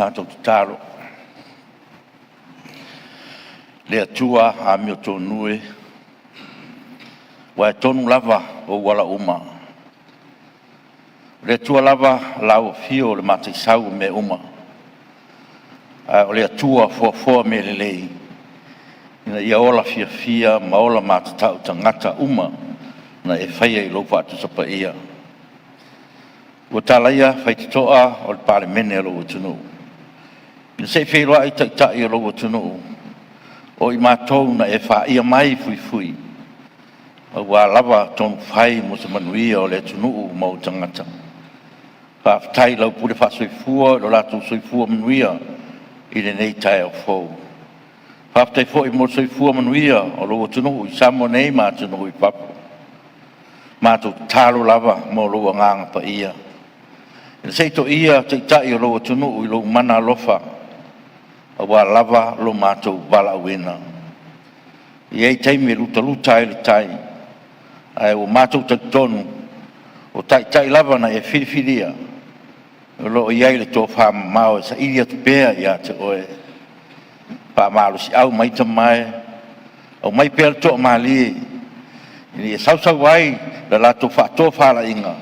Tatou tatalo. Le Atua amiotonu e, aua e tonu lava ou ala uma. O le Atua lava o lau afio o le mataisau o mea uma, ae o le Atua foafoa mea lelei, ina ia ola fiafia ma ola matatau tagata uma na e faia i lou faatusa paia. Ua talaia faitotoa o le Palemene a lou atunuu, ina se i feiloai Taitai o lou atunuu, o i matou na e faia mai fuifui, aua lava tonufai mo se manuia o le atunuu ma ou tagata. Faafetai i lau pule faasoifua i lo latou soifua manuia i lenei taeao fou. Faafetai foi mo le soifua manuia o lou atunuu i Samoa nei ma atunuu i fafo. Matou tatalo lava mo lou agaga paia, ina se i toia Taitai o lou atunuu i lou mana alofa aua lava lo matou valaauina. E i ai taimi e lutaluta ai le tai, ae ua matou talitonu, o Taitai lava na e filifilia o lo o i ai le tofamamao e saili atu pea ia te oe. Faamalosiau mai Tama e, aumai pea le toamalie ina ia sausau ai le latou faatofalaiga,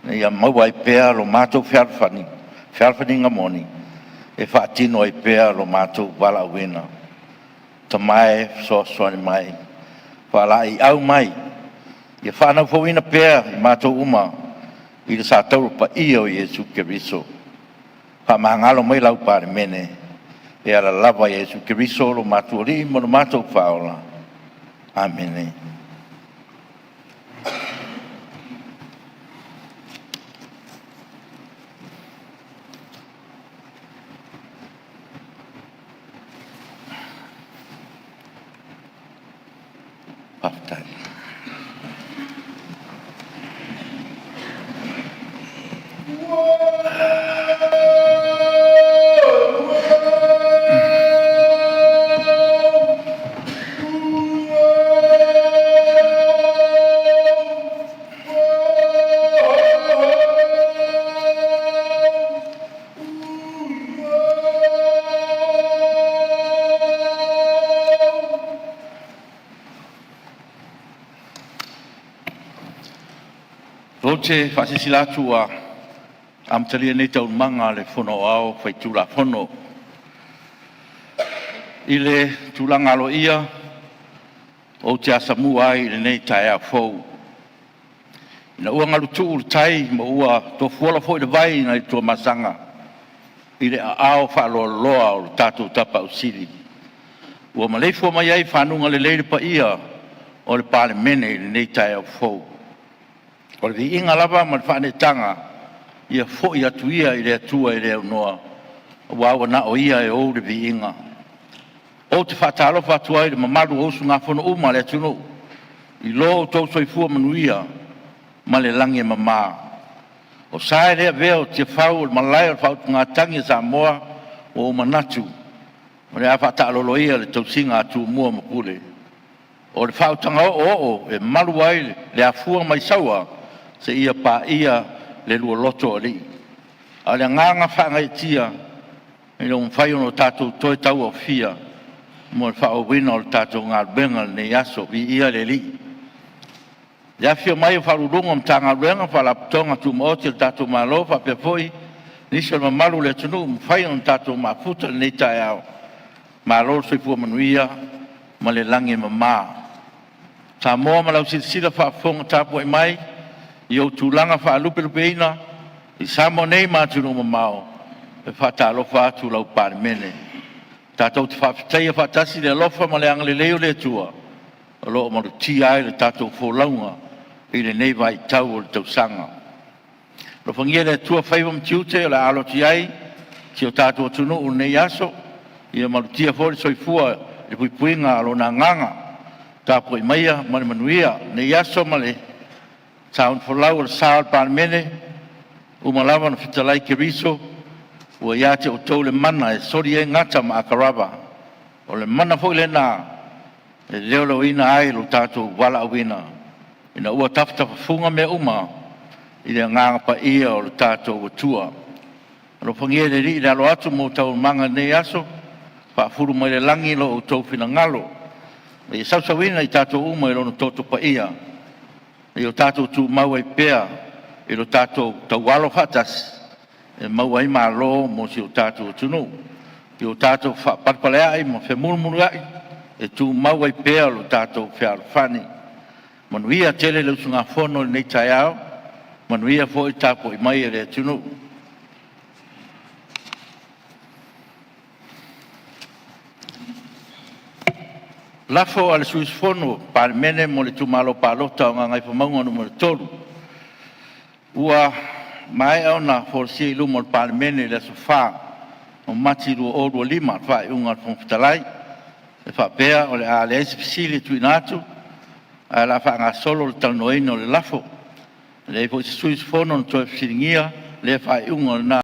ina ia maua ai pea lo matou fealofani, fealofaniga moni e faatino ai pea lo matou valaauina. Tama e, fesoasoani mai, faalaeiau mai, ia faanaufauna pea i matou uma i le satauro paia o Iesu Keriso. Faamagalo mai lau Palemene e ala lava ia Iesu Keriso lo matou Alii ma lo matou Faaola. Amene. Faafetai. Ou te faasilasila atu ua amatalia nei Taualumaga a le Fono Aoao Faitulafono. I le tulaga aloaia ou te asamua ai i lenei taeao fou, ina ua galutuu le tai ma ua tofuola foi le vai nai le Tuamasaga i le aao faaloaloa o le tatou Tapaau Sili ua maleifua mai ai i faguga lelei le paia o le Palemene i lenei taeao fou. O le viiga lava ma le faaneetaga ia foi atu ia i le Atua e le aunoa, aua ua na o Ia e ou le viiga. Ou te faatalofa atu ai i le mamalu o usugafono uma a le atunuu i lo outou soifua manuia ma le lagi e mama. O sa e le avea o Tiafau o le Malae o le Faautugatagi a Samoa, ua ou manatu o le a faataalolo ia le tausiga a Tumua ma Pule, o le faautaga oooo e malu ai le afua mai Saua seia paia le lualoto o Alii. A o le agaga faagaeetia ina ua mafai ona tatou toe tauaofia mo le faaauauina o le tatou galuega i lenei aso. Viia le Alii. I le afifio mai o Ofisa Sili o Pulega o Matagaluega ma Faalapotopotoga Tumaoti a le tatou Malo faapea foi nisi o le mamalu o le atunuu ua mafai ona tatou mafuta i lenei taeao, malo le soifua manuia ma le lagi e mama. Samoa ma lau silasila faafofoga tapuai mai i ou tulaga faalupelupeina i Samoa nei ma atunuu mamao, e faatalofa atu lau Palemene. Tatou te faafetaia faatasi le alofa ma le agalelei o le Atua o lo o malutia ai le tatou folauga i lenei vaitau o le tausaga. Alofagia e le Atua faiva ma tiute o le a alo atu i ai si o tatou atunuu i lenei aso, ia malutia foi le soifua i le puipuiga a Lona agaga. Tapuai maia ma le manuia. I lenei aso ma le saunifolau o le sa o le Palemene, ua uma lava ona fetalai Keriso ua ia te outou le mana e soli ai gata ma atarava, o le mana foi lena e leoleoina ai lo tatou valaauina ina ua tafatafafuga mea uma i le Agaga Paia o lo tatou Atua. Alofagia e le Alii le alo atu mo taualumaga i lenei aso, faafulu mai le lagi lo outou finagalo ma ia sausuina i tatou uma i Lona toto paia, ina ia tatou tumau ai pea i lo tatou taualo faatasi e maua ai malo mo si o tatou atunuu. Ia o tatou faapalepaleai ma femuluuluiai e tumau ai pea lo tatou fealofani. Manuia tele le usugafono i lenei taeao, manuia foi le tapuai mai a le atunuu. Lafo a le Sui Usufono o le Palemene mo le Itumalo Palota o Gagaifomauga Nu.3. Ua maea ona folasia i luma o le Palemene i le aso 4 o Mati 2025 le faaiuga a le Fofoga Fetalai e faapea, o le a leai se fesili e tuuina atu, ae o le a faagasolo le talanoaina o le lafo. E leai foi se sui usufono na toe fesiligia lea faaiuga o lena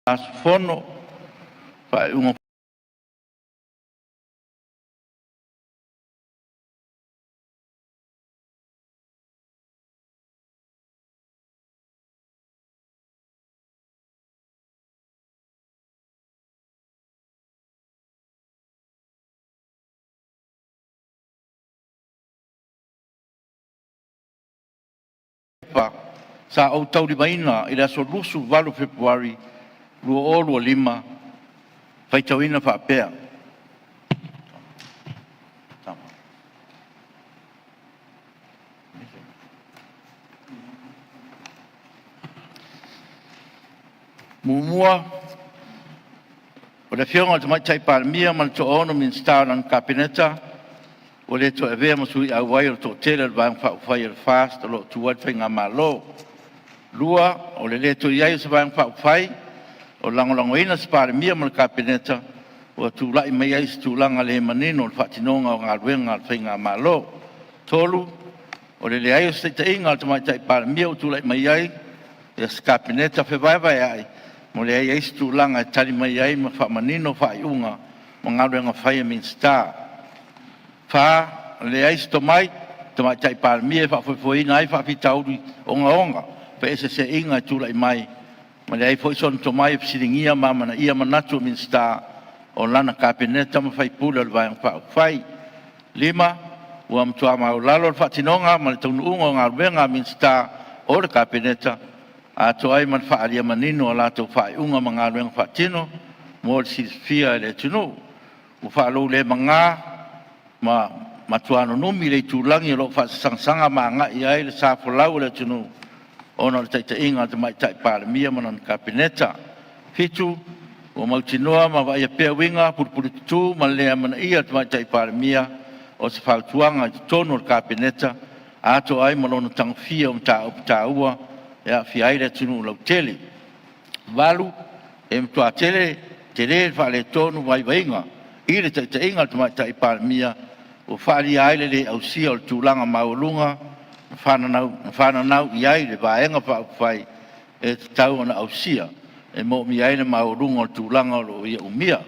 usufono. Faaiuga sa ou taulimaina i le aso 28 o Fepuari 2025, faitauina faapea, 1. O le Afioga i le Tamaitai Palemia ma le toaono Minisita o lana Kapeneta ua le toe avea ma sui auai o le toatele o le Vaega Faaupufai a le FAST o lo o tu ai le Faigamalo. 2. O le le toe i ai o se Vaega Faaupufai o lagolagoina se Palemia ma le Kapeneta, ua tulai mai ai se tulaga le manino o le faatinoga o galuega a le Faigamalo. 3. O le leai o se taitaiga a le Tamaitai Palemia ua tulai mai ai se Kapeneta fevaevaea'i ua leai ai se tulaga e tali mai ai ma faamanino faaiuga ma galuega fai a Minisita. 4. E leai se tomai Tamaitai Palemia e faafoefoeina ai faafitauli ogaoga, feeseeseaiga e tulai mai, ma e leai foi sona tomai e fesiligia ma amanaia manatu o Minisita o lana Kapeneta ma faipule o le Vaega Faaupufai. 5. Ua matua maualalo le faatinoga ma le taunuuga o galuega a Minisita o le Kapeneta, atoa ai ma le faaalia manino o a latou faaiuga ma galuega faatino mo le silafia e le atunuu. Ua faaloulemaga ma matua nunumi le itulagi o lo o faasagasagaga ma agai i ai le sa folau o le atunuu ona o le taitaiga a le Tamaitai Palemia ma lana Kapeneta. 7. Ua mautinoa ma vaaia pea uiga pulepuletutu ma le le amanaia e le Tamaitai Palemia o se fautuaga i totonu o le Kapeneta, atoa ai ma lona tagofia o mataupu taua e aafia ai le atunuu lautele. 8. E matua tele le faaletonu o vaivaiga i le taitaiga a le Tamaitai Palemia ua faaalia ai le le ausia o le tulaga maualuga na fananau i ai le Vaega Faaupufai e tatau ona ausia, e moomia ai le maualuga o le tulaga o lo o ia umia.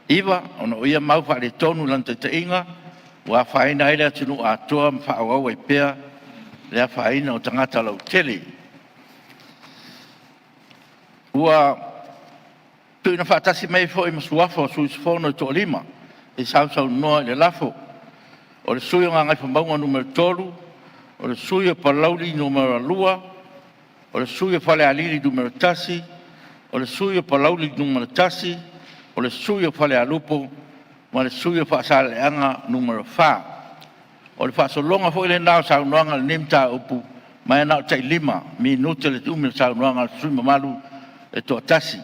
9. Ona o ia mau faaletonu i lana taitaiga, ua afaina ai le atunuu atoa ma faaauau ai pea le afaina o tagata lautele. Ua tuuina faatasi mai ai foi ma suafa o sui usufono e toalima e sausaunoa i le lafo. O le sui usufono o Gagaifomauga Nu.3, o le sui usufono o Palauli Nu.2, o le sui usufono o Falealili Nu.1, o le sui usufono o Palauli 1, o le sui usufono o Falealupo ma le sui usufono o Faasaleleaga 4. O le faasologa foi lena o saunoaga i lenei mataupu, ma e na o le tai 5 minute le umi o le saunoaga a le sui usufono mamalu e toatasi.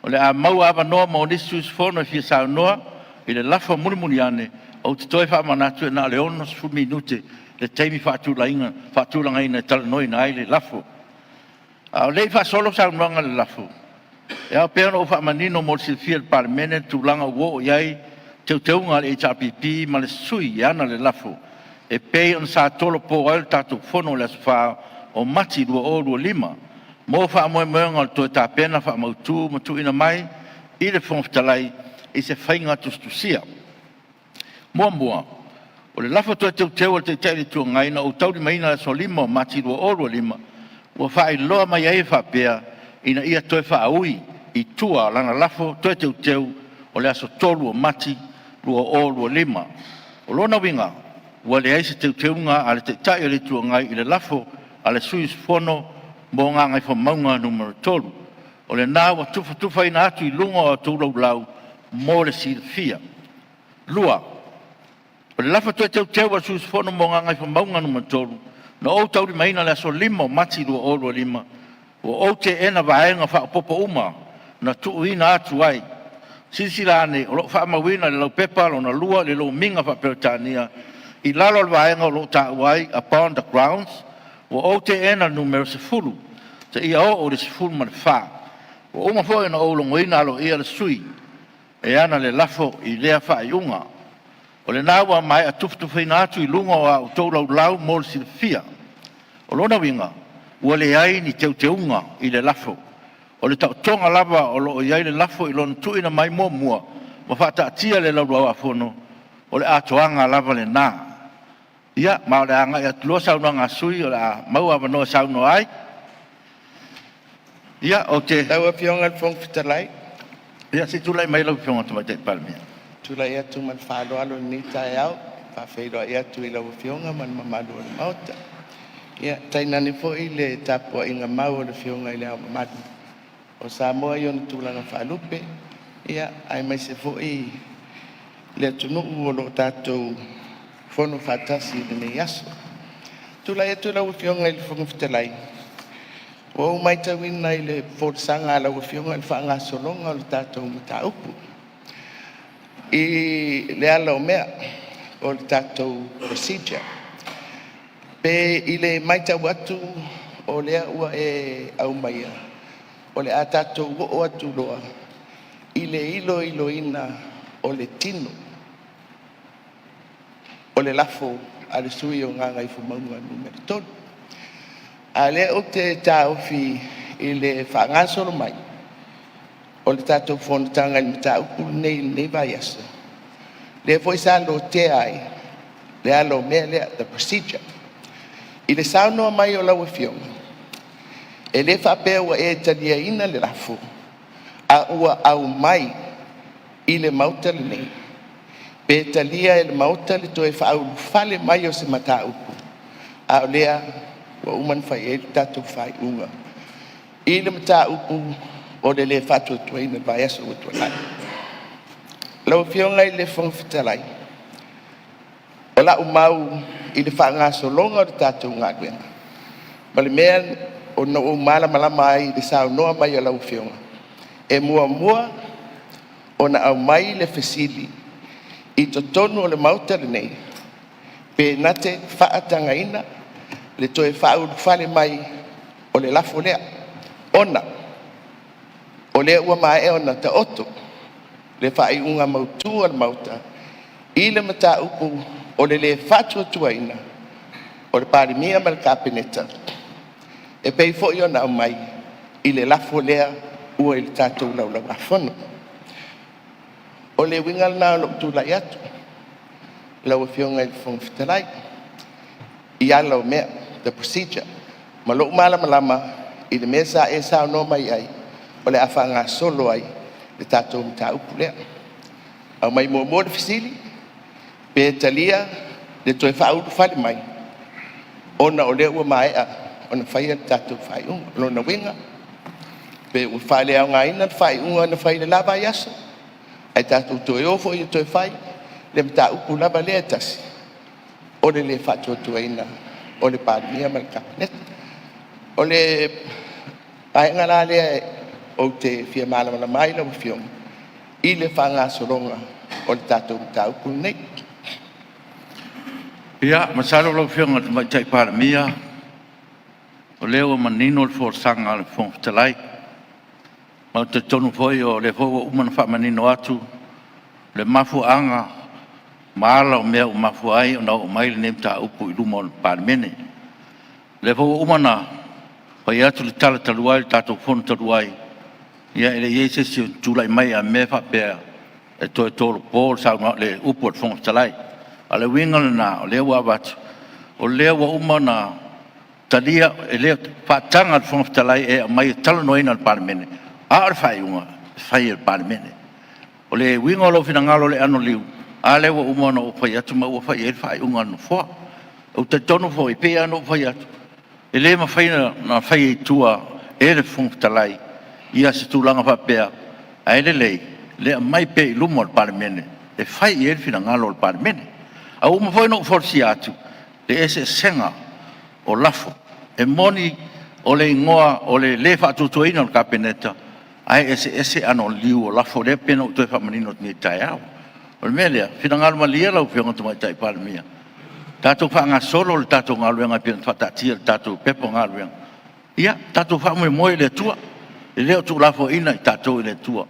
O le a maua avanoa mo nisi sui usufono e fia saunoa i le lafo mulimuli ane. Ou te toe faamanatu, e na o le 60 minute le taimi faatulagaina e talanoaina ai le lafo. A o le i faasolo saunoaga i le lafo, e ao pea ona ou faamanino mo le silafia e le Palemene le tulaga ua oo i ai teuteuga a le HRPP ma le sui e ana le lafo, e pei ona sa tolopo ai le tatou Fono i le aso 4 o Mati 2025, mo faamoemoega o le toe tapena faamautu ma tuuina mai i le Fofoga Fetalai i se faiga tusitusia. Muamua, o le lafo toe teuteu a le Taitai o le Itu Agai na ou taulimaina i le aso 5 o Mati 2025, ua faailoa mai ai e faapea, ina ia toe faaui i tua lana lafo toe teuteu o le aso 3 o Mati 2025. O lona uiga, ua leai se teuteuga a le Taitai o le Itu Agai i le lafo a le sui usufono mo Gagaifomauga Nu.3. O lena ua tufatufaina atu i luga o a outou Laulau mo le silafia. Lua, o le lafo toe teuteu a le sui usufono mo Gagaifomauga Nu.3, na ou taulimaina i le aso 5 o Mati 2025, ua ou teena vaega faaopoopo uma na tuuina atu ai. Silasila ane o lo o faamauina i le Laupepa Lona Lua i le Lomiga faa-Peretania i lalo o le vaega o lo o taua ai, “Upon the grounds”. Ua ou teena le numera 10 seia oo i le 14. Ua uma foi ona ou logoina aloaia le sui e ana le lafo i lea faaiuga. O lena ua maea tufatufaina atu i luga o a outou Laulau mo le silafia. O lona uiga, ua leai ni teuteuga i le lafo. O le taotoga lava o lo o i ai le lafo i lona tuuina mai muamua ma faataatia i le Laulau-a-Fono, o le atoaga lava lena. Ia, ma o le a agai atu loa saunoaga a sui usufono o le a maua avanoa e saunoa ai. Ia, ou te... Lau Afioga i le Fofoga Fetalai. Ia, se i tulai mai lau Afioga i le Tamaitai Palemia. Ou te tulai atu ma le faaaloalo i lenei taeao e faafeiloai atu i lau Afioga ma le mamalu o le Maota, tainane foi le tapuaiga mau a le Afioga i Le Ao Mamalu o Samoa i ona tulaga faalupe, aemaise foi le atunuu o lo o tatou fono faatasi i lenei aso. E tulai atu lau Afioga i le Fofoga Fetalai, ua ou matauina i le folasaga a lau Afioga i le faagasologa o le tatou mataupu i le ala o mea o le tatou procedure. Pe i le matau atu o lea ua e aumaia o le a tatou oo atu loa i le iloiloina o le tino o le lafo a le sui usufono o Gagaifomauga 3. A o lea ou te taofi i le faagasolo mai o le tatou fonotaga i le mataupu lenei i lenei vaiaso, lea foi sa lotea ai le ala o mea lea, the procedure. I le saunoa mai o lau Afioga, e le faapea ua e taliaina le lafo, a ua aumai i le Maota lenei pe talia e le Maota le toe faaulufale mai o se mataupu, a o lea ua uma ona fai i ai le tatou faaiuga i le mataupu o le le faatuatuaina i le vaiaso ua tuanai. Lau Afioga i le Fofoga Fetalai, o lau mau i le faagasologa o le tatou galuega ma le mea na ou malamalama ai i le saunoa mai a lau Afioga, e muamua ona aumai le fesili i totonu o le Maota lenei pe na te faatagaina le toe faaulufale mai o le lafo lea, ona o lea ua maea ona taoto le faaiuga mautu a le Maota i le mataupu o le le faatuatuaina o le Palemia ma le Kapeneta e pei foi ona aumai i le lafo lea ua i le tatou Laulau a Fono. O le uiga lena o lou tulai atu lau Afioga i le Fofoga Fetalai i ala o mea, the procedure ma lou malamalama i le mea sa e saunoa mai ai o le a faagasolo ai le tatou mataupu lea. Aumai muamua le fesili pe talia le toe faaulufale mai ona o lea ua maea ona faia le tatou faaiuga. O lona uiga, pe ua faaleaogaina le faaiuga na fai i le la vaiaso ae tatou toe o foi e toe fai le mataupu lava lea e tasi, o le le faatuatuaina o le Palemia ma le Kapeneta. O le vaega la lea ou te fia malamalama ai lau Afioga i le faagasologa o le tatou mataupu lenei. Ia, masalo lau Afioga i le Tamaitai Palemia o lea ua manino le folasaga a le Fofoga Fetalai. Ma ou te talitonu foi o lea foi ua uma ona faamanino atu le mafuaaga ma ala o mea ua mafua ai ona oo mai lenei mataupu i luma o le Palemene. O lea foi ua uma ona fai atu le tala talu ai i le tatou Fono talu ai, ia e le i i ai se isi o tulai mai a mea faapea e toe tolopo le upu a le Fofoga Fetalai. A o le uiga lena o lea ua avatu, o lea ua uma ona talia, e faataga e le Fofoga Fetalai e aumai e talanoaina e le Palemene, a o le faaiuga, e fai e le Palemene. O le uiga o lou finagalo i le anoliu, a lea ua uma ona ou fai atu ma ua fai i ai le faaiuga a le Nofoa. Ou te talitonu foi, e pei lava ona ou fai atu, e le mafai ona faia i tua e le Fofoga Fetalai se tulaga faapea, ae lelei le aumai pea i luma o le Palemene e fai i ai le finagalo o le Palemene. A ua uma foi ona ou folasia atu le eseesega o lafo. E moni o le igoa o le lē faatuatuaina o le Kapeneta, ae eseese anoliu o lafo lea e pei ona ou toe faamanino atu nei i le taeao. O le mea lea, finagalo malie lau Afioga i le Tamaitai Palemia, tatou faagasolo le tatou galuega e pei ona faataatia i le tatou Pepa o Galuega. Ia tatou faamoemoe i le Atua, e le o tuulafoaiina i tatou e le Atua,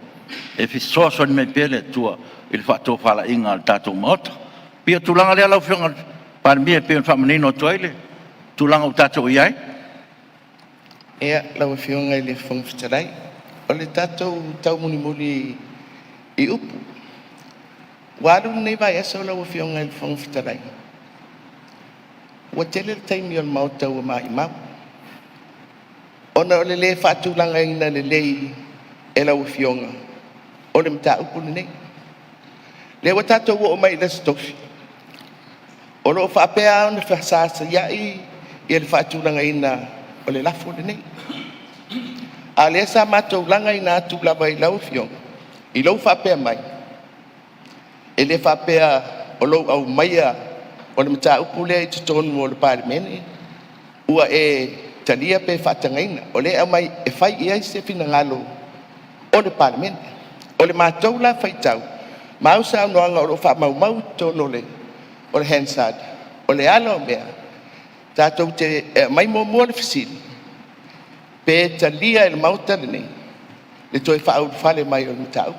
e fesoasoani mai pea le Atua i le faatofalaiga a le tatou Maota. E pei o le tulaga lea lau Afioga i le Palemia e pei ona faamanino atu ai le tulaga ua tatou i ai. Ia, lau Afioga i le Fofoga Fetalai, o le tatou taumulimuli i upu, ua alu lenei vaiaso lau Afioga i le Fofoga Fetalai, ua tele le taimi o le Maota ua maumau, ona o le le faatulagaina lelei e lau Afioga o le mataupu lenei. O lea ua tatou oo mai i le Aso Tofi, o lo o faapea lava ona fesasaiai le faatulagaina o le lafo lenei. A o lea sa matou lagaina atu lava i lau Afioga i lou faapea mai, e le faapea o lou aumaia o le mataupu lea i totonu o le Palemene ua e talia pe faatagaina. O lea e aumai e fai i ai se finagalo o le Palemene. O le matou la faitau ma au saunoaga o lo o faamaumau i totonu o le Hansard, o le ala o mea, tatou te… e aumai muamua le fesili, pe talia e le Maota lenei le toe faaulufale mai o le mataupu.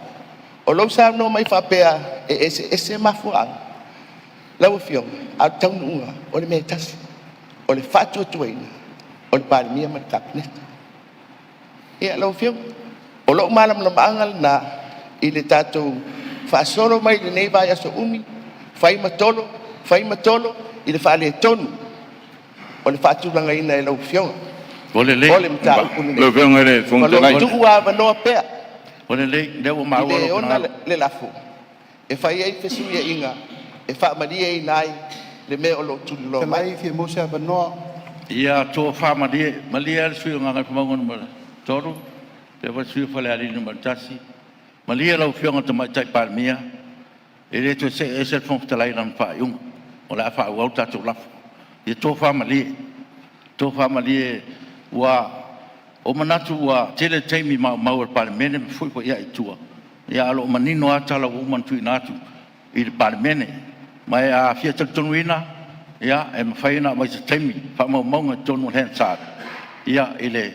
O lou saunoa mai faapea e eseese mafuaaga, lau Afioga, a o le taunuuga o le mea e tasi, o le faatuatuaina o le Palemia ma le Kapeneta. Ia lau Afioga, o lou malamalamaaga lena i le tatou faasolo mai lenei vaiaso umi, fai ma tolo, fai ma tolo i le faaletonu o le faatulagaina e lau Afioga Ua lelei. o le mataupu lenei. Lau Afioga i le Ma Fofoga o lo o Fetalai. tuuavanoa pea Ua lelei, o lea ua i maua le lou ona finagalo. le lafo e fai ai fesuiaiga e faamalieina ai le mea o lo o tuliloa mai. Fetalai fia maua se avanoa. Ia tofa malie, malie le sui usufono mo Gagaifomauga Nu.3 faapea foi le sui usufono mo Falealili 1. Malie lau Afioga i le Tamaitai Palemia, e le toe see ese le Fofoga Fetalai i lana faaiuga, o le a faaauau le tatou lafo. Ia tofa malie, tofa malie. Ua ou manatu ua tele taimi maumau e le Palemene ma fefuifuiai i tua, ae o lo o manino lava tala ua uma ona tuuina atu i le Palemene. Ma a fia talitonuina, ia, e mafai ona aumai i se taimi faamaumauga i totonu o le Hansard i le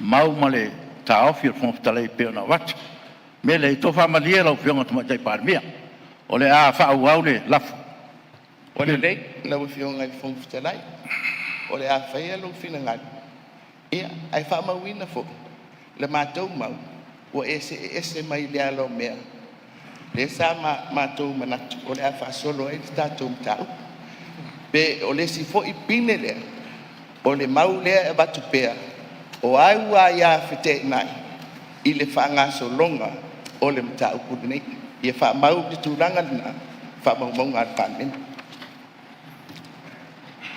mau ma le taofi o le Fofoga Fetalai e pei ona avatu. O le mea lea, ia tofa malie lau Afioga i le Tamaitai Palemia, o le a faaauau le lafo. Ua lelei lau Afioga i le Fofoga Fetalai, o le a faia lou finagalo, ia ae faamauina foi le matou mau ua e see ese mai le ala o mea lea sa matou manatu o le a faasolo ai le tatou mataupu. Pe o le isi foi pine lea o le mau lea e avatu pea, o au aia feteenai i le faagasologa o le mataupu lenei. Ia faamau le tulaga lena i faamaumauga a le Palemene.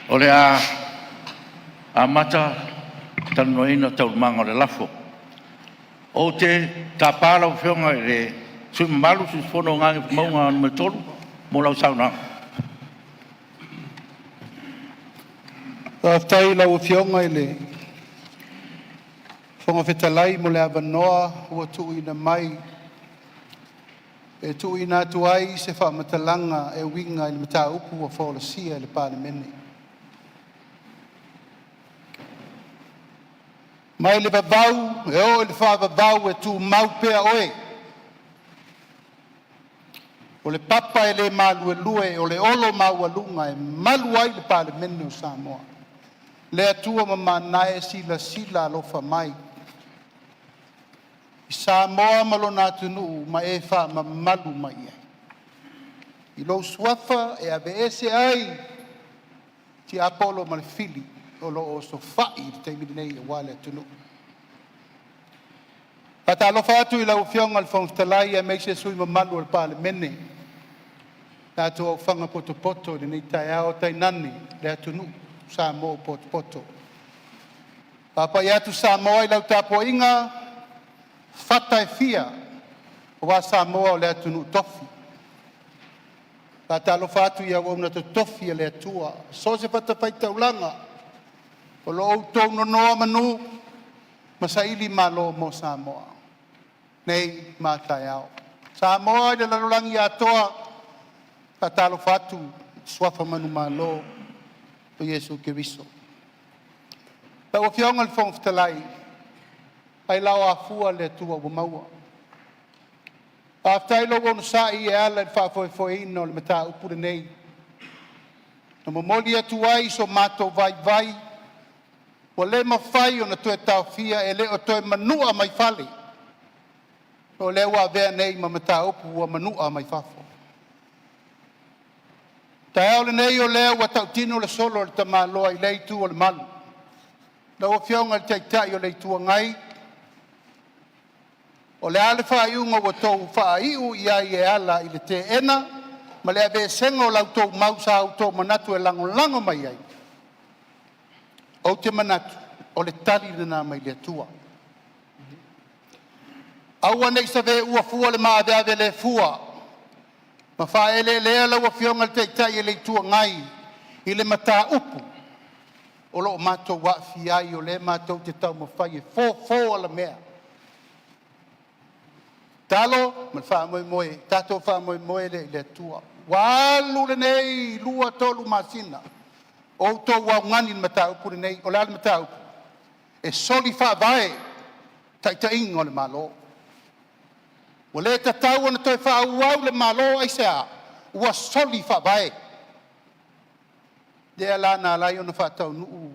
O le a amata le talanoaina o Taualumaga o le lafo. Ou te tapa lau Afioga i le sui usufono mamalu mo Gagaifomauga 3 mo lau saunoaga. Faafetai i lau Afioga i le Fofoga Fetalai mo le avanoa ua tuuina mai. E tuuina atu ai se faamatalaga e uiga i le mataupu ua folasia i le Palemene. Mai le vavau e oo i le faavavau, e tumau pea Oe, o le papa e le maluelue o le olo maualuga e malu ai le Palemene o Samoa. Le Atua mamana e, silasila alofa mai i Samoa ma lona atunuu ma e faamamalu mai i ai. I lou Suafa e aveese ai tiapolo ma le fili o lo o osofai i le taimi nei aua le atunuu. E faatalofa atu i lau Afioga i le Fofoga Fetalai aemaise sui usufono mamalu o le Palemene, tatou aofaga potopoto i lenei taeao, tainane le atunuu Samoa ua potopoto. E faapai atu Samoa i lau tapuaiga fata e fia aua Samoa o le atunuu tofi. E faatalofa atu i auauna totofi a le Atua i so o se fatafaitaulaga o lo o outou nonomanu ma sailimalo mo Samoa nei ma a taeao. Samoa i le lalolagi atoa, e faatalofa atu i suafa manumalo o Iesu Keriso. Lau Afioga i le Fofoga Fetalai, ailao afua le Atua ua maua. Faafetai i lou onosai e ala i le faafoefoeina o le mataupu lenei, na momoli atu ai so matou vaivai ua le mafai ona toe taofia, e le o toe manua mai fale, o lea ua avea nei ma mataupu ua manua mai fafo. O le taeao lenei o lea ua tautino le solo a le tamaloa i lea itu o le malu. Lau Afioga i le Taitai o le Itu Agai, o le a le faaiuga ua outou faaiu i ai e ala i le teena ma le aveeseina o la outou mau sa outou manatu e lagolago mai ai? Ou te manatu o le tali lena mai le Atua. Aua ne i saveua fua le maaveave le fua ma faaeleelea lau Afioga i le Taitai o le Itu Agai i le mataupu o lo o matou aafia ai, o lea matou te taumafai e fofo alamea. Tatalo ma le faamoemoe, tatou faamoemoe lea i le Atua. Ua alu lenei 2, 3 masina o outou augani i le mataupu lenei. O le a le mataupu? E soli faavae taitaiga o le Malo. Ua le tatau ona toe faaauau le Malo. Aisea? Ua soli faavae. Lea la na ala ai ona faataunuu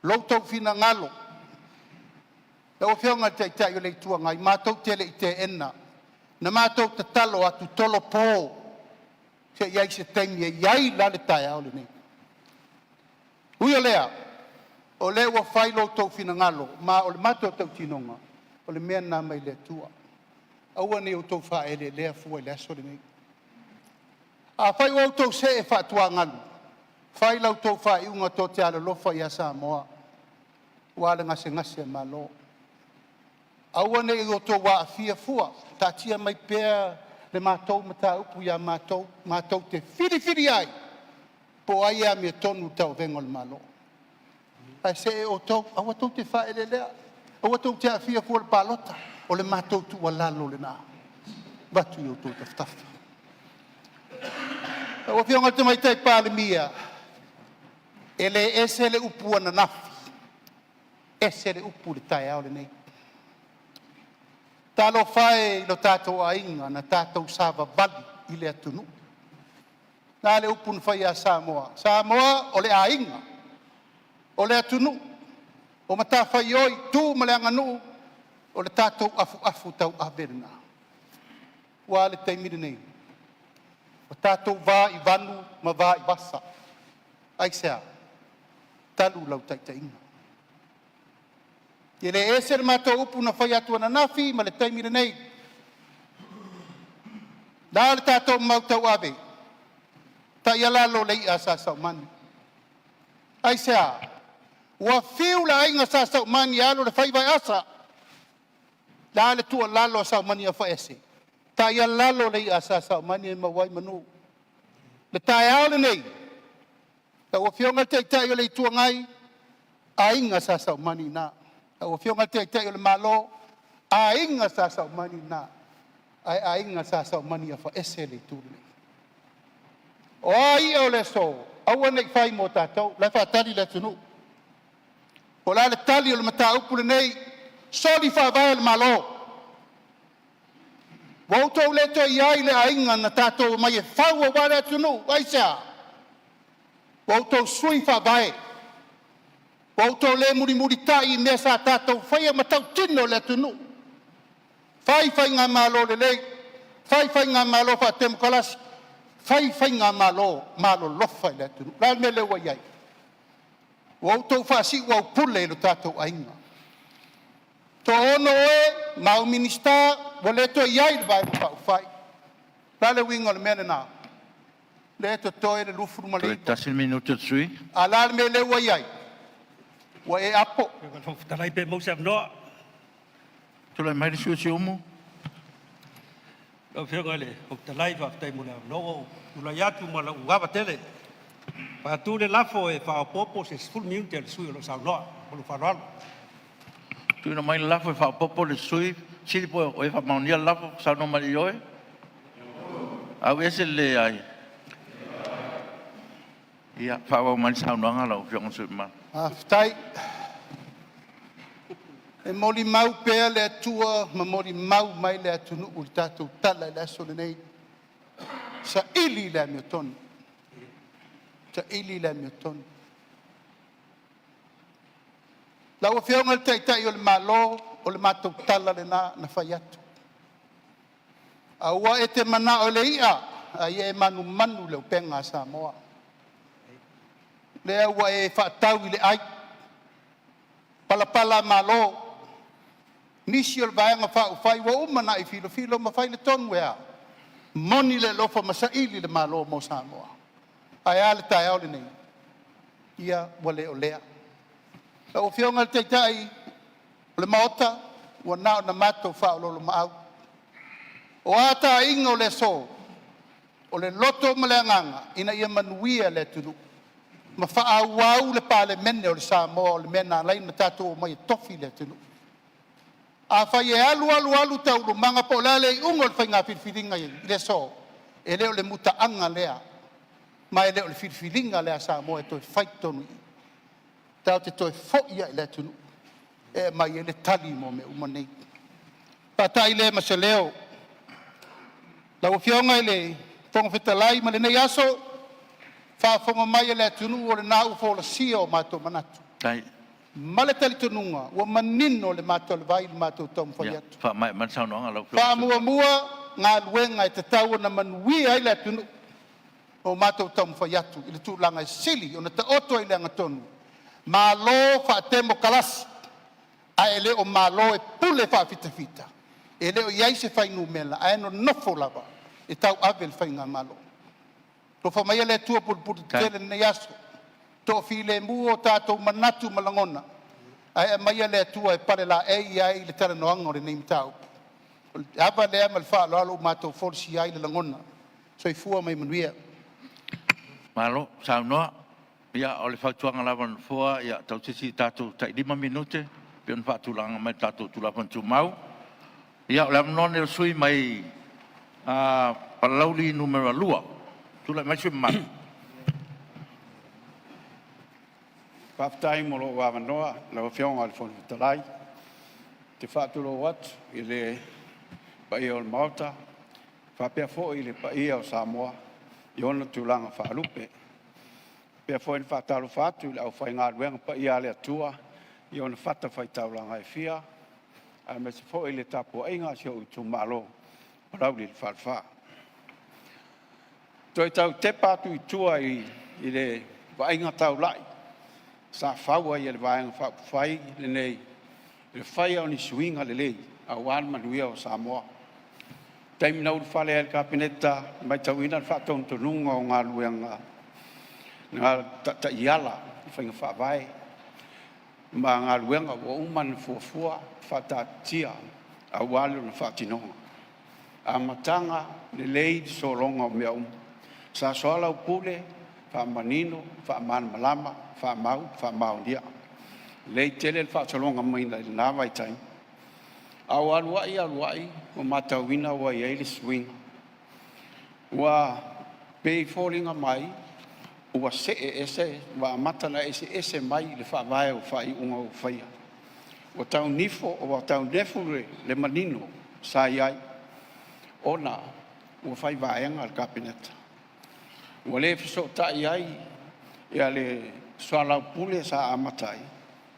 lo outou finagalo. Lau Afioga i le Taitai o le Itu Agai, matou te le i teena, na matou tatalo atu, tolopo se i i ai se taimi e i ai la le taeao lenei. Ui o lea, o lea ua fai lo outou finagalo, ma o le matou tautinoga, o le mea lena mai le Atua. Aua ne i outou faaeleelea fua i le aso lenei. Afai ua outou see faatuagalu, fai la outou faaiuga tou te alolofa ia Samoa aua le gasegase a Malo. Aua ne i outou aafia fua, taatia mai pea le matou mataupu ia matou, matou te filifili ai po o ai e amiotonu i le tauavega o le Malo. Ae see outou, aua tou te faaeleelea, aua tou te aafia fua i le palota. O le matou tuualalo lena e avatu i outou tafatafa. Lau Afioga i le Tamaitai Palemia, e le ese le upu ananafi, ese le upu i le taeao lenei. Talofa e i lo tatou aiga na tatou savavali i le atunuu. O le a le upu na fai ia Samoa? Samoa o le aiga, o le atunuu, o matafaioi, tu ma le aganuu, o le tatou afuafu tauave lena. Ua a le taimi lenei? Ua tatou va i vanu ma va i vasa. Aisea? Talu lau taitaiga. E le ese le matou upu na fai atu ananafi ma le taimi lenei. O le a le tatou mau tauave? Taialalo le i'a a Sa Saumani. Aisea? Ua fiu le aiga Sa Saumani e alu i le faiva e asa. O le a le tuualalo a Saumani afaese? Taialalo le i'a a Sa Saumani e maua ai manu. O le taeao lenei, lau Afioga i le Taitai o le Itu Agai, aiga Sa Saumani i ina. Lau Afioga i le Taitai o le Malo, aiga Sa Saumani i ina. Ae aiga sa saumani ia faaese le itu lenei. O a ia o le aso, aua ne i fai mo tatou, o la e faatali le atunuu. Po o le a le tali o le mataupu lenei, soli le faavae o le Malo. Ua outou le toe i ai i le aiga na tatou omai e fau aua le atunuu. Aisea? Ua outou sui le faavae, ua outou le mulimulitai i mea sa tatou faia ma tautino i le atunuu. Fai faigamalo lelei, fai faigamalo faatemokarasi, fai faigamalo malolofa i le atunuu. O le a le mea lea ua i ai? Ua outou faasiuaupule i lo tatou aiga. Toaono oe ma au Minisita ua le toe i ai le Vaega Faaupufai. O le a le uiga o le mea lena? Lea e totoe le Toe 29. tasi le minute o le sui. A o le a le mea lea ua i ai? Ua e apo. Fetalai pe maua se avanoa? Tulai mai le sui usufono mo Siumu. Lau Afioga i le Fofoga Fetalai, faafetai mo le avanoa. Ua ou tulai atu ma lou ava tele e faatu le lafo, E Faaopoopo se 10 minute a le sui usufono o lo o saunoa. Ma lou faaaloalo. Tuuina mai le lafo e faaopoopo le sui usufono. Po o e faamaonia le lafo, saunoa mai i le ioe. Aveese le leai. Ia faaauau mai le saunoaga lau Afioga i le sui usufono mamalu. Faafetai. E molimau pea le Atua ma molimau mai le atunuu i le tatou tala i le aso lenei, saili le amiotonu, saili le amiotonu. Lau Afioga i le Taitai o le Malo, o le matou tala lena na fai atu, aua e te manao i le i'a a ia e manumanu i le upega a Samoa. Lea ua e faatau i le ai, palapala malo, nisi o le Vaega Faaupufai ua uma ona e filofilo ma fai le tonu e a? Moni le alofa ma saili le Malo mo Samoa. Ae a le taeao lenei? Ia ua le o lea. Lau Afioga i le Taitai o le Maota, ua na ona matou faaoloolomaau, o a taiga o le aso, o le loto ma le agaga ina ia manuia le atunuu ma faaauau le Palemene o le Samoa, o le mea na ala ai ona tatou omai e tofi le atunuu. Afai e alu alu alu taualumaga po o le a le iuga o le faiga filifiliga i le aso, e le o le mutaaga lea ma e le o le filifiliga lea a Samoa e toe fai i totonu i i. Tatou te toe foi lava i le atunuu e aumai ai le tali mo mea uma nei. Ona faatai lea ma se leo, lau Afioga i le Fofoga Fetalai ma lenei aso, faafofoga mai le atunuu o lena ua folasia o matou manatu ma le talitonuga ua manino le mata o le vai i le matou taumafai atu. Faamaea mai le saunoaga a lau Afioga. Faamuamua galuega e tatau ona manuia ai le atunuu ua matou taumafai atu i le tulaga e sili ona taoto ai i le agatonu, malo faatemokarasi ae le o malo e pule faafitafita, e le o i ai se fuainumera ae nonofo lava e tauave le faigamalo. Alofa maia le Atua pulepuletetele i lenei aso, toafilemu o tatou manatu ma lagona, ae aumaia le Atua e palelaei ai le talanoaga o lenei mataupu. O le ava lea ma le faaaloalo ua matou folasia ai le lagona. Soifua ma ia manuia. Malo saunoa. Ia o le fautuaga lava a le Nofoa, ia tausisi i tatou tai 5 minute pei ona faatulaga mai i le tatou Tulafono Tumau. Ia o le avanoa lenei o le sui usufono mai Palauli 2. Tulai mai le sui usufono mamalu. Faafetai mo lou avanoa lau Afioga i le Fofoga Fetalai. Ou te faatulou atu i le paia o le Maota faapea foi le paia o Samoa i ona tulaga faalupe. E faapea foi ona faatalofa atu i le aufaigaluega paia a le Atua i ona fatafaitaulaga e fia, aemaise foi le tapuaiga a si ou itumalo o Palauli le Falefa. Toe tau tepa atu i tua i le vaaiga taulai sa fau ai e le Vaega Faaupufai lenei i le faia o ni suiga lelei aua le manuia o Samoa. I le taimi na ulufale ai i le Kapeneta, na matauina le faatonutonuga o galuega taiala, faiga faavae ma galuega ua uma ona fuafua ma faataatitia aua lona faatinoga. Amataga lelei le sologa o mea uma. Sa soalaupule, faamanino, faamalamalama, faamau, faamaonia. Lelei tele le faasologa mai i lena vaitaimi. A ua alu ai alu ai ua matauina ua i ai le suiga, ua pei e foliga mai ua see ese, ua amata ona eseese mai le faavae o faaiuga ua faia. Ua tau nifo ua tau nefu le manino sa i ai ona ua fai vaega le Kapeneta, ua le fesootai ai le soalaupule sa amata ai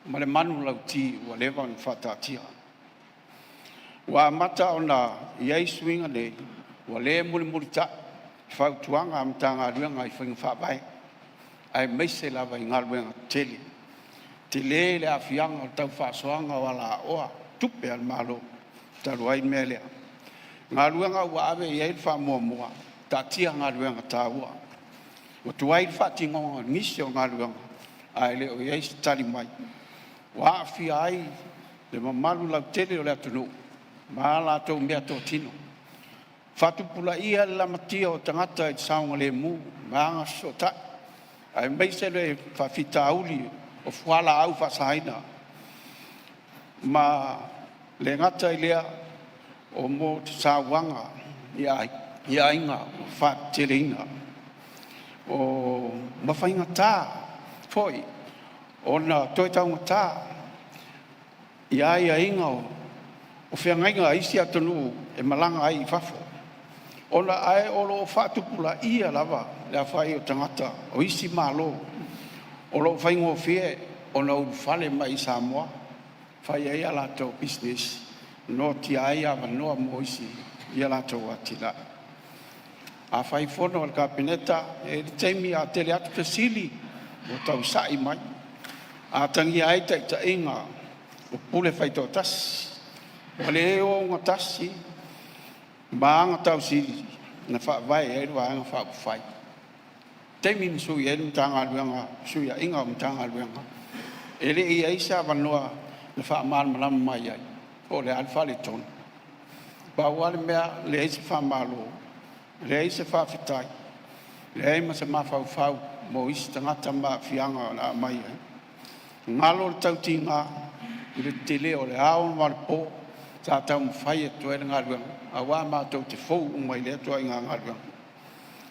ma le manulauti ua leva ona faataatia. Ua amata ona i ai suiga nei, ua le mulimulita'i fautuaga a Matagaluega i faiga faavae aemaise lava i galuega tetele. Tele le aafiaga o le tau faasoaga o alaoa tupe a le Malo talu ai le mea lea. O galuega ua ave i ai le faamuamua, taatia galuega taua ua tuai le faatinoga o nisi o galuega ae le o i ai se tali mai ua aafia ai le mamalu lautele o le atunuu ma a latou meatotino. Faatupulaia le lamatia o tagata i le saogalemu ma agafesootai aemaise le faafitauli o fualaau faasaina, ma le gata i lea o mo sauaga i aiga ua faateteleina. Ma faigata foi ona toe taugata ia aiaiga o feagaiga a isi atunuu e malaga ai i fafo, ona ae o lo o faatupulaia lava le aofai o tagata o isi Malo o lo o faigofie ona ulufale mai i Samoa, fai ai a latou pisinisi, noatia ai avanoa mo isi ia latou atinae. A fai fono a le Kapeneta, e i ai le taimi a tele atu fesili ua tau sa'i mai, atagia ai taitaiga o pule faitoatasi. Ua le ogatasi ma aga tausili na faavae ai le Vaega Faaupufai. Taimi na sui ai le Matagaluega, fesuiaiga o Matagaluega, e le i i ai se avanoa na faamalamalama mai ai po o le a le faaletonu. Pau lava le mea, leai se faamalo, leai se faafetai, leai ma se mafaufau mo isi tagata ma aafiaga o le a aumai ai. Galo le tautiga i le tetele o le ao ma le po sa taumafai atu ai le galuega aua matou te fou uma i lea ituaiga galuega.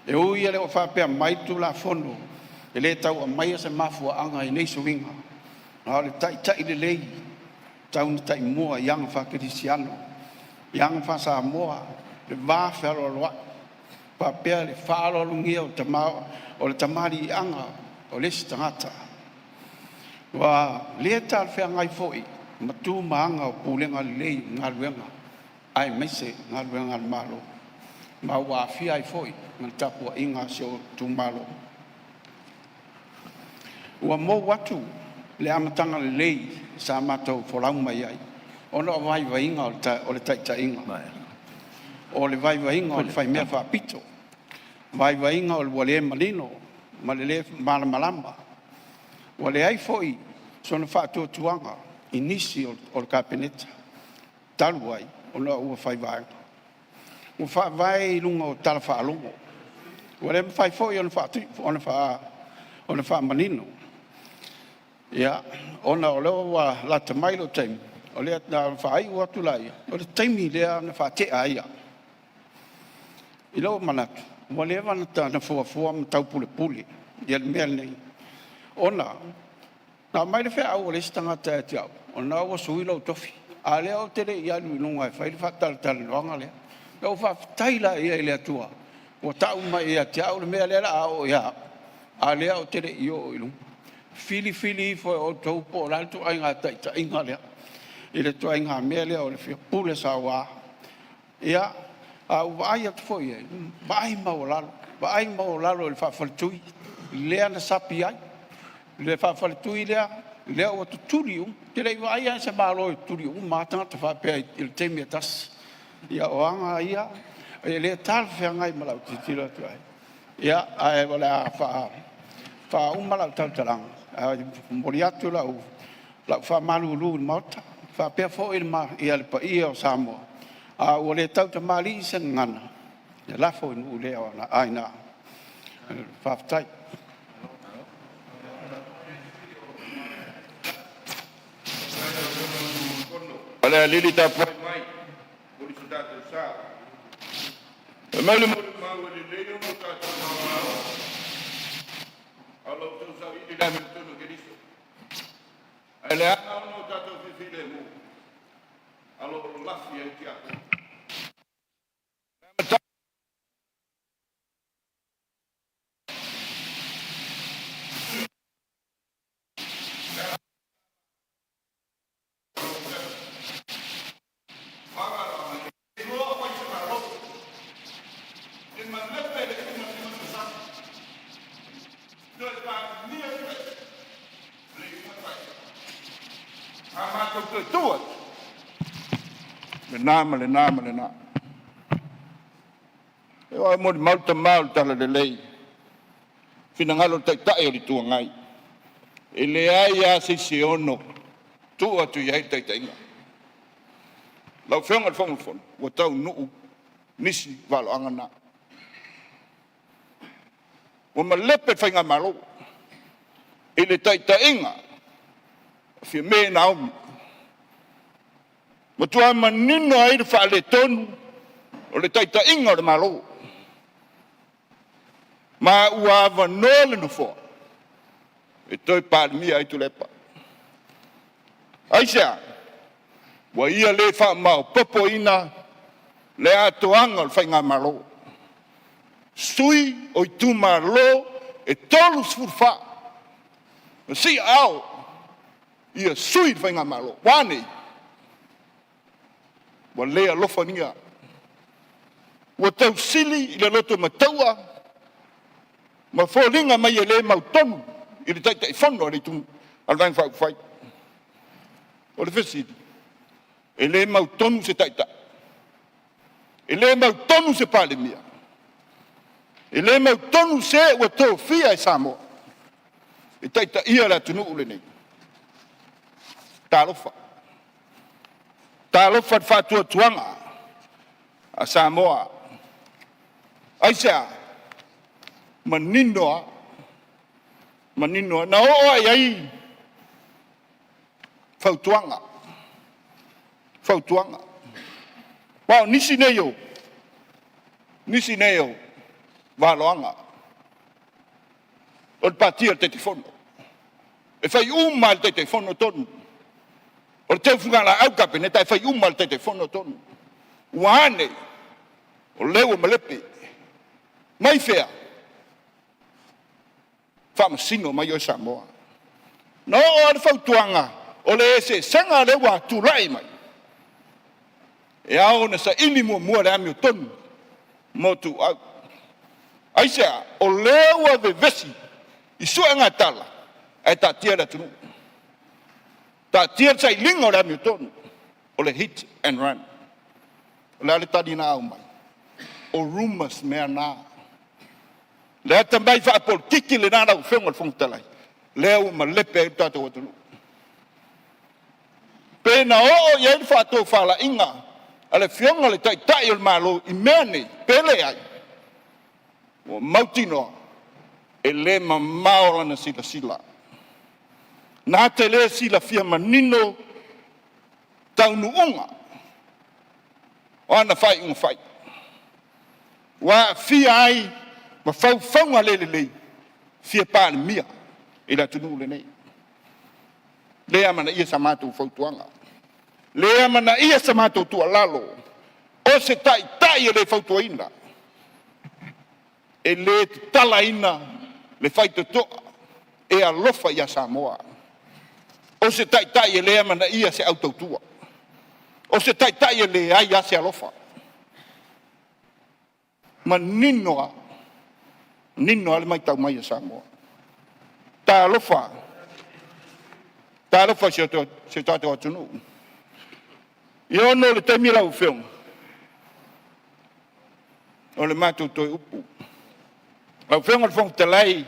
E ui e le o faapea mai le Tulafono e le tau aumaia se mafuaaga i nei suiga, a o le taitai lelei e tatau ona taimua i aga faakerisiano, i aga faasamoa, le va fealoaloai faapea le faaaloalogia o le tamaliiaga o le isi tagata. Ua le talafeagai foi ma tu ma aga o pulega lelei o galuega aemaise galuega a le Malo, ma ua aafia ai foi ma le tapuaiga a si ou itumalo. Ua mou atu le amataga lelei sa matou folau mai ai, ona o vaivaiga o le taitaiga, o le vaivaiga o le faimea faapito, vaivaiga ua le manino ma le le malamalama, ua leai foi sona faatuatuaga i nisi o le Kapeneta talu ai ona ua fai vaega. Ua faavae i luga o tala faalogo ua le mafai foi ona faamanino. Ia, ona o lea ua lata mai lou taimi, ona faaiu atu lea, o le taimi lea na faatea ai au. I lou manatu, ua leva ona fuafua ma taupulepule le mea lenei, ona na aumai le feau a le isi tagata ia te au, o lena ua sui lou tofi, a o lea ou te le i alu i luga e fai le faatalatalanoaga lea. Ona ou faafetai lea i le Atua ua tau mai ia te au le mea lea o le a oo ia au, a o lea ou te le i oo i luga. Filifili ifo e outou po o le a le ituaiga taitaiga lea, i le ituaiga mea lea o le fia pule saua. Ia, a ou vaai atu foi i ai, vaai maualalo, vaai maualalo i le faafaletui lea na sapi ai, le faafaletui lea ua tutuli uma. Ou te le i vaaia lava se Malo e tutuli uma lava tagata faapea i le taimi e tasi. Ia, o aga ia e le talafeagai ma lau tilotilo atu i ai. Ia, ae o le a faauma lau tautalaga, ae momoli atu lau faamalulu i le Maota faapea foi le paia o Samoa, a ua le tautamalii se gagana, ia lafo i nuu le aina. Faafetai. Falealili tapuai. E mai le molimau e lelei ona o tatou maumau, a o lo o outou saili le amiotonu a Keriso. Ae leaga ona o tatou fifilemu, a o lo o lafi ai le tiapolo. A matou toe tu atu, lena ma lena ma lena. E molimau le tama o le Talalelei, finagalo o le Taitai o le Itu Agai, e leai lava se isi e ono tuu atu i ai le taitaiga. Lau Afioga i le Fofoga Fetalai, ua taunuu nisi valoaga na. Ua malepe le faigamalo i le taitaiga a Fiame Naomi, matua manino ai le faaletonu o le taitaiga o le Malo, ma ua avanoa le Nofoa e toe Palemia ai Tuilaepa. Aisea? Ua ia le faamaopopoina le atoaga o le faigamalo. Sui o itumalo e 34 na siiaao ia sui le faigamalo. Ua a nei? Ua le alofagia, ua tausili i le lotomataua ma foliga mai e le mautonu i le Taitaifono a le Vaega Faaupufai. O le fesili, e le mautonu se Taitai? E le mautonu se Palemia? E le mautonu se ua tofia e Samoa e taitaia le atunuu lenei? Talofa, talofa i le faatuatuaga a Samoa. Aisea? Manino lava, manino lava. Na oo lava i ai fautuaga, fautuaga. Aua o nisi nei o valoaga o le pati a le Taitaifono. E fai uma lava e le Taitaifono tonu. O le teu fugalaau a le Kapeneta e fai uma lava e le Taitaifono tonu. Ua a nei? O lea ua malepe. Mai fea? Faamasino mai oe Samoa. Na oo lava le fautuaga, o le eseesega lea ua tulai mai, e ao ona saili muamua le amiotonu mo ituau. Aisea? O lea ua vevesi i suegatala ae taatia le atunuu, taatia le sailiga o le amiotonu, o le hit and run. O le a le tali na aumai? O rumors mea na. Le atamai faapolokiki lena lau Afioga i le Fofoga Fetalai, lea ua malepe ai le tatou atunuu. Pe na oo i ai le faatofalaiga a le Afioga i le Taitai o le Malo i mea nei, pe leai, ua mautinoa e le mamao lana silasila, na te le silafia manino taunuuga o ana faaiuga fai, ua aafia ai ma faufauga le lelei fia Palemia i le atunuu lenei. Le amanaia sa matou fautuaga, le amanaia sa matou tuualalo, o se taitai e le fautuaina, e le tatalaina le faitotoa e alofa ia Samoa. O se taitai e le amanaia se au tautua. O se taitai e leai lava se alofa. Manino lava, manino lava le matau mai a Samoa. Talofa, talofa i si o tatou atunuu. Ia ona oo mai lea i le taimi lau Afioga, o le matou toe upu. Lau Afioga i le Fofoga Fetalai,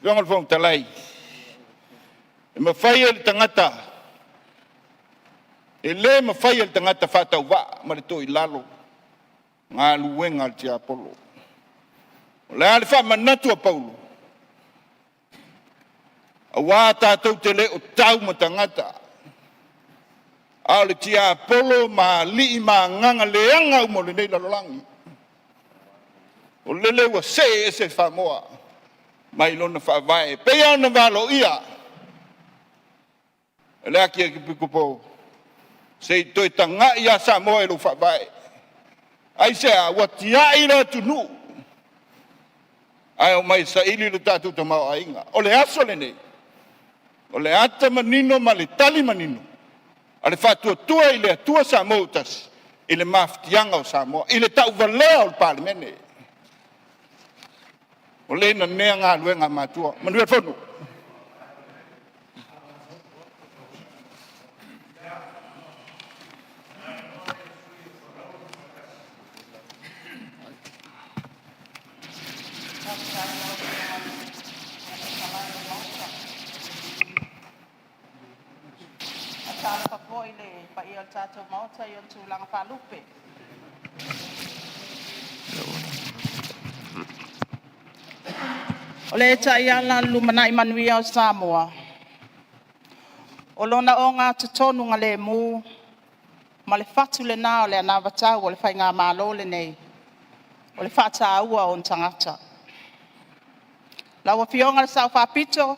lau Afioga i le Fofoga Fetalai, e mafai e le tagata, e le mafai e le tagata faatauvaa ma le toilalo galuega a le tiapolo. O le a le faamanatu a Paulo? Aua tatou te le o tau ma tagata, a o le tiapolo ma alii ma agaga leaga uma o lenei lalolagi. O lele ua see ese Samoa mai lona faavae e pei ona valoia e le Akiepikopo se i toe tagai ia Samoa i lou faavae. Aisea? Ua tiai le atunuu ae omai e saili lo tatou tamaoaiga. O le aso lenei, o le ata manino ma le tali manino a le Faatuatua i le Atua Samoa ua Tasi i le mafatiaga o Samoa, i le tauvalea o le Palemene. O le nanea galuega a matua. Manuia le fono. Faatalofa foi i le paia o le tatou Maota i ona tulaga faalupe. O le taiala o le lumanai manuia o Samoa, o lona ogatotonugalemu ma le fatu lena o le anavatau a le Faigamalo lenei, o le faataua o ona tagata. Lau Afioga i le Sao Faapito,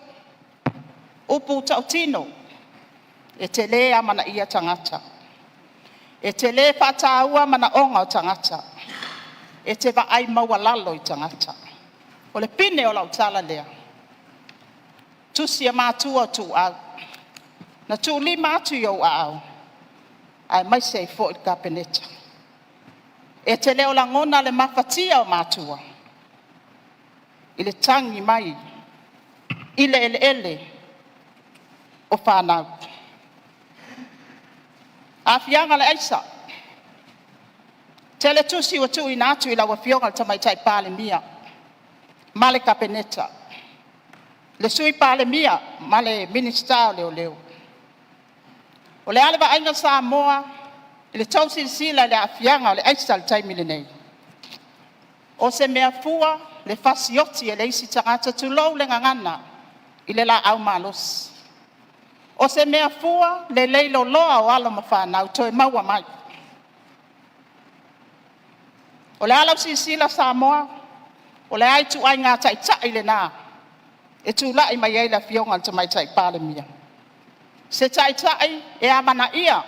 upu tautino, e te le amanaia tagata, e te le faataua manaoga o tagata, e te vaai maualalo i tagata. O le pine o lau tala lea, tusi a matua o ituau, na tuulima atu i ou aao aemaise ai foi le Kapeneta. E te le o lagona le mafatia o matua i le tagi mai i le eleele o fanau. Aafiaga o le aisa, tele tusi ua tuuina atu i lau Afioga i le Tamaitai Palemia ma le Kapeneta, le Sui Palemia ma le Minisita o Leoleo. O le a le vaaiga a Samoa i le tou silasila i le aafiaga o le aisa i le taimi lenei? O se mea fua le fasioti e le isi tagata, tulou le gagana i le laau malosi? O se mea fua le leiloloa o alo ma fanau toe maua mai? O le a lau silasila Samoa? O le a ituaiga taitai lena e tulai mai ai le Afioga i le Tamaitai Palemia? Se taitai e amanaia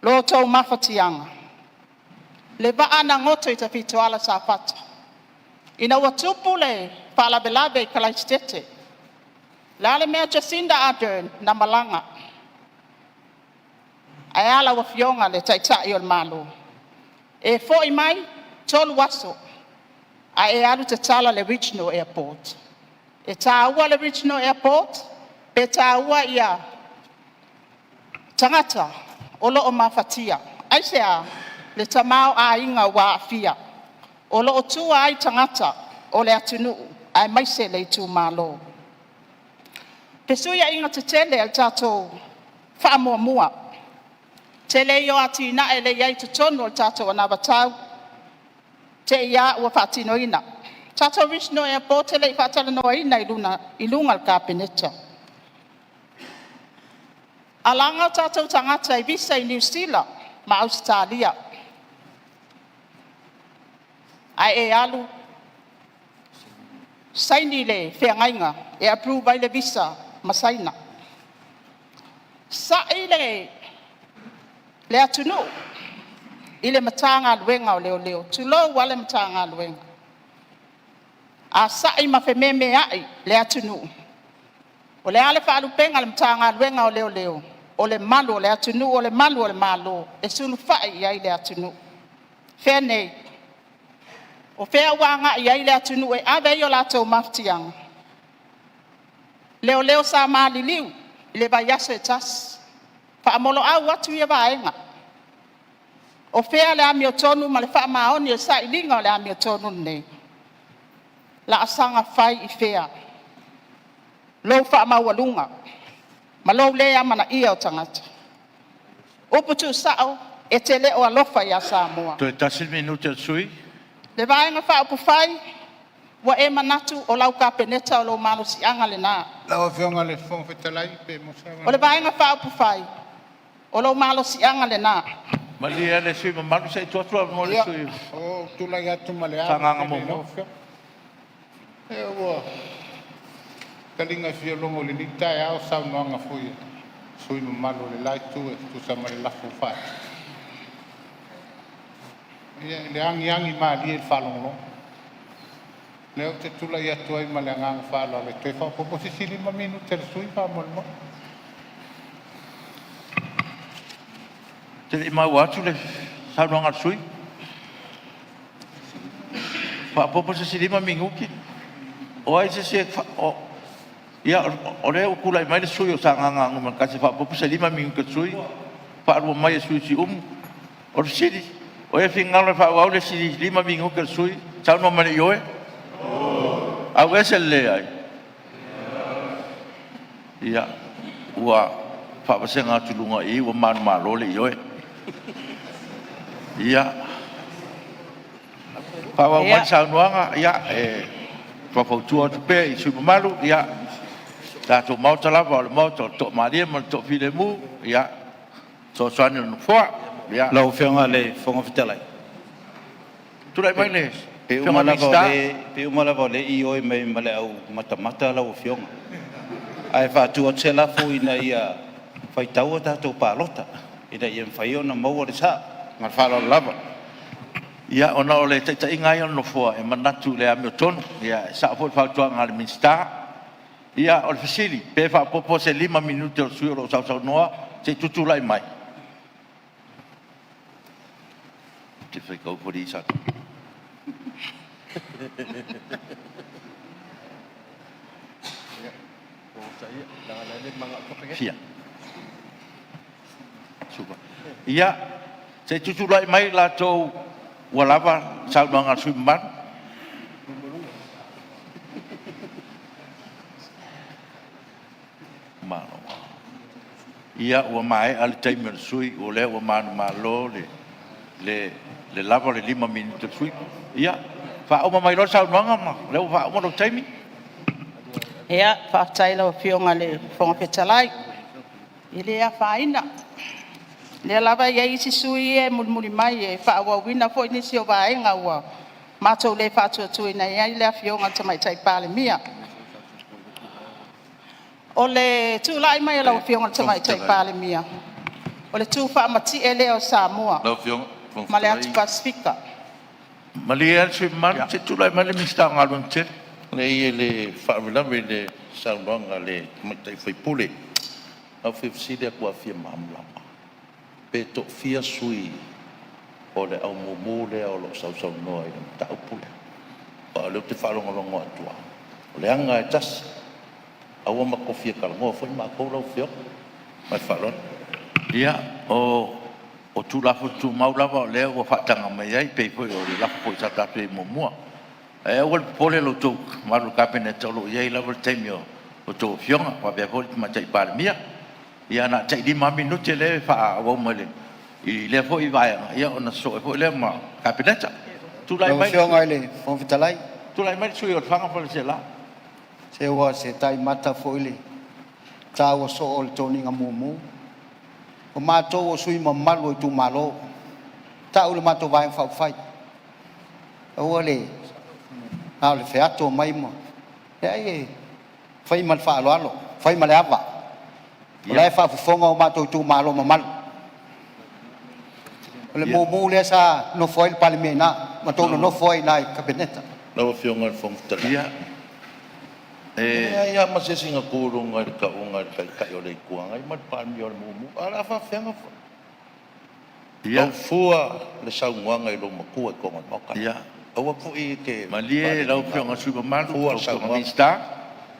lo outou mafatiaga, le vaa na goto i Tafitoala Safata ina ua tupu le faalavelave i Kalaisitete. O le a le mea Jacinta Ardern na malaga, ae a lau Afioga i le Taitai o le Malo? E foi mai, 3 aso ae e alu tatala le regional airport. E taua le regional airport pe taua tagata o lo o mafatia? Aisea? Le tamaoaiga ua aafia, o lo o tua ai tagata o le atunuu aemaise le itumalo. Fesuiaiga tetele a le tatou faamuamua, tele ia o atinae lea e i ai i totonu o le tatou anavatau, te i lava ua faatinoina. Tatou regional airport e le i faatalanoaina i luga o le Kapeneta. Alaga o tatou tagata i visa i Niu Sila ma Ausetalia, ae e alu saini le feagaiga e approve ai le visa ma Saina. Sa'i le atunuu i le Matagaluega o Leoleo, tulou lava le Matagaluega. A sa'i ma fememea'i le atunuu, o le a le faalupega a le Matagaluega o Leoleo? O le malu o le atunuu, o le malu o le Malo, e sulufai i ai le atunuu. Fea nei? O fea ua agai i ai le atunuu e ave ai o latou mafatiaga? Leoleo sa maliliu i le vaiaso e tasi, faamoloau atu ia vaega. O fea le amiotonu ma le faamaoni o le sailiga o le amiotonu lenei? O le a saga fai i fea lou faamaualuga ma lou le amanaia o tagata? Upu tuusao, e te le o alofa ia Samoa. Toe tasi le minute o le sui usufono. Le Vaega Faaupufai, ua e manatu o lau Kapeneta o lou malosiaga lena. Lau Afioga i le Fofoga Fetalai pe maua se O le avanoa. Vaega Faaupufai, o lou malosiaga lena. Malie le sui usufono mamalu se i tuu atu le avanoa i le Ia, sui usufono ou tulai atu ma le o ava Sagaga tele i lau 1. Afioga. Se ua taliga fialogo i lenei taeao saunoaga foi a sui usufono mamalu o le la itu e tusa ma le lafo ua faatu. Ia, i le agiagi malie i le faalogologo. Lea ou te tulai atu ai ma le agaga faaaloalo e toe faaopoopo se isi 5 minute a le sui usufono faamolemole. Ou te le i maua atu le saunoaga a le sui usufono. Faaopoopo se isi 5 minute. O ai se isi e... Ia, o lea ua tulai mai le sui usufono mo Sagaga 1 e faaopoopo se 5 minute a le sui usufono, faalua mai e le sui usufono o Siumu. O le fesili, o ai e finagalo e faaauau le isi 5 minute a le sui usufono? Saunoa mai i le ioe. Aveese le leai? Ia, ua faavasega atu i luga i i ua manumalo le ioe. Ia, faaauau mai le saunoaga. Ia, e faufautua atu pea i sui usufono mamalu, ia, le tatou Maota lava o le Maota o le toamalie ma le toafilemu. Ia, o le fesoasoani a le Nofoa. Ia, Lau Afioga i le Fofoga Fetalai, tulai mai le pei Afioga uma i le lava o Minisita. lea, pei uma lava o lea e ioe mai ma le au matamata lau Afioga. Ae faatu atu se lafo, Ina ia faitau a tatou palota ina ia mafai ona maua le sao. Ma le faaaloalo lava. Ia, ona o le taitaiga lava ia o le Nofoa, e manatu i le amiotonu. Ia, e sao foi le fautuaga a le Minisita. Ia, o le fesili, pe faaopoopo se 5 minute o le sui usufono o lo o sausaunoa se i tutulai mai. Ou te faitau foi Ia, se i tutulai mai i latou ua lava le saunoaga a le sui usufono mamalu. Ia, ua maea le taimi o le sui usufono, o lea ua manumalo le lava o le 5 minute a le sui usufono. Ia, faauma mai loa le saunoaga ma o lea ua faauma lou taimi. Ia, faafetai i lau Afioga i le Fofoga Fetalai. E le afaina, o lea lava e i ai isi sui usufono ia e mulimuli mai e faaauauina foi nisi o vaega ua matou le faatuatuaina i ai le Afioga i le Tamaitai Palemia. O le tulai mai o lau Afioga i le Tamaitai Palemia, o le tu faamatie lea o Samoa ma le atu Pasefika. Malie lava le sui usufono mamalu, se i tulai mai le Minisita o Galuega Tetele. Leai e le faalavelave i le saunoaga a le tamaitai sui usufono. Ae ou te fia fesili atu lava e fia malamalama, pe toafia sui o le au mumu lea o lo o sausaunoa i le mataupu lea? Aua o lea ou te faalogologo atu lava, o le aga lava e tasi. Ae ua matou fia talanoa foi matou lau Afioga. Ma le faaaloalo. Ia, o Tulafono Tumau lava o lea ua faataga mai ai, pei foi o le lafo foi sa tatou i ai muamua. Ae aua le popole lo outou mamalu i le Kapeneta, o lo o i ai lava le taimi a outou afioga faapea foi le Tamaitai Palemia. Ia na o le tai 5 lava minute lea e faaauau mai i lea foi vaega, ia ona sosoo ai foi lea ma le Kapeneta. Tulai Lau mai le Afioga i le Fofoga Fetalai, tulai mai le sui usufono mo Lefaga ma Faleaseela. Se ua se taimata foi le taua soo o le toniga mumu. O matou o sui mamalu o itumalo, tau le matou Vaega Faaupufai, aua le na o le feato mai ma… Leai, e fai ma le faaaloalo, fai ma le ava, o la e faafofoga o matou itumalo mamalu. O le mumu lea sa nofo ai le Palemia i ina, matou nonofo ai i ina i le Kapeneta. Lau Afioga i le Fofoga Fetalai, Ia, e e leai lava ma se isi na tu i luga i le tauga a le Taitai o le Itu Agai ma le Palemia o le mumu. Ae o le a faapefea ona ia, tau fua le saunoaga i lou matua i totonu o le Maota lenei? Ia. Aua foi e te Malie lau Afioga i le faaleaganuu. sui usufono mamalu, Fua lau le Afioga i le saunoaga. Minisita.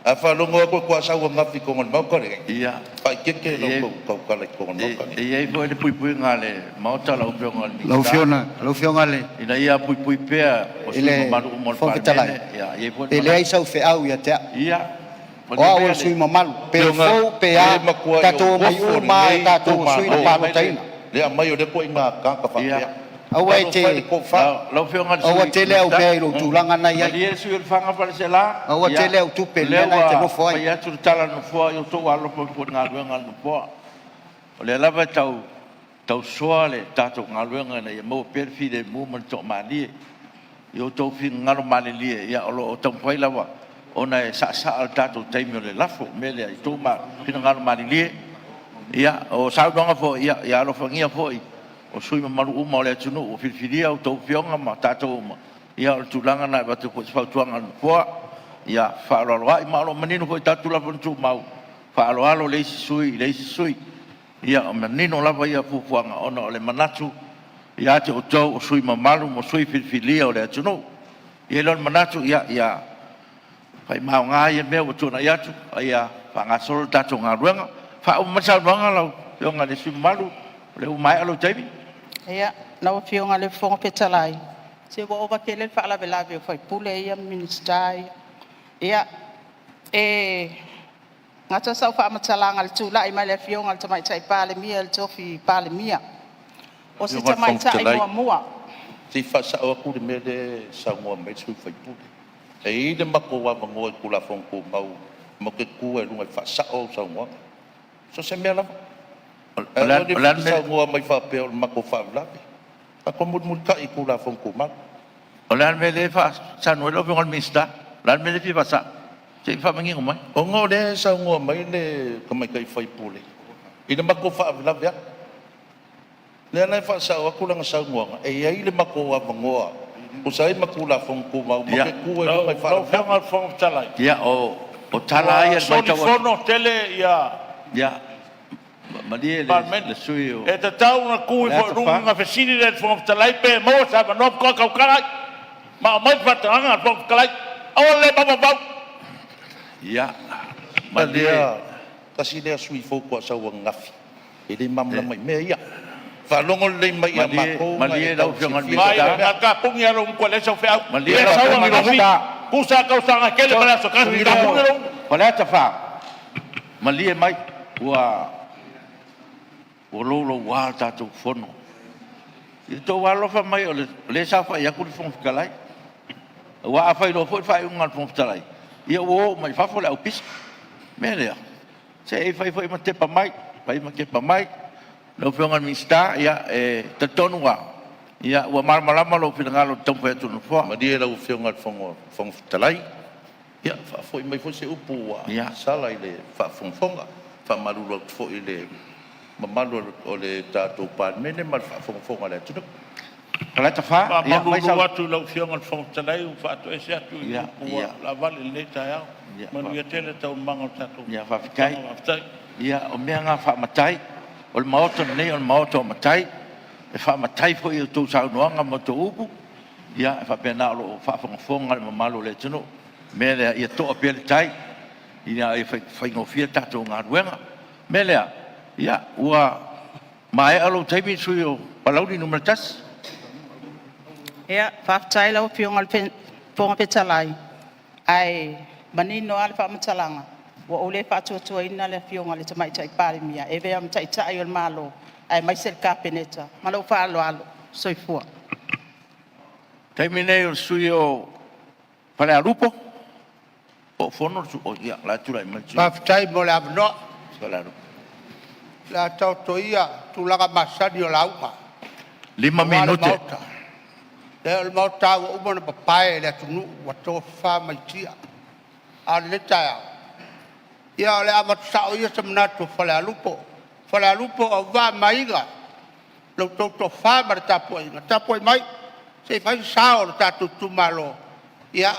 A faalogo atu e te sau ananafi i totonu o le Maota lenei, Ia, faaeteete e i lau ai tautala i totonu o le Maota e lenei. i ai foi le puipuiga a le Maota lau Afioga i le Lau Minisita, Afioga, lau Afioga i le ina ia puipui pea o i sui le usufono mamalu uma o le Fofoga Fetalai, Palemene. Ia e i ai foi le e leai manatu. sau feau ia te au. Ia, O malie au o maia le le sui mamalu, pe Afioga, fou pe e a, matuai tatou ou omai ofo uma lava o lenei tatou o sui na itumalo malie mai le palotaina. i le aumai o lea ituaiga tagata faapea. Aua e Talofa e i le te tofa. Lau Afioga i le aua Sui tele au Minisita, mea i lou tulaga na i ai. malie le sui usufono mo Lefaga ma Faleaseela. Aua Ia, tele au tupe o i le lea mea lena e te ua nofo ai. fai atu le tala a le Nofoa, ia outou alolofa ifo i le galuega a le Nofoa. O lea lava e tau tausoa le tatou galuega ina ia maua pea le filemu ma le toamalie. I outou finagalo malilie, o lo o taumafai lava ona e saasaa le tatou taimi o le lafo. O le mea lea, ia outou finagalo malilie, o saunoaga foi, ia alofagia foi o sui usufono mamalu uma o le atunuu ua filifilia a outou afioga ma tatou uma. Ia o le tulaga lena e avatu ai foi se fautuaga a le Nofoa, ia fefaaaloaloai, ma o lo o manino foi i tatou Tulafono Tumau, e faaaloalo le isi sui usufono i le isi sui usufono. Ia e manino lava ia fuafuaga ona o le manatu ia te outou o sui usufono mamalu ma sui usufono filifilia o le atunuu. Ona i ai lea o le manatu, ia fai ma aoga ia mea ua tuanai atu a ia faagasolo le tatou galuega. Faauma mai le saunoaga lau Afioga i le sui usufono mamalu o lea ua maea lou taimi. Ia, lau Afioga i le Fofoga Fetalai, se ua ova tele le faalavelave o sui usufono ia ma Minisita ia. Ia, e gata sau faamatalaga i le tulai mai o le Afioga i le Tamaitai Palemia i le tofi Palemia. O se tamaitai muamua. Se i faasao atu le mea lea e saunoa mai ai le sui usufono. E i ai le matou avanoa i le Tulafono Tumau matou te tu ai i luga e faasao au saunoaga, so o se mea lava. Ae aua e te saunoa mai faapea o le matou faalavelave. Tatou mulimulitai i Tulafono Tumau. O le a le mea lea e saunoa ai lau Afioga i le Minisita? O le a le mea lea e fia faasao? Se i faamanino mai. Ona o lea e saunoa mai le tamaitai sui usufono i le matou faalavelave atu. O lea la e faasao atu lana saunoaga, e i ai le matou avanoa e tusa ai ma Tulafono Tumau matou te tu ai i luga e Lau Afioga i faalavelave. le Fofoga Fetalai, Ia, o tala lava ia ua i le matau atu. solifono tele Ia, malie le le sui usufono mo Palemene. E tatau ona tu ifo Faleata i luga 4. ona fesili lea i le Fofoga Fetalai pe maua se avanoa faatoa tautala ai, ma aumai le faatagaga a le Fofoga Fetalai. Aua le mafaufau. Ia, malie. Tasi lea sui usufono faatoa sau ananafi e le malamalama i mea ia. Faalogo lelei mai ia Malie, matou ona malie e lau tau Afioga i le silafia Vaai, mea. Minisita. na o le tapuni lava o lou gutu e leai sau feau. Malie E lau sau Afioga i le ananafi, Minisita. tusa lava tausaga e tele ma le aso e tasi, Sui tapuni mo lou gutu. Faleata 4, malie mai, ua louloua le tatou Fono. Ia outou alolofa mai o lea e saofai atu le Fofoga Fetalai. Aua a fai loa foi le faaiuga a le Fofoga Fetalai, ia ua o uma i fafo le aupisa. O le mea lea, se i fai foi ma tepa mai, fai ma tepa mai. Lau Afioga i le Minisita, e talitonu lava ua malamalama lou finagalo i le taumafai atu o le Nofoa. Malie lau Afioga i le Fofoga Fetalai, ia faafoi mai foi se upu ua sala i le faafogafoga. E faamalulu atu foi i le mamalu o le tatou Palemene ma le faafogafoga a le atunuu. Faleata 4, ia aumai Faamalulu sau. atu i lau Afioga i le Fofoga Fetalai ua faatoese atu i upu ua laavale i lenei taeao. Manuia tele taualumaga o le tatou Ia, fonotaga. faafetai. Faafetai. Ia, o mea na faa-matai. O le Maota lenei o le Maota o matai. E faa-matai foi a outou saunoaga ma outou upu. Ia, e faapena o lo o faafogafoga le mamalu o le atunuu. O le mea lea, ia toa pea le tai ina ia faigofie le tatou galuega. O le mea lea, ia, ua maea lou taimi le sui usufono mo Palauli 1. Ia, faafetai i lau Afioga i le Fofoga Fetalai, ae manino lava le faamatalaga, ua ou le faatuatuaina le Afioga i le Tamaitai Palemia e avea ma Taitai o le Malo aemaise le Kapeneta. Ma lou faaaloalo. Soifua. O le taimi lenei o le sui usufono mo Falealupo. Po o fono le sui usufono? Ia, o la e tulai mai le sui Faafetai mo le avanoa. o Falealupo. O le a taoto ia tulaga masani o lauga 5 aua le minute. Maota. E leai o le Maota lava ua uma ona papae e le atunuu ua tofafa maitia. A o lenei taeao, ia o le a avatu sao ia se manatu o Falealupo. Falealupo, Auva'a ma Aiga, la outou tofa ma le tapuaiga, tapuai mai se i fai se sao o le tatou itumalo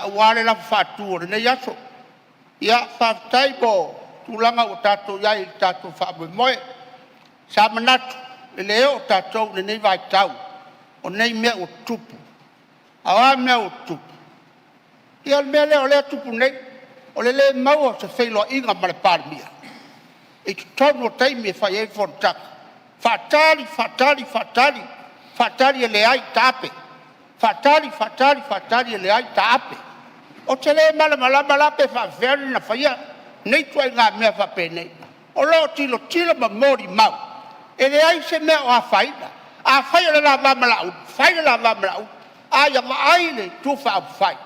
aua le lafo faatu o lenei aso. Ia, faafetai mo tulaga ua tatou i ai i le tatou faamoemoe. Sa manatu e le oo tatou i lenei vaitau o nei mea ua tutupu. A o a mea ua tutupu? Ia o le mea lea o lea e tupu nei, o le le maua o se feiloaiga ma le Palemia i totonu o taimi e fai ai fonotaga. Faatali, faatali, faatali, faatali e leai, taape. Faatali, faatali, faatali e leai, taape. Ou te le malamalama la pe faapefea ona faia nei ituaiga mea faapenei. O lo o tilotilo ma molimau, e leai se mea o afaina. Afai o le la va ma Laauli, fai le la va ma Laauli, a ia vaai le Itu Faaupufai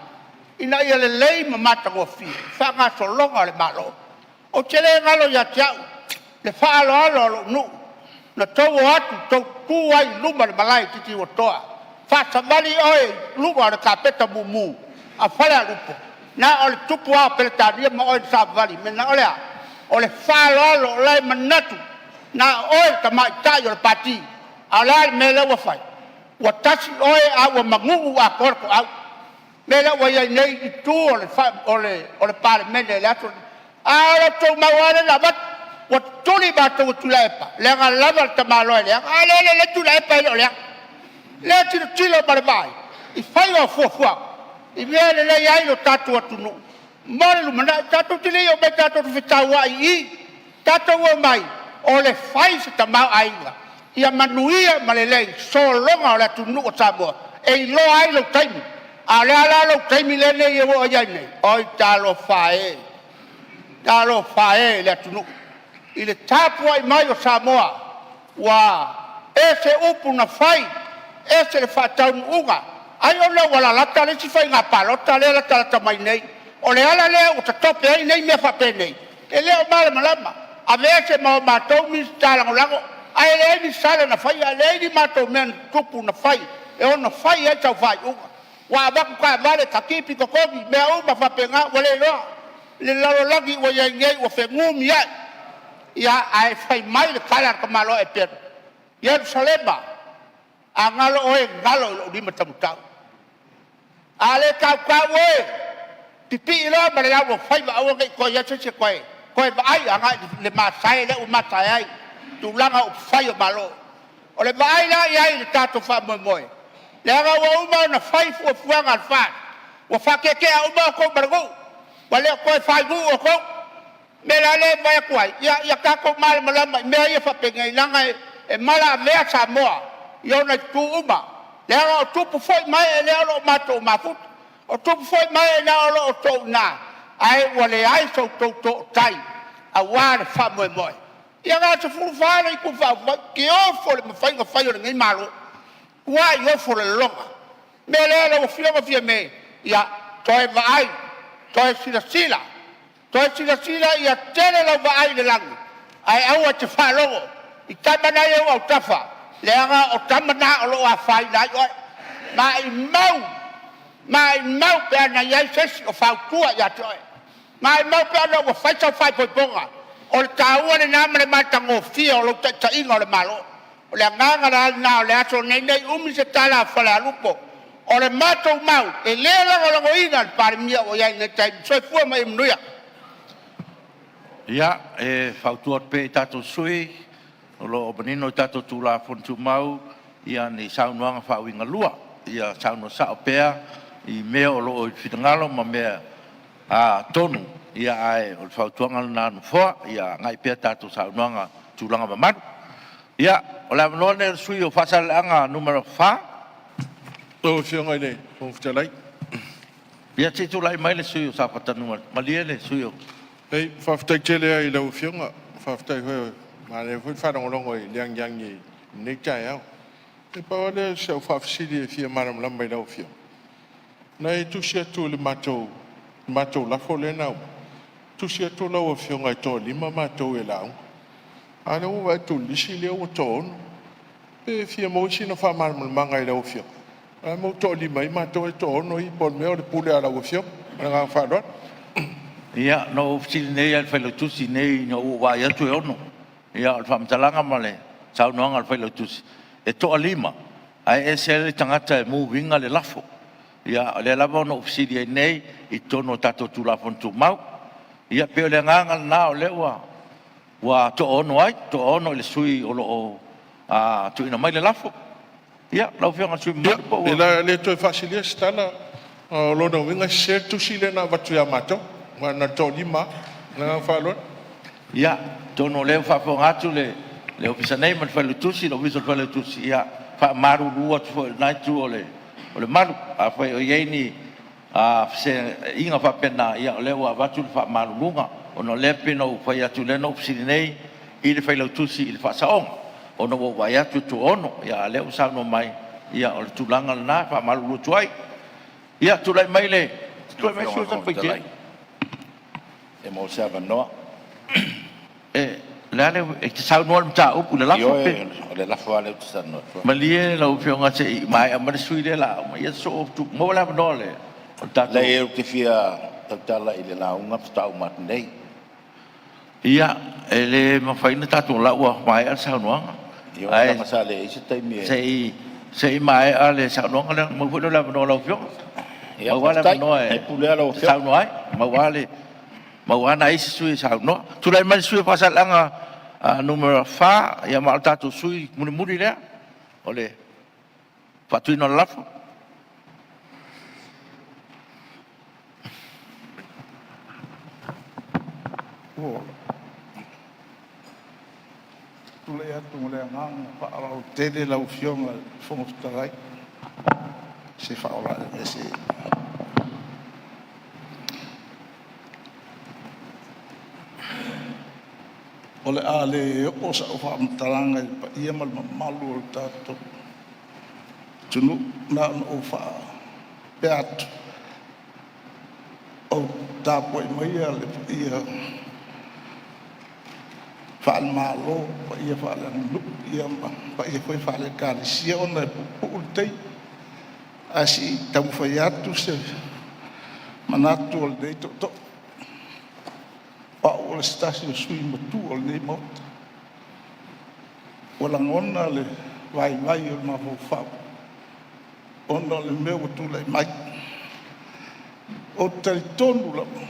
ina ia lelei ma matagofie le faagasologa o le Malo. Ou te le galo ia te au le faaaloalo a lou nuu Na tou o atu tou tutu ai i luma o le malae i Titiuatoa, faasavali oe i luga o le kapeta mumu a Falealupo, na o le tupu lava o Peretania ma oe na savavali ai. O le a? O le faaaloalo, o la e manatu na o oe o le tamaitai o le pati. A o le a le mea lea ua fai? Ua tasi oe ae ua magugu atoa le toau. O le mea lea ua i ai nei i itu o le Palemene i le aso lenei. A o le tumau lava lea na avatu, ua tutuli matou e Tuilaepa, leaga lava le tamaloa e leaga. A lea e lelei Tuilaepa e le o leaga. O lea e tilotilo ma le vaai i faiga o fuafuaga i mea e lelei ai lo tatou atunuu mo le lumanai. Tatou te le i omai tatou te fetauai i i, tatou omai o le fai se tamaoaiga ia manuia ma lelei sologa o le atunuu o Samoa e iloa ai lou taimi. A o le a la lou taimi lenei ua i ai nei? Oi talofa e, talofa e i le atunuu i le tapuai mai o Samoa, ua ese upu na fai, ese le faataunuuga. Ai ona ua lalata le isi faiga palota lea e latalata mai nei. O le ala lea ua tatope ai nei mea faapenei, e le o malamalama. Aveese ma matou Minisita Lagolago, ae leai ni sala na faia, leai ni matou mea na tutupu na fai e ono fai ai sau faaiuga. Ua avatu taavale, tatipi totogi, mea uma faapena, ua le iloa le lalolagi ua i ai nei ua fenumiai. Ia, ae fai mai le tala a le tamaloa Eperu, “Ierusalema, a galo oe, galo i lou lima taumatau. A le tautau oe, pipii loa ma le lauofaiva aua ne i toe i ai se isi e toe vaai agai i le masae lea ua masae ai tulaga o upufai o Malo.” O le vaai la i ai i le tatou faamoemoe, leaga ua uma ona fai fuafuaga a le FAST, ua faatetea uma outou ma le nuu, ua le o toe fainuu outou. O le mea la lea e fai atu ai, ia tatou malamalama i mea ia faapenei, leaga e malaavea Samoa i ona itu uma, leaga o tupu foi ma ee lea o lo o matou mafuta, o tupu foi ma ee o lo o outou i ina, ae ua leai so outou tootai aua le faamoemoe. Ia na o le 14 le Itu Faaupufai, ou te ofo i le mafai ona fai o lenei Malo, matua ofo lolona. O le mea lea lau Afioga Fiame, ia toe vaai, toe silasila, toe silasila ia tele lau vaai i le lagi, ae aua e te faalogo i tama na e i ou autafa, leaga o tama na o lo o afaina ai oe. Maumau, maumau pe ana i ai se isi o fautua ia te oe, maumau pe ana ua fai sau faaipoipoga. O le taua lena ma le matagofie o lou taitaiga o le Malo. O le agaga la lena o le aso lenei, ne i umi se tala a Falealupo. O le matou mau, e le lagolagoina le Palemia ua i ai nei i le taimi. Soifua ma ia manuia. Ia, e fautua atu pea i tatou sui usufono, o lo o manino i tatou Tulafono Tumau ni saunoaga faauigalua. Ia saunoa sao pea i mea o lo o i le finagalo ma mea tonu, ae o le fautuaga lena a le Nofoa, ia agai pea tatou saunoaga i tulaga mamalu. Ia, o le avanoa lenei o le sui usufono mo Faasaleleaga 4. Lau Afioga i le Fofoga Fetalai. Ia, se i tulai mai le sui usufono mo Safata 1. Malie le sui usufono. Leai, faafetai tele lava i lau Afioga, faafetai foi, manaia foi le faalogologo i le agiagi i lenei taeao. E pau lava lea o si au faafesili e fia malamalama i lau Afioga, na e tusi atu i le matou lafo lea na aumai, tusi atu lau Afioga e toalima matou e lauga, a o lea ua ou vaai atu i le lisi lea ua toaono. Pe fia maua sina faamalamalamaga i lau Afioga, o le a le mea ua toalima ai matou ae toaono ia, po o le mea o le pule lava a lau Afioga. Ma le agaga faaaloalo. Ia, na ou fesili nei lava i le Failautusi nei ina ua ou vaai atu e 6. Ia, o le faamatalaga ma le saunoaga a le Failautusi, e toa-5 ae ese le tagata e move ina le lafo. Ia, o lea lava na ou fesili ai nei i totonu o tatou Tulafono Tumau. Ia pei o le agaga lena o lea ua toaono ai, toaono i le sui usufono o lo o tuuina mai le lafo. Ia, lau Afioga i le sui usufono mamalu po ua... Ia, o le a le toe faasilia se tala, o lona uiga e sese le tusi lea na avatu ia matou, aua na o le toalima lava. Ma le agaga faaaloalo. Ia, atonu o lea ua faafofoga atu le Ofisa nei ma le Failautusi, le Ofisa o le Failautusi, ia e faamalulu atu foi i lena itu o le malu. Afai o i ai ni feseaiga faapena, ia o lea ua avatu le faamaluluga, ona o lea e pei ona ou fai atu, lea na ou fesili nei i le Failautusi i le faasaoga, ona ua ou vaai atu e toaono, a o lea ua saunoa mai, ia o le tulaga lena e faamalulu atu ai. Ia, tulai mai le sui usufono mo Satupaitea. Lau Afioga i le Fofoga Fetalai, pe maua se avanoa. le a le e te saunoa i le mataupu i le lafo pe? Ioe, o le lafo lava lea ou te talanoa atu ai. Malie lau Afioga se i maea mai le sui usufono lea o le a uma, ia sosoo atu, maua le avanoa o le tatou. Leai ou te fia tautala i le lauga faatoa uma atu nei. Ia, e le mafai ona tatou lau ua maea le saunoaga. Ioe, leaga sa leai se taimi e… Ae se i maea le saunoaga lea ona maua foi lea o le avanoa o lau Afioga. Ia Maua lava le faafetai, avanoa e e pule lava lau te Afioga. saunoa ai, maua lava nai isi sui usufono e saunoa. Tulai mai le sui usufono mo Faasaleleaga 4, ia ma o le tatou sui usufono mulimuli lea o le faatuina o le lafo. Tulai atu ma le agaga faaaloalo tele lau Afioga i le Fofoga Fetalai, se O le a le oo sau faamatalaga i le paia ma le mamalu o le tatou atunuu, na ona ou faapea atu, tapuai maia le paia faale-Malo, paia faaleaganuu ma paia foi faale-Ekalesia ona e puupuu le taimi. Ae se i taumafai atu se manatu o lenei tootoo. O au o se tasi o sui usufono matua o lenei Maota. Ua lagona le vaivai o le mafaufau ona o le mea ua tulai mai. Ou te talitonu lava,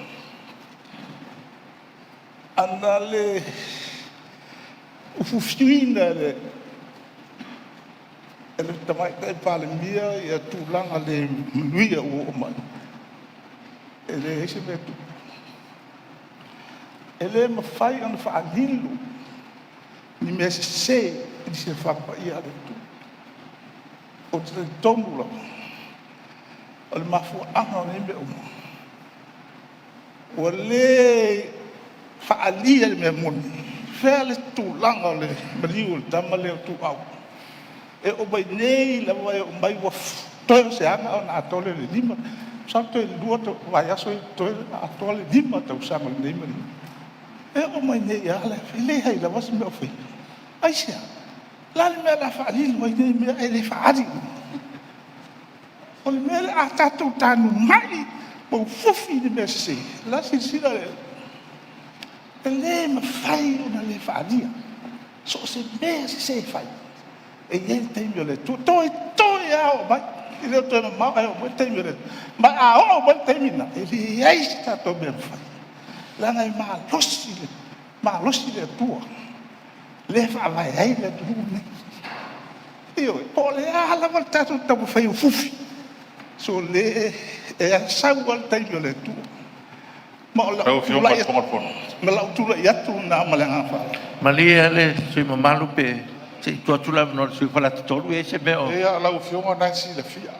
ana le ufiufiina e le Tamaitai Palemia tulaga le manuia ua oo mai, e leai se mea e tupu. E le mafai ona faalilo ni mea sese i le silafaga paia a le Atua. Ou te talitonu lava, o le mafuaaga o nei mea uma, ua le faaalia le mea moni, fea le tulaga o le maliu o le tama lea o Tuuau. E oo mai nei lava e oo mai ua toe o se aga ona atoa lea o le 5, masalo toe 2 vaiaso ia totoe ona atoa lea o le 5 tausaga o lenei maliu. E oo mai nei lava e leai lava se mea o faia. Aisea? O le a le mea o le a faalilo ai nei mea ae le faaali? O le mea lea, a tatou taluai ma fufi i le mea sese, o la e silasila le Alii. E le mafai ona le faaalia so o se mea sese e fai, e i ai le taimi o le Atua. Toetoe lava oo mai, e le o toe mamao ae oo mai le taimi o le Atua. Ma a oo mai le taimi lena, e leai se tatou mea e mafai, leaga e malosi, malosi le Atua lea e faavae ai le atunuu lenei. Ioe. Po o le a lava le tatou taumafai e fufi, sole, e sau lava le taimi o le Atua. Ma o lau tulai atu lena ma le agaga faaaloalo. Malie le sui usufono mamalu, se i tuu atu le avanoa i le sui usufono mo Faleata 3. E i ai se mea o… Ia, lau Afioga o lena e te silafia,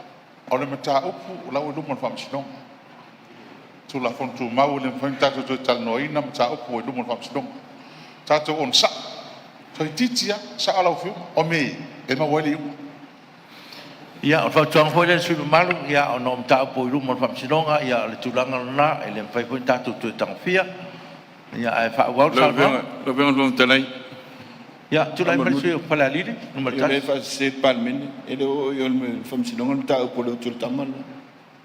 o le mataupu o la ua i luma o le Faamasinoga. O Tulafono Tumau e le mafai ona tatou toe talanoaina mataupu ua i luma o le Faamasinoga. Tatou onosai, toeitiiti lava sao lau Afioga. O mea e maua ai le iuga. Ia, o le fautuaga foi lea i le sui usufono mamalu, ona o mataupu ua i luma o le Faamasinoga, ia o le tulaga lena, e le mafai foi ona tatou toe tagofia. Ae faaauau le saunoaga. Lau Afioga i le Fofoga Fetalai… Ia, tulai mai le sui usufono mo Falealili 1. O lea e faasese le Palemene, e le o oo i o i le Faamasinoga le mataupu o le oti o le tama lena.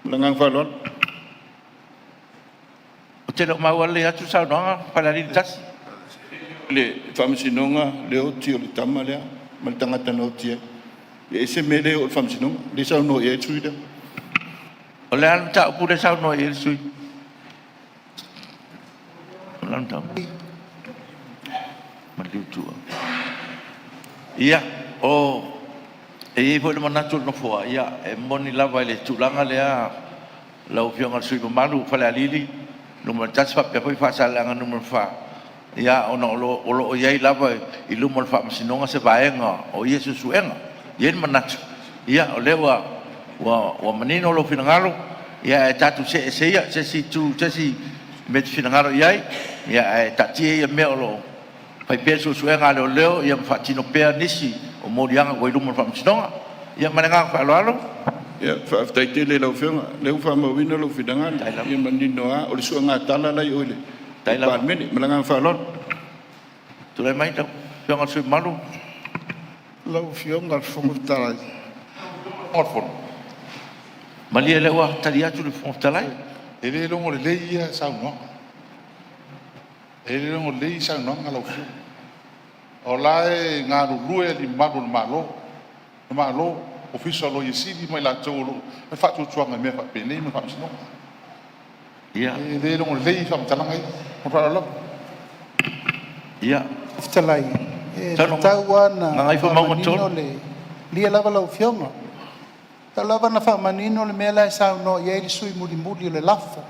Ma le agaga faaaloalo. Ou te le o maua lelei atu le saunoaga Falealili 1. O le Faamasinoga le oti o le tama lea ma le tagata na oti ai. E ese mea lea e oo i le Faamasinoga, lea e saunoa i ai le sui usufono lea. O le a le mataupu lea e saunoa i ai le sui usufono? Ia, e i ai foi le manatu o le Nofoa, e moni lava i le tulaga lea lau Afioga i le sui usufono mamalu mo Falealili 1 faapea foi Faasaleleaga 4, ona o lo o i ai lava i luma o le Faamasinoga se vaega o ia suesuega. E i ai le manatu o lea ua manino lou finagalo, ae tatou see ese ia i se isi itu i se isi mea e te finagalo i ai, ae taatia ia mea o lo o fai pea suesuega a leoleo ma faatino pea nisi o moliaga ua i luma o le Faamasinoga. Ia ma le agaga faaaloalo. Faafetai tele i lau Afioga, o lea ua faamauina lou finagalo, ia manino lava o le suegatala la e i o i le Palemene. Ma le agaga faaaloalo. Tulai mai lau Afioga i le sui usufono mamalu. Lau Afioga i le Fofoga Fetalai. Malie o lea ua tali atu le Fofoga Fetalai. E le logo lelei ia saunoaga. E le logo lelei saunoaga lau Afioga. O la e galulue alii mamalu o le Malo, le Malo, Ofisa o le Loia Sili ma i latou o lo o i ai le faatuatuaga i mea faapenei ma faamasinoga. E le logo lelei faamatalaga ia. Ma le faaaloalo lava. Fetalai, e tatau lava ona Gagaifomauga faamanino 3. le... Malie lava lau Afioga, e tatau lava ona faamanino le mea la e saunoa i ai le sui usufono mulimuli o le lafo.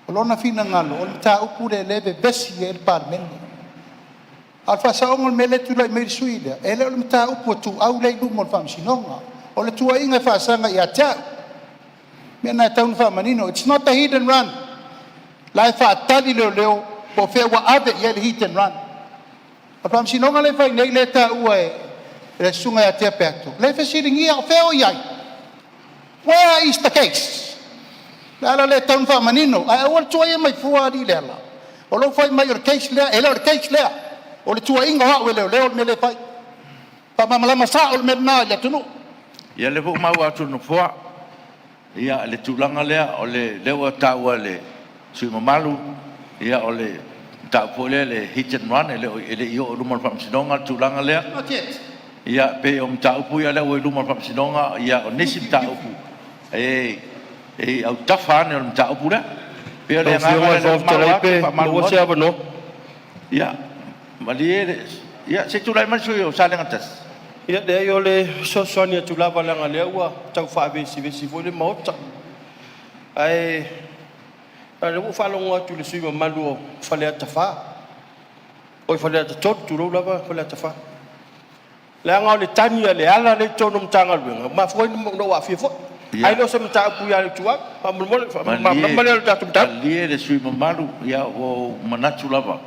O lona finagalo o le mataupu lea o lea e vevesi ai le Palemene. A o le faasaoga o le mea lea e tulai mai ai le sui usufono lea, e le o le mataupu ituau lea e i luma o le Faamasinoga. O le tuuaiga e faasaga ia te au. O le mea lena e tatau ona faamanino. It's not the hit and run. O la e faatali leoleo po o fea ua ave i ai le hit and run. O le faamasinoga lea e fai nei lea e taua e le Susuga ia Tea Peato, lea e fesiligia o fea o i ai? Where is the case? O le ala lea e tatau ona faamanino, ae aua le tuuaia mai fua alii Leala o lou fai mai o le case lea. E le o le case lea, o le tuuaiga o au e leoleo le mea lea e fai. Faamalamalama sao le mea lena i le atunuu. Ia, o lea foi ua maua atu e le Nofoa le tulaga lea, o lea ua taua e le sui usufono mamalu, o le mataupu foi lea o le hit and run, e le i oo i luma o le Faamasinoga le tulaga lea. Not yet. Ia, pei o mataupu ia lea ua i luma o le Faamasinoga, o nisi mataupu e i autafa ane o le mataupu lea. E pei o le Lau agaga Afioga i lea le lea Fofoga ua maua Fetalai atu e pe faamalulu maua se atu. avanoa? Ia, malie le… Ia, se i tulai mai le sui usufono mo Salega 1. Ia leai, o le fesoasoani atu lava leaga o lea ua tau faavesivesi foi le Maota. Ae o lea ua ou faalogo atu i le sui usufono mamalu o Faleata 4, oi Faleata 3, tulou lava Faleata 4. Leaga o le tagi a Leala lea i totonu o Matagaluega ua mafua ai ona ou aafia foi. Ae le o se mataupu ia Ituau, faamolemole o le faamalamalamaga lea o le tatou mataupu. Malie le sui usufono mamalu, ua ou manatu lava,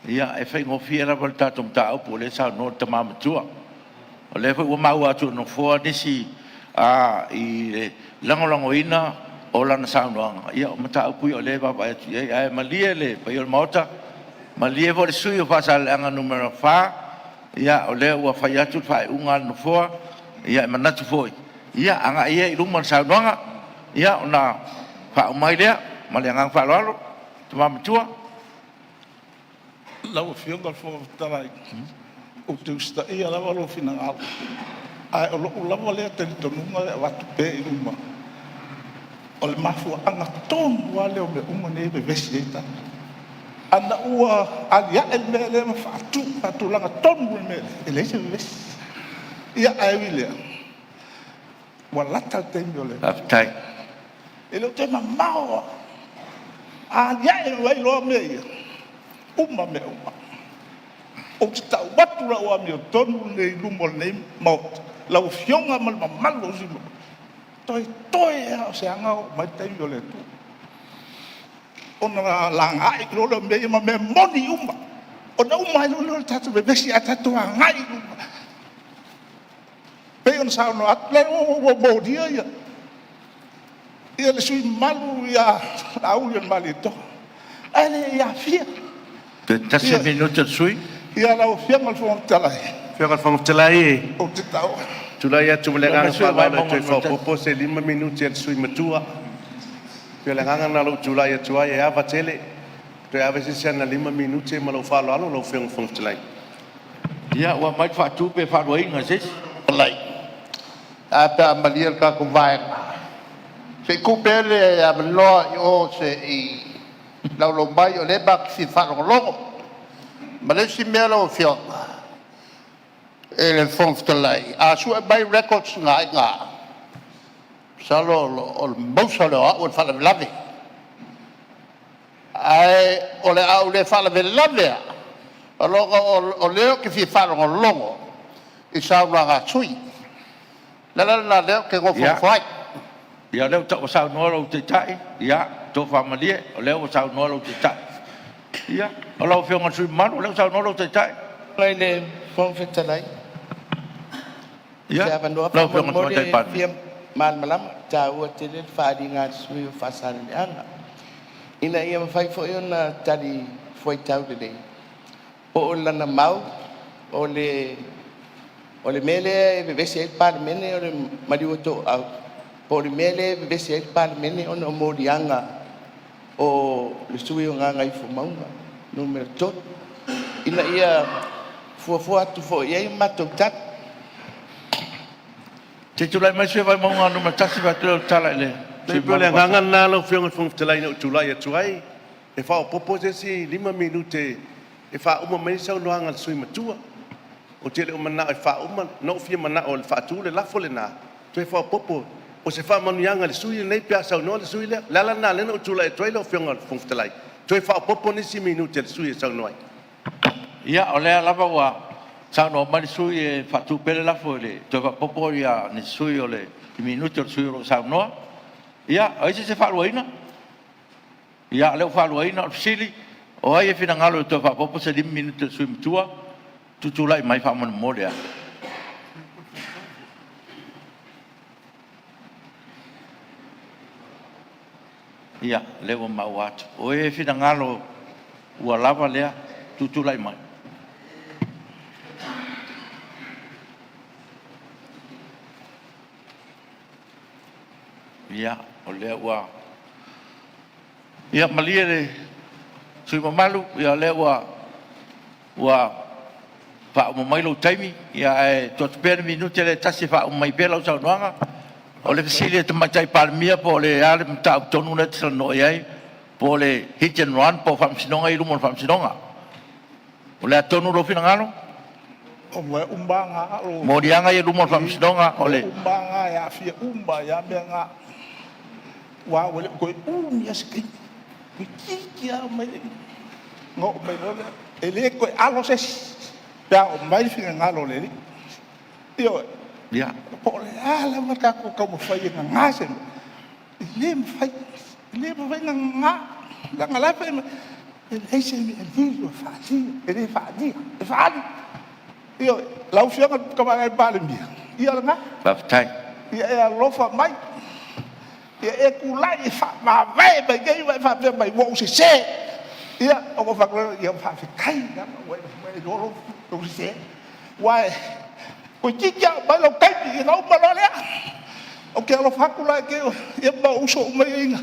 e faigofie lava le tatou mataupu o lea e saunoa le tama matua. O lea foi ua maua atu e le Nofoa nisi i le lagolagoina o lana saunoaga, ia o mataupu ia o lea e vaavaai atu i ai. Ae malie le paia o le Maota, malie foi le sui usufono mo Faasaleleaga 4, ia o lea ua fai atu le faaiuga a le Nofoa. E manatu foi, ia agai ia i luma le saunoaga ona faauma ai lea. Ma le agaga faaaloalo le tama matua. Lau Afioga i le Fofoga Fetalai, ou te usitaia lava lou finagalo, ae o lou lava lea talitonuga e avatu pea i luma, o le mafuaaga tonu lava lea o mea uma nei e vevesi ai tatou. Ana ua alia'e le mea lea ma faatulaga tonu le mea lea, e leai se vevesi. Ia, ae ui i lea, ua lata le taimi o le… Faafetai. E le o toe mamao lava. A alia'e mai loa mea ia, uma mea uma. Ou te tau atu lau amiotonu lenei i luma o lenei Maota, lau Afioga ma le mamalu o sui usufono mamalu, toetoe lava o se aga oo mai le taimi o le Atua, ona lagaai loa lea o mea ia ma mea moni uma, ona uma ai loa lea o le tatou vevesi ae tatou agai i luma pei ona saunoa atu. O lea ua molia le sui usufono mamalu ia Laaulialemalietoa, ae le i aafia. Toe tasi le minute o le sui usufono. Ia, lau Afioga i le Fofoga Fetalai, Afioga i le Fofoga Fetalai, ou te tau… tulai atu ma le Tulai mai agaga le sui usufono mo faaaloalo e Vaimauga toe 1. faaopoopo se 5 minute a le sui usufono matua. E pei o le agaga lena o lou tulai atu ai, e ava tele, toe ave se isi ana 5 minute ma lou faaaloalo lau Afioga i le Fofoga Fetalai. Ia, ua aumai le faatu pe faaluaina e se isi. Ae a pe a malie le tatou Vaega, se i tuu pea le avanoa i o se i laulau mai, o lea matou te fia faalogologo. Ma le isi mea lau Afioga i le Fofoga Fetalai, a sue mai records na i ina, masalo o le mausa lea o au o le faalavelave. Ae o le a ou le faalavelave lava, ona o lea ou te fia faalogologo i saunoaga a sui usufono. O le ala lena o lea ou te nofonofo ai. Ia, o lea ua saunoa lou Taitai, ia tofa malie, o lea ua saunoa lou Taitai. Ia, o lau Afioga i le sui usufono mamalu, o lea ua saunoa lou Taitai. Lau Afioga i le Fofoga Fetalai, se avanoa Lau Afioga i le faamolemole Tamaitai e Palemia. fia malamalama. E taua tele le faaaliga a le sui usufono o Faasaleleaga, ina ia mafai foi ona talifuaitau lelei. Po o lana mau o le mea lea e vevesi ai le Palemene o le maliuatoau, po o le mea lea e vevesi ai le Palemene ona o moliaga o le sui usufono o Gagaifomauga 3, ina ia fuafua atu foi i ai a matou tali. Se i tulai mai le sui usufono mo Vaimauga 1, ona avatu lea o le tala i le sui E pei o le usufono mamalu. agaga lena lau Afioga i le Fofoga Fetalai na ou tulai atu ai, e faaopoopo se isi 5 minute e faauma mai ai le saunoaga a le sui usufono matua. Ou te le o manao e faauma, na ou fia manao e faatu le lafo lena, toe faaopoopo o se faamanuiaga i le sui usufono lenei pe a saunoa le sui usufono lea. O le ala lena lea na ou tulai atu ai lau Afioga i le Fofoga Fetalai, toe faaopoopo nisi minute o le sui usufono e saunoa ai. Ia, o lea lava ua saunoa mai le sui usufono e faatu pea le lafo e toe faaopoopo minute o le sui usufono o lo o saunoa. Ia, o ai se isi e faaluaina? Ia, o lea ua faaluaina. O le fesili, o ai e finagalo e toe faaopoopo se 5 minute o le sui usufono matua? Tutulai mai faamolemole a. Ia, o lea ua maua atu. O ai e finagalo ua lava lea? Tutulai mai. Ia, o lea ua… Ia malie le sui usufono mamalu, o lea ua faauma mai lou taimi, ae tuu atu pea le minute lea e tasi e faauma mai pea lau saunoaga. O le fesili a le Tamaitai Palemia po o le a le mataupu tonu lea e te talanoa i ai, po o le hit and run po o faamasinoga ia e i luma o le faamasinoga. O le a tonu lou finagalo? O mea uma lava na O moliaga ia i luma o le faamasinoga o le… O mea uma lava na e aafia uma ai lava mea na, aua ua le toe umi lava se taimi, toeitiiti lava oo mai le… ona oo mai loa lea. E le toe alo se isi pe a oo mai le finagalo o le Alii. Ioe. Po o le a lava le tatou taumafai e nana se mea, e le mafai, e le mafai ona nana, leaga o la e fai mai, e leai se mea e lilo e faaalia, e le faaalia, e faaali. Ioe. Lau Afioga i le Tamaitai Palemia, ia o lena. Faafetai. Ia e alofa mai, ia e tulai e faamavae mai nei ma e faapea mai, ua ou sese. Ia, ona ou fai atu loa lea, faafetai lava ua e iloa lou sese. Aua toeitiiti lava oo mai lou taimi ona uma loa lea. Ou te alofa atu la ia ma ou uso uma ia na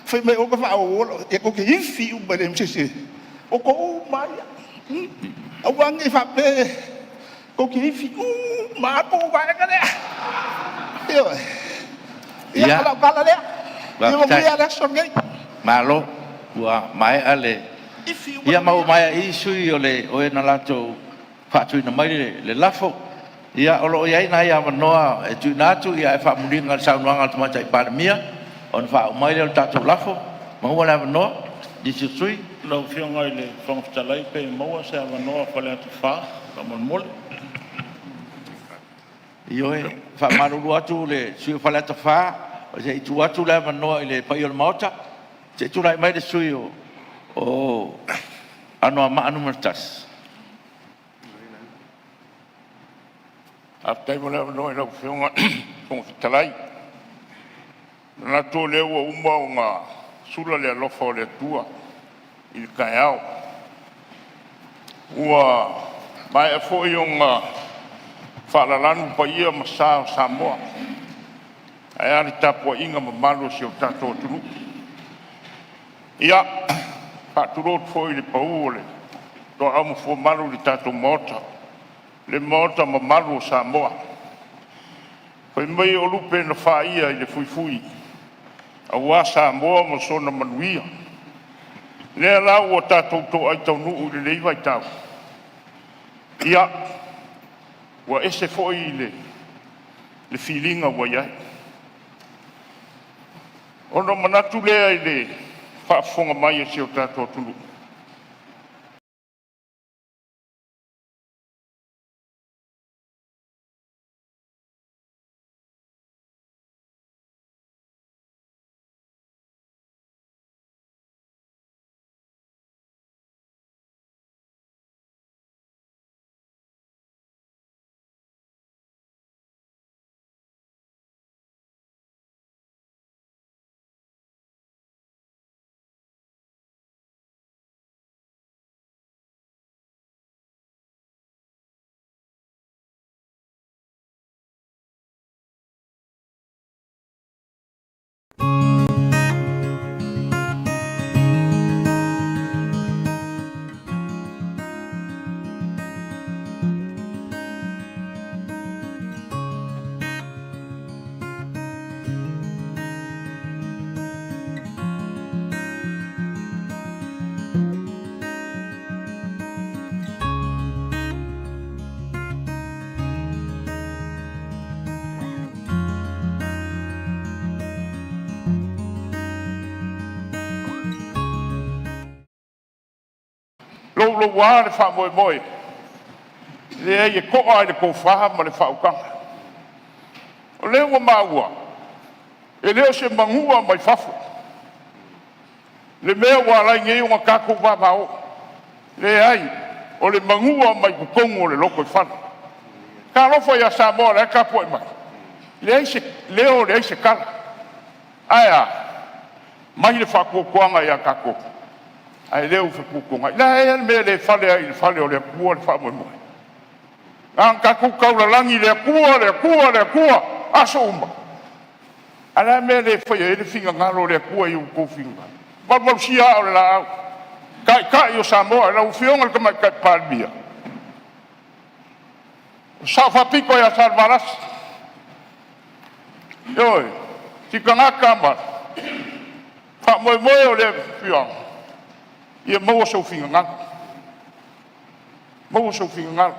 fai mai e faaauau lau… Ia tou te ifi uma e leai ma se isi e… Outou uma lava ia. Aua ne i faapea e… tou te ifi uma lava la outou vaega lea. Ioe. Ia, o lau tala lea. Ia manuia le aso lenei. Malo, ua maea le… Ia ma ua maea i i sui usufono o e na latou faatuina mai le lafo. Ia o lo o i ai nai avanoa e tuuina atu ae faamuliga i le saunoaga a le Tamaitai Palemia ona faauma ai lea o le tatou lafo. Maua le avanoa nisi o sui usufono. Lau Afioga i le Fofoga Fetalai pe maua se avanoa o Faleata 4 faamolemole. Ioe, e faamalulu atu le sui usufono mo Faleata 4, se i tuu atu le avanoa i le paia o le Maota. Se i tulai mai le sui usufono mo Anoamaa 1. Faafetai mo le avanoa i lau Afioga i le Fofoga Fetalai. E manatu o lea ua uma ona sula le alofa o le Atua i le taeao, ua maea foi ona faalalanu paia ma sa o Samoa, ae a le tapuaiga mamalu a si o tatou atunuu. Ia, e faatulou atu foi i le pau o le toaau ma fuamalu i le tatou Maota, le Maota mamalu o Samoa. Fai mai o lupe na faia i le fuifui aua Samoa ma sona manuia, lea la ua tatou toai taunuu i lenei vaitau, ia, ua ese foi le filiga ua i ai. Ona ou manatu lea i le faafofoga mai a si o tatou atunuu, louloua le faamoemoe, e leai e to'a lava i le tofa ma le faautaga. O lea ua maua, e le o se manua mai fafo le mea ua ala ai nei ona tatou vavao. Leai, o le manua mai totonu o le lotoifale. Talofa ia Samoa o la e tapuai mai, leai se leo leai se tala. Ae a? Aumai le faatuatuaga ia tatou, ae le ua fetuatuanai. O le a ea le mea e le fale ai i le fale o le Atua le faamoemoe? Na ona tatou taulalagi i le Atua, le Atua, le Atua, aso uma. Ae o le a le mea e le faia ai le finagalo o le Atua i outou finagalo? Valuvalusia aa o le laau, Taitai o Samoa, lau Afioga i le Tamaitai Palemia, o le Sao Faapito ia Salevalasi, ioe, Fitonata ma le faamoemoe o le afioaga, ia maua sou finagalo, maua sou finagalo.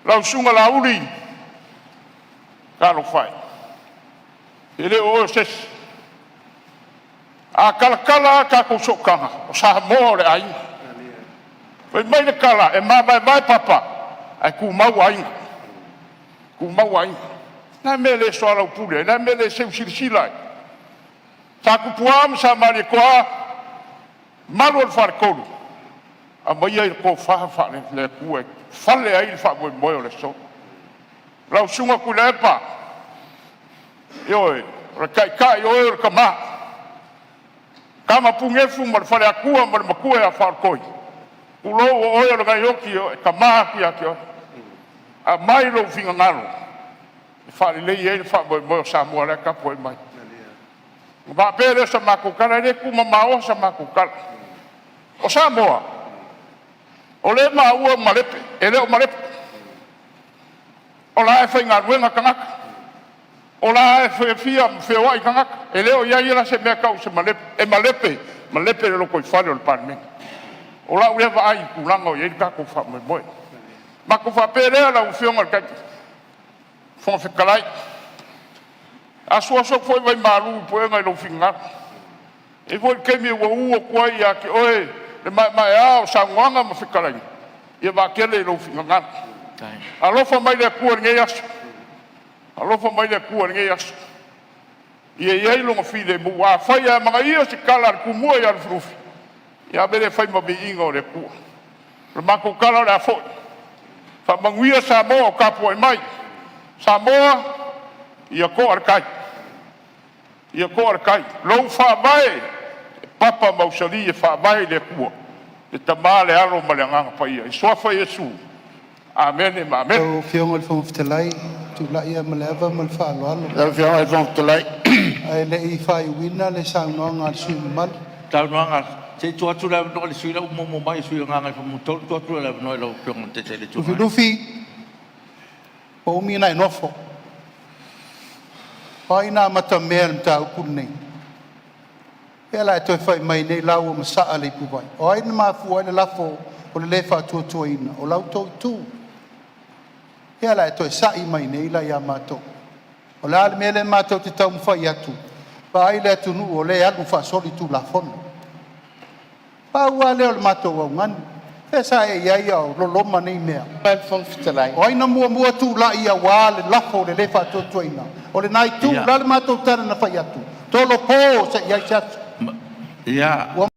Lau Susuga Laauli, talofa e, e le o oe o se isi. A talatala a tatou sootaga, o Samoa o le aiga. Fai mai le tala, e mavaevae papa ae tumau aiga, tumau aiga. O le a le mea e le soalaupule ai? O le a le mea e le seu silasila ai? Sa Tupua ma sa Malietoa, mamalu o le Faletolu, aumaia le tofa faale-Atua e fale ai le faamoemoe o le aso. Lau Susuga Tuilaepa, ioe, o le taitai o oe o le tama, tama punefu ma le faleatua ma le matua ia Faletoi, tulou, o oe o le gaioki e kama atu ia te oe. Aumai lou finagalo e faalelei ai le faamoemoe o Samoa o la e tapuai mai. Ona faapea lea o sa matou tala, e le tuumamaoa sa matou tala. O Samoa, o lea e maua malepe, e le o malepe, o la e faigaluega tagata, o la e fiafia ma feoai tagata, e le o i ai la se mea e tau o se malepe. E malepe, malepe le lotoifale o le Palemene. O lau lea vaai i le tulaga o i ai le tatou faamoemoe. Ona matou faapea lea lau Afioga i le Fofoga Fetalai, asuasu atu foi vaimalu i puega i lou finagalo. E i ai foi le taimi ua u atu ai ia te oe le maemaea o saunoaga ma fetalaiga, ia vaatele i lou finagalo. Alofa mai le Atua i lenei aso, alofa mai le Atua i lenei aso, ia i ai Lona filemu. Afai e amanaia se tala a le Tumua ia Lufilufi, ia ave lea e fai ma viiga o le Atua. O le matou tala o le a foi. Faamanuia Samoa o tapuai mai. Samoa, ia to'a le tai, ia to'a le tai, lou faavae e papa mausali e faavae i le Atua, le Tama le Alo ma le Agaga Paia. I le Suafa o Iesu, amene ma amene. Lau Afioga i le Fofoga Fetalai, ou te tulai lava ma le ava ma le faaaloalo, Lau Afioga i le Fofoga Fetalai... ae le i faaiuina le saunoaga a le sui usufono mamalu. Se i tuu atu le avanoa i le sui usufono la ua muamua mai, le sui usufono o Gagaifomauga 3. Tuu atu le avanoa i lau Afioga i le Taitai o le Itu Agai. Lufilufi, ua umi ona e nofo. O ai na amatamea i le mataupu lenei? O fea la e toe fai mai nei o la ua masaa le ipuvai? O ai na mafua ai le lafo o le lē Faatuatuaina? O la outou itu. O fea la e toe sa'i mai nei la ia matou? O le a le mea lea matou te taumafai atu? Vaai le atunuu o lea e alu faasolitulafono. Pau lava lea o le matou augani, o fea sa e i ai a o loloma nei mea? O ai na muamua tulai aua le lafo o le lē Faatuatuaina? O lena itu. O le a le matou tala na fai atu? Tolopo seia i ai se aso. Ua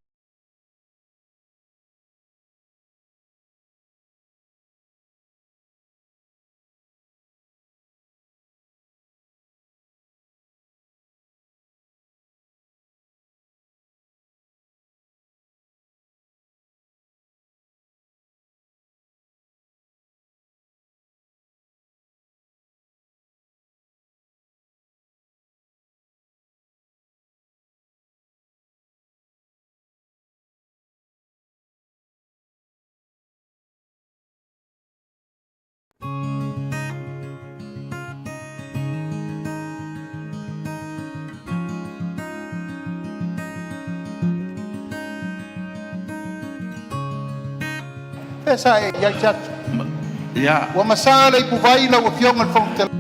Fea sa e i ai se aso? Ua masaa le ipuvai lau Afioga i le Fofoga Fetalai.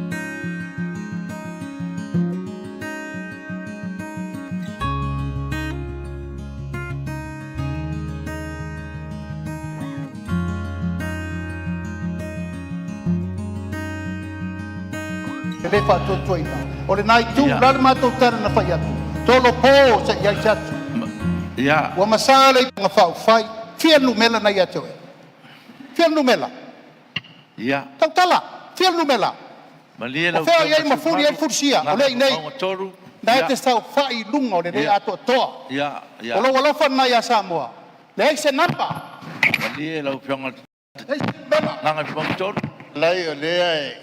Le faatuatuaina o lena itu. O le a le matou tala na fai atu? Tolopo se i i ai se aso. Ua masaa le iuga faaufai. Fia le numera na ia te oe? Fia le numera? Tautala, fia le numera? Malie O lau fea o i Afioga ai i le sui mafuli ai le mamalu, fulisia? O lea e i inei. Gagaifomauga 3. Na e te saofai i luga o le le atoatoa. O lou alofa lena ia Samoa. Leai se namba. Malie lau Afioga i Leai se numera. le Gagaifomauga 3. Leai o lea e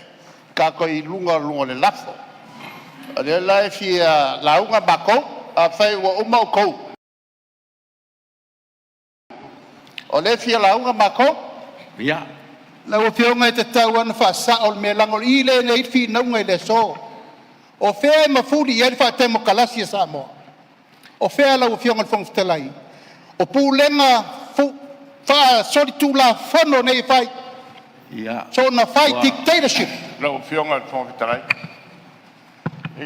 tatou te i luga o luga o le lafo. O lea la e fia lauga matou, afai ua uma outou, o lea e fia lauga matou. Ia. Lau Afioga e tatau lava ona faasao le mea, leaga o i lea na i ai le finauga i le aso. O fea e mafuli i ai le faatemokarasi a Samoa? O fea lau Afioga i le Fofoga Fetalai? O pulega faasolitulafono nei e fai, soona fai Ua dictatorship. Lau Afioga i le Fofoga Fetalai,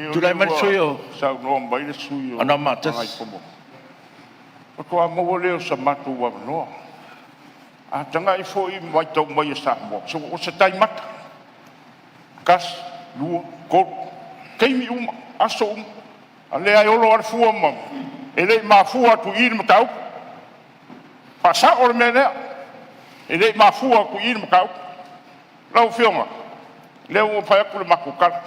o Tulai lea mai le sui ua usufono saunoa mai le sui o usufono Anoamaa o 1. Gagaifomauga, faatoa maua lea o se matou avanoa. A tagai foi ma matau mai e Samoa, o se tai mata, 1, 2, 3, taimi uma, aso uma, a o lea e olo lava le fua ma e le i mafua atu i i le mataupu. Faasao le mea lea, e le i mafua atu i i le mataupu. Lau Afioga, o lea ua fai atu le matou tala,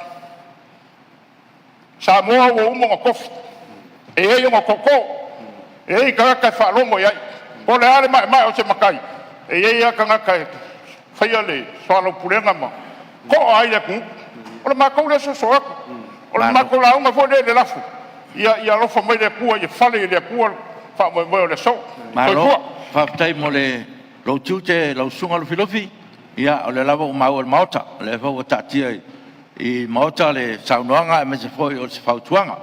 Samoa ua uma ona tofi, e i ai ona tootoo, e i ai tagata e faalogo i ai. Po o le a le maemae o se matai, e i ai lava tagata e faia le soalaupulega ma toa ai le atunuu. O le matou lea soso atu, o le matou lauga foi lea i le lafo, ia alofa mai le Atua ia fale i le Atua le faamoemoe o le aso. Malo Soifua. faafetai mo lou tiute lau Susuga Lufilufi. Ia o lea lava ua maua e le Maota, o lea foi ua taatia i le Maota le saunoaga aemaise foi o se fautuaga.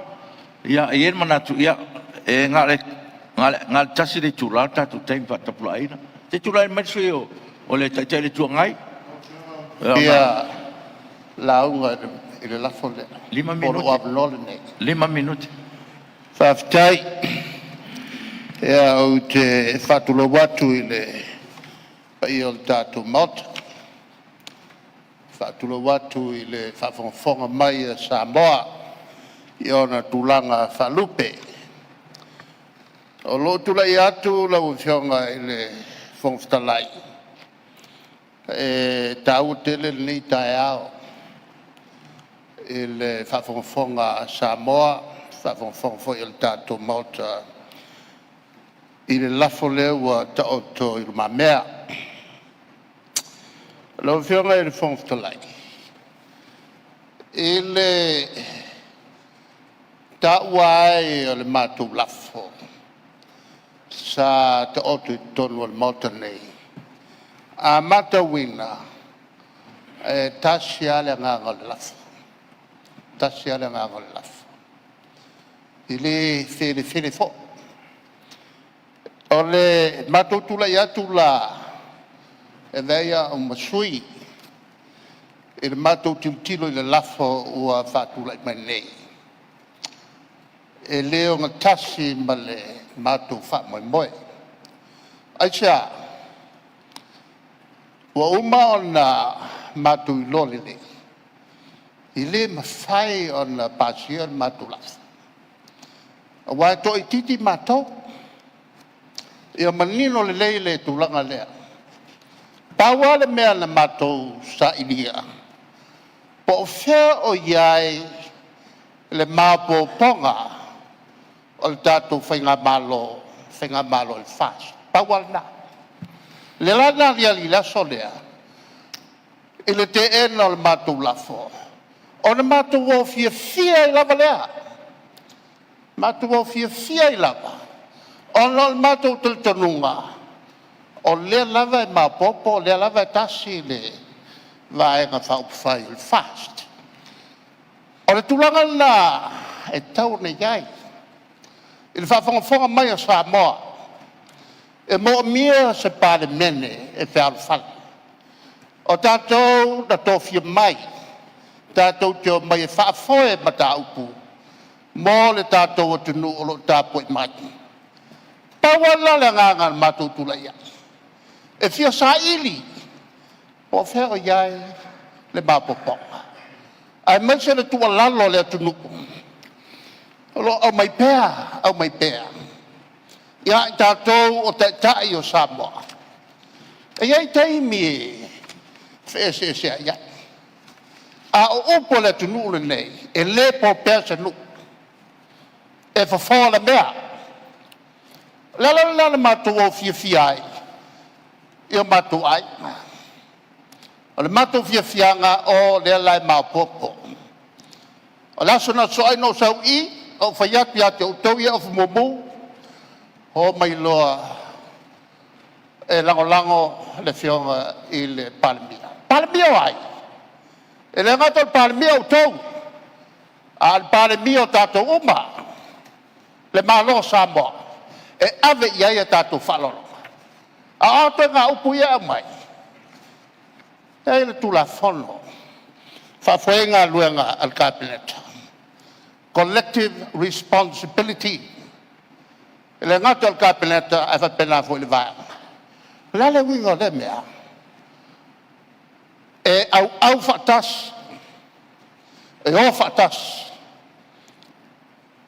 E i ai le manatu, e na o le tasi le itula le tatou taimi faatapulaaina. Se i tulai mai le sui usufono o le Taitai o le Itu Agai. Ia lauga i le lafo lea, 5 po o lou minute. avanoa lenei. 5 minute. Faafetai. Ia ou te faatulou atu i le paia o le tatou Maota, faatulou atu i le faafogafoga mai a Samoa i ona tulaga faalupe. O lou tulai atu lau Afioga i le Fofoga Fetalai, e taua tele lenei taeao i le faafogafoga a Samoa, faafogafoga foi a le tatou Maota i le lafo lea ua taoto i lumamea. Lau Afioga i le Fofoga Fetalai, i le taua ai o le matou lafo sa taoto i totonu o le Maota nei, a matauina, e tasi lava le agaga o le lafo, e tasi lava le agaga o le lafo, e le felefele foi. O le matou tulai atu la e avea ai au ma sui i le matou tilotilo i le lafo ua faatulai mai nei, e le ogatasi ma le matou faamoemoe. Aisea? Ua uma ona matou iloa lelei, e le mafai ona pasia le matou lafo, aua e toaitiiti matou. Ia manino lelei le tulaga lea. Pau lava le mea na matou sailia, po o fea o i ai le maopoopoga o le tatou Faigamalo, le Faigamalo a le FAST. Pau lava lena. O lea la na aliali i le aso lea i le teena o le matou lafo, ona matou o fiafia ai lava lea. Matou o fiafia ai lava ona o le matou talitonuga, o lea lava e maopoopo o lea lava e tasi le Vaega Faaupufai o le FAST. O le tulaga lena e tatau ona i ai i le faafogafoga mai a Samoa, e moomia se Palemene e fealofani. O tatou na tofia mai tatou te omai e faafoe mataupu mo le tatou atunuu o lo o tapuai mai. Pau lava lena o le agaga na matou tulai ai, e fia saili po o fea o i ai le maopoopoga. Aemaise le tuualalo a le atunuu o lo o aumai pea, aumai pea ia i tatou o Taitai o Samoa. E i ai taimi e feeseeseai ai, a o upu a le atunuu lenei, e le po pea se nuu, e fofo alamea. O le ala lena na matou o fiafia ai i o matou aiga. O le matou fiafiaga o lea o le a maopoopo. O le aso na oso ai na ou sau i i, ou fai atu ia te outou ia e ofi mumu, o mai loa e lagolago le Afioga i le Palemia. Palemia o ai? E le gata o le Palemia o outou, a o le Palemia o tatou uma, le Malo o Samoa e ave i ai a tatou faaaloaloga. A o a ituaiga upu ia e aumai? E i ai le Tulafono e faafoe ai galuega a le Kapeneta, Collective Responsibility. E le gata i le Kapeneta ae faapena foi i le Vaega. O le a le uiga o lea mea? E auau faatasi, e o faatasi,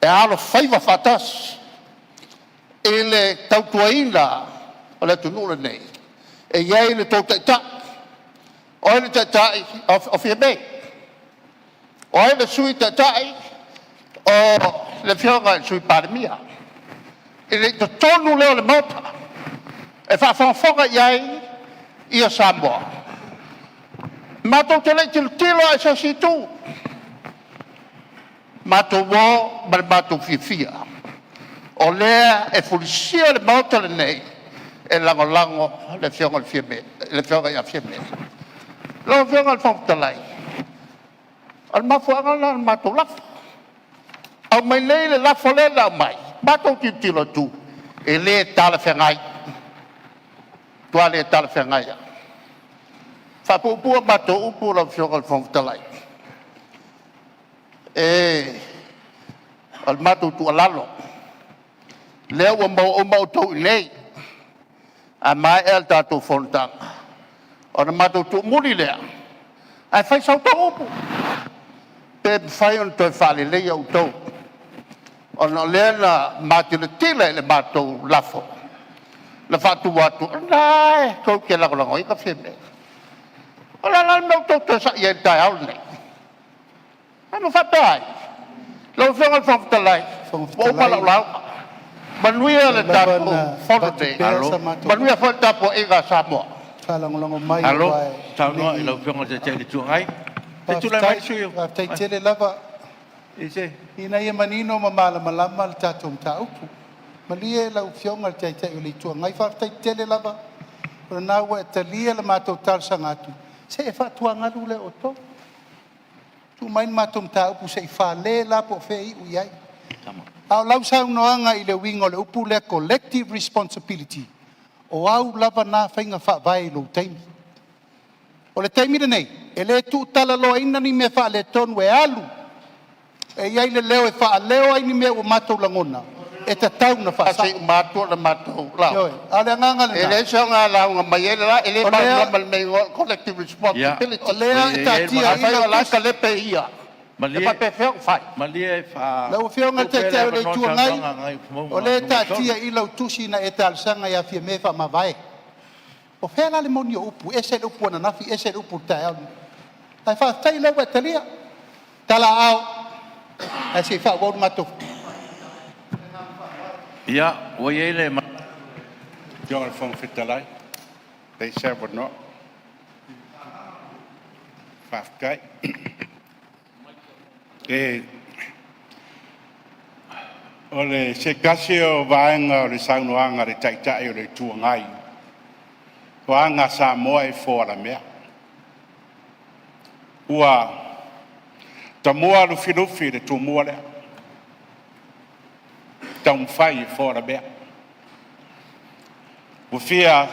e alofaiva faatasi i le tautuaina o le atunuu lenei. E i ai lo outou Taitai. O ai le Taitai? O Fiame. O ai le Sui Taitai? O le Afioga i le Sui Palemia. I totonu lea o le Maota e faafogafoga i ai Samoa. Matou te le i tilotilo lava i se isi itu, matou o ma le matou fiafia, o lea e fulisia le Maota lenei e lagolago le Afioga ia Fiame. Lau Afioga i le Fofoga Fetalai, o le mafuaaga lena o le matou lafo. Aumai nei le lafo lea na aumai, matou tilotilo atu, e le talafeagai, matua le talafeagai lava. E faapuupuu a matou upu lau Afioga i le Fofoga Fetalai, o le matou tuualalo, lea ua maua uma outou i inei. A maea le tatou fonotaga ona matou tuumuli lea, ae fai sa outou upu, pe mafai ona toe faaleleia outou, ona o lea na matilatila i le matou lafo na faatu atu, o lena lava tou te lagolagoina Fiame. O le a la le mea ua outou toe sai ai i le taeao lenei? A na faapea ai? Lau Afioga i le Fofoga Fetalai, Fofoga ua uma Fetalai, lau lauga. Manuia ia le lava tatou ona Fono avatu nei, pea sa matou manuia upu foi le tapuaiga a Samoa. faalagolago mai Malo aua e saunoa le i i lau Afioga i le Taitai o le Itu Agai. Se i tulai mai Faafetai, le sui usufono faafetai tele lava ina ia manino ma malamalama le tatou mataupu. Malie lau Afioga i le Taitai o le Itu Agai, faafetai tele lava o lena ua e talia le matou talosaga atu, se e faatuagalu lea o outou. Tuu mai le matou mataupu se i fale la po o fea e iu i ai. A o lau saunoaga i le uiga o le upu lea collective responsibility, o au lava na faiga faavae i lou taimi. O le taimi lenei, e le tuutalaloaina ni mea faaletonu e alu e i ai le leo e faaleo ai ni mea ua matou lagona e tatau ona Se i faasao. uma atu le matou lauga. Ioe, a o le agaga E lena, leai se aoga e lauga mai ai le la, e le o lea malamalama i le mea e igoa o le collective Ia, o responsibility. lea e e i ai le taatia i manatu, Afai lau o la e tusi. talepe ia, e malie, faapefea ona fai? malie Lau Afioga i tuu le pea le Taitai o le avanoa Itu i le Agai, saunoaga a o Gagaifomauga lea e 3. taatia i lau tusi na e talosaga ia Fiame faamavae. O fea la le moni o upu? E ese le upu ananafi ese le upu i le taeao lenei. Ae faafetai o lea ua e talia. Talaaao, ae se i faaauau le matou… Ia, ua i ai le Afioga i le Fofoga Fetalai, pe maua se avanoa. Faafetai. O se tasi o vaega o le saunoaga a le Taitai o le Itu Agai, o aga a Samoa e fo alamea. Ua tamua Lufilufi i le tumua lea, taumafai e fo alamea. Ua fia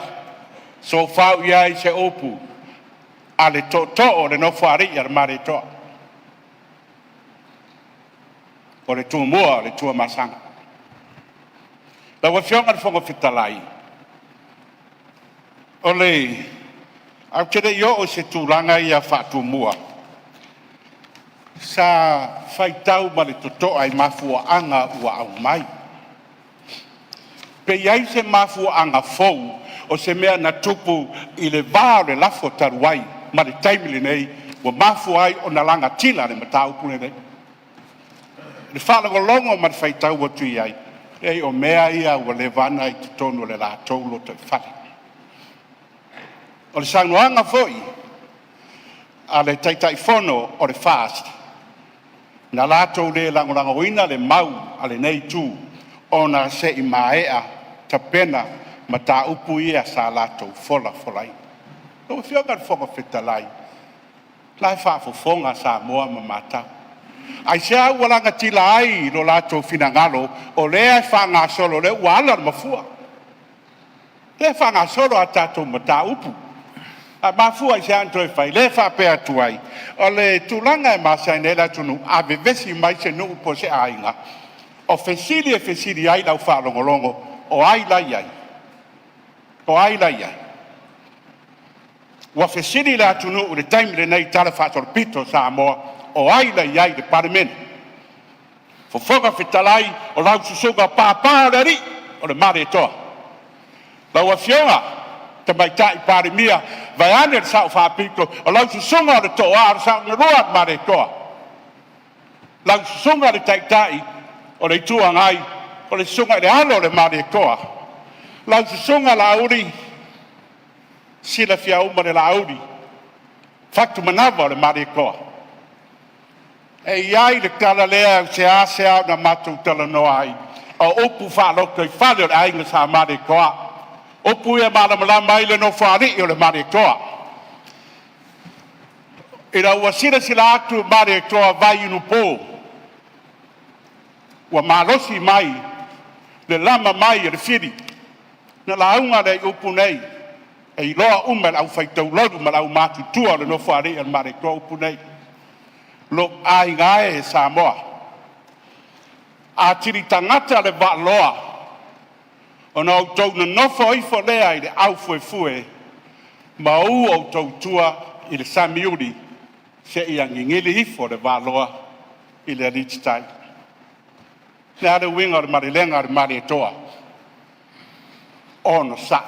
soofau i ai se upu a le tootoo o le Nofoalii a le Malietoa, o le Tumua o le Tuamasaga. Lau Afioga i le Fofoga Fetalai, ae ou te le i oo i se tulaga ia faatumua, Sa faitau ma le totoa i mafuaaga ua aumai. Pe i ai se mafuaaga fou o se mea na tupu i le va o le lafo talu ai ma le taimi lenei ua mafua ai ona lagatila le mataupu lenei. I le faalogologo ma le faitau atu i ai, leai o mea ia ua leva lava ona i totonu o le latou lotoifale. O le saunoaga foi a le Taitaifono o le FAST, na latou le lagolagoina le mau a lenei itu, ona se i maea tapena mataupu ia sa latou folafolaina. Lau Afioga i le Fofoga Fetalai, o la e faafofoga Samoa ma matau. Aisea ua lagatila ai lo latou finagalo o lea e faagasolo, o lea ua ala le mafua, lea e faagasolo a tatou mataupu. Ae mafua i se a ona toe fai? Lea e faapea atu ai, o le tulaga e masani ai le atunuu, a vevesi mai se nuu po o se aiga, o fesili e fesili ai lau faalogologo, o ai la e i ai? O ai la e i ai? Ua fesili le atunuu i le taimi lenei i talafaasolopito o Samoa, o ai la e i ai i le Palemene? Fofoga Fetalai, o lau Susuga Papa o le Alii, o le Malietoa. Lau Afioga Tamaitai Palemia, vaeane le Sao Faapito, o lau susuga o le Tootoo o le Saolelua o le Malietoa, lau susuga i le Taitai o le Itu Agai, o le susuga i le alo o le Malietoa, lau susuga Laauli, silafia uma le Laauli Fatumanava o le Malietoa. E i ai le tala lea, e seasea ona matou talanoa ai, o upu faalotoifale o le aiga Sa Malietoa, upu ia e malamalama ai le Nofoalii o le Malietoa. Ina ua silasila atu Malietoa Vaiulupo ua malosi mai le lama mai e le fili, ona lauga lea i upu nei, e iloa uma e le aufai taulaulu ma le aumatutua o le Nofoalii o le Malietoa upu nei. Lou aiga e Samoa, a tilitagata le vaaloa, ona outou nonofo ifo lea i le aufuefue ma u outou i tua i le samiuli seia gigili ifo le vaaloa i le alititai. O le a le uiga o le malelega a le Malietoa? Onosai,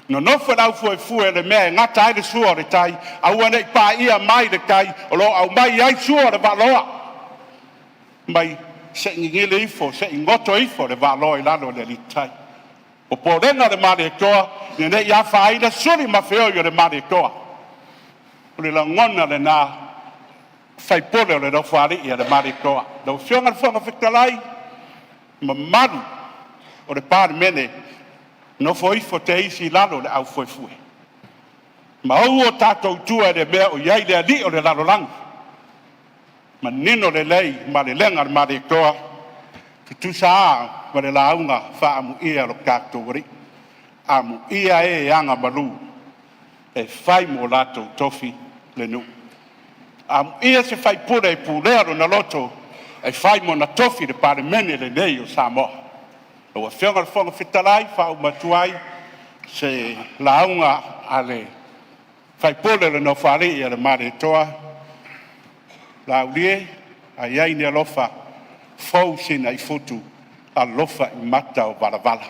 nonofo le aufuefue i le mea e gata ai le sua o le tai, aua ne i paia mai le tai o lo o aumai ai sua o le vaaloa, mai se i gigili ifo, se i goto ifo le vaaloa i lalo i le alititai. O le popolega o le Malietoa, ina ne i afaina suli ma feoi o le Malietoa. O le lagona lena o faipule o le Nofoalii a le Malietoa. Lau Afioga i le Fofoga Fetalai, mamalu o le Palemene, nofo ifo te isi i lalo le aufuefue, ma ua o tatou i tua i le mea o i ai le alii o le lalolagi. Manino lelei malelega a le Malietoa, tutusa a ma le lauga faaamuia a lo tatou Alii. Amuia e agamalu e fai mo latou tofi le nuu. Amuia se faipule e pulea lona loto e fai mona tofi le Palemene lenei o Samoa. Lau Afioga i le Fofoga Fetalai, faauma atu ai se lauga a le faipule o le Nofoalii o le Malietoa, Laauli e, a i ai ni alofa, fou sina i futu, alofa i mata o valavala.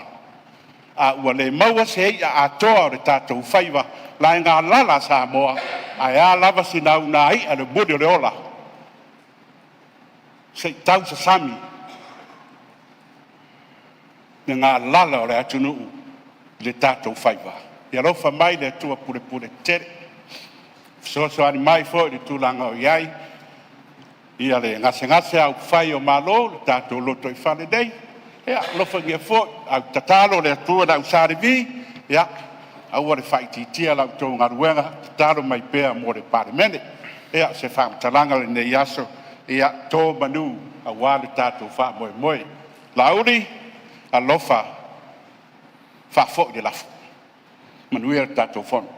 A ua le maua se i'a atoa o le tatou faiva, laegalala Samoa, ae a lava sina unai'a i le muli o le ola, se i tausasami le galala o le atunuu i le tatou faiva. Ia alofa mai le Atua pulepule tetele, fesoasoani mai foi i le tulaga o i ai ia le gasegase a upufai o Malo i le tatou lotoifale nei. Ia alofagia foi, ae tatalo le Atua i le au Sa Levi, ia aua le faaitiitia la outou galuega, tatalo mai pea mo le Palemene. Ia, o se faamatalaga i lenei aso, ia to manu aua le tatou faamoemoe. Laauli, alofa faafoi le lafo. Manuia le tatou Fono.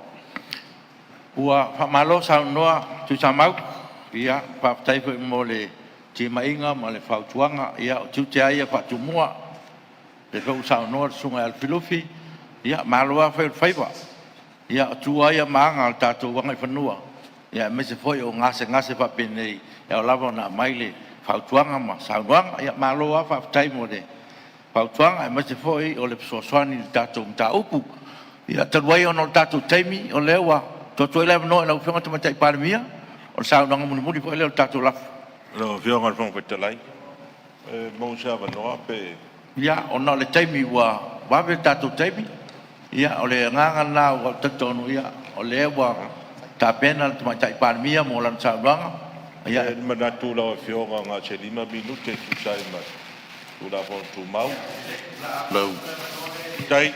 Ua faamalo saunoa Tuisamau, ia faafetai foi mo le timaiga ma le fautuaga. Ia o tiute lava ia faatumua, o lea foi ua saunoa le susuga ia Lufilufi, ia malo lava fai o le faiva. Ia o tu lava ia ma aga o le tatou agaifanua, aemaise foi o gasegase faapenei e ao lava ona aumai le fautuaga ma saunoaga. Ia malo lava faafetai mo le fautuaga aemaise foi o le fesoasoani i le tatou mataupu. Ia talu ai ona o le tatou taimi o lea ua tuu atu ai le avanoa i lau Afioga i le Tamaitai Palemia, o le saunoaga mulimuli foi lea o le tatou lafo. Lau Afioga i le Fofoga Fetalai, pe maua se avanoa pe… Ia, ona o le taimi ua vave le tatou taimi, ia o le agaga lena ua ou talitonu o lea ua tapena le Tamaitai Palemia mo lana saunoaga. E i ai le manatu lau Afioga na o se 5 minute e tusa ai ma le Tulafono Tumau. Lau Afioga i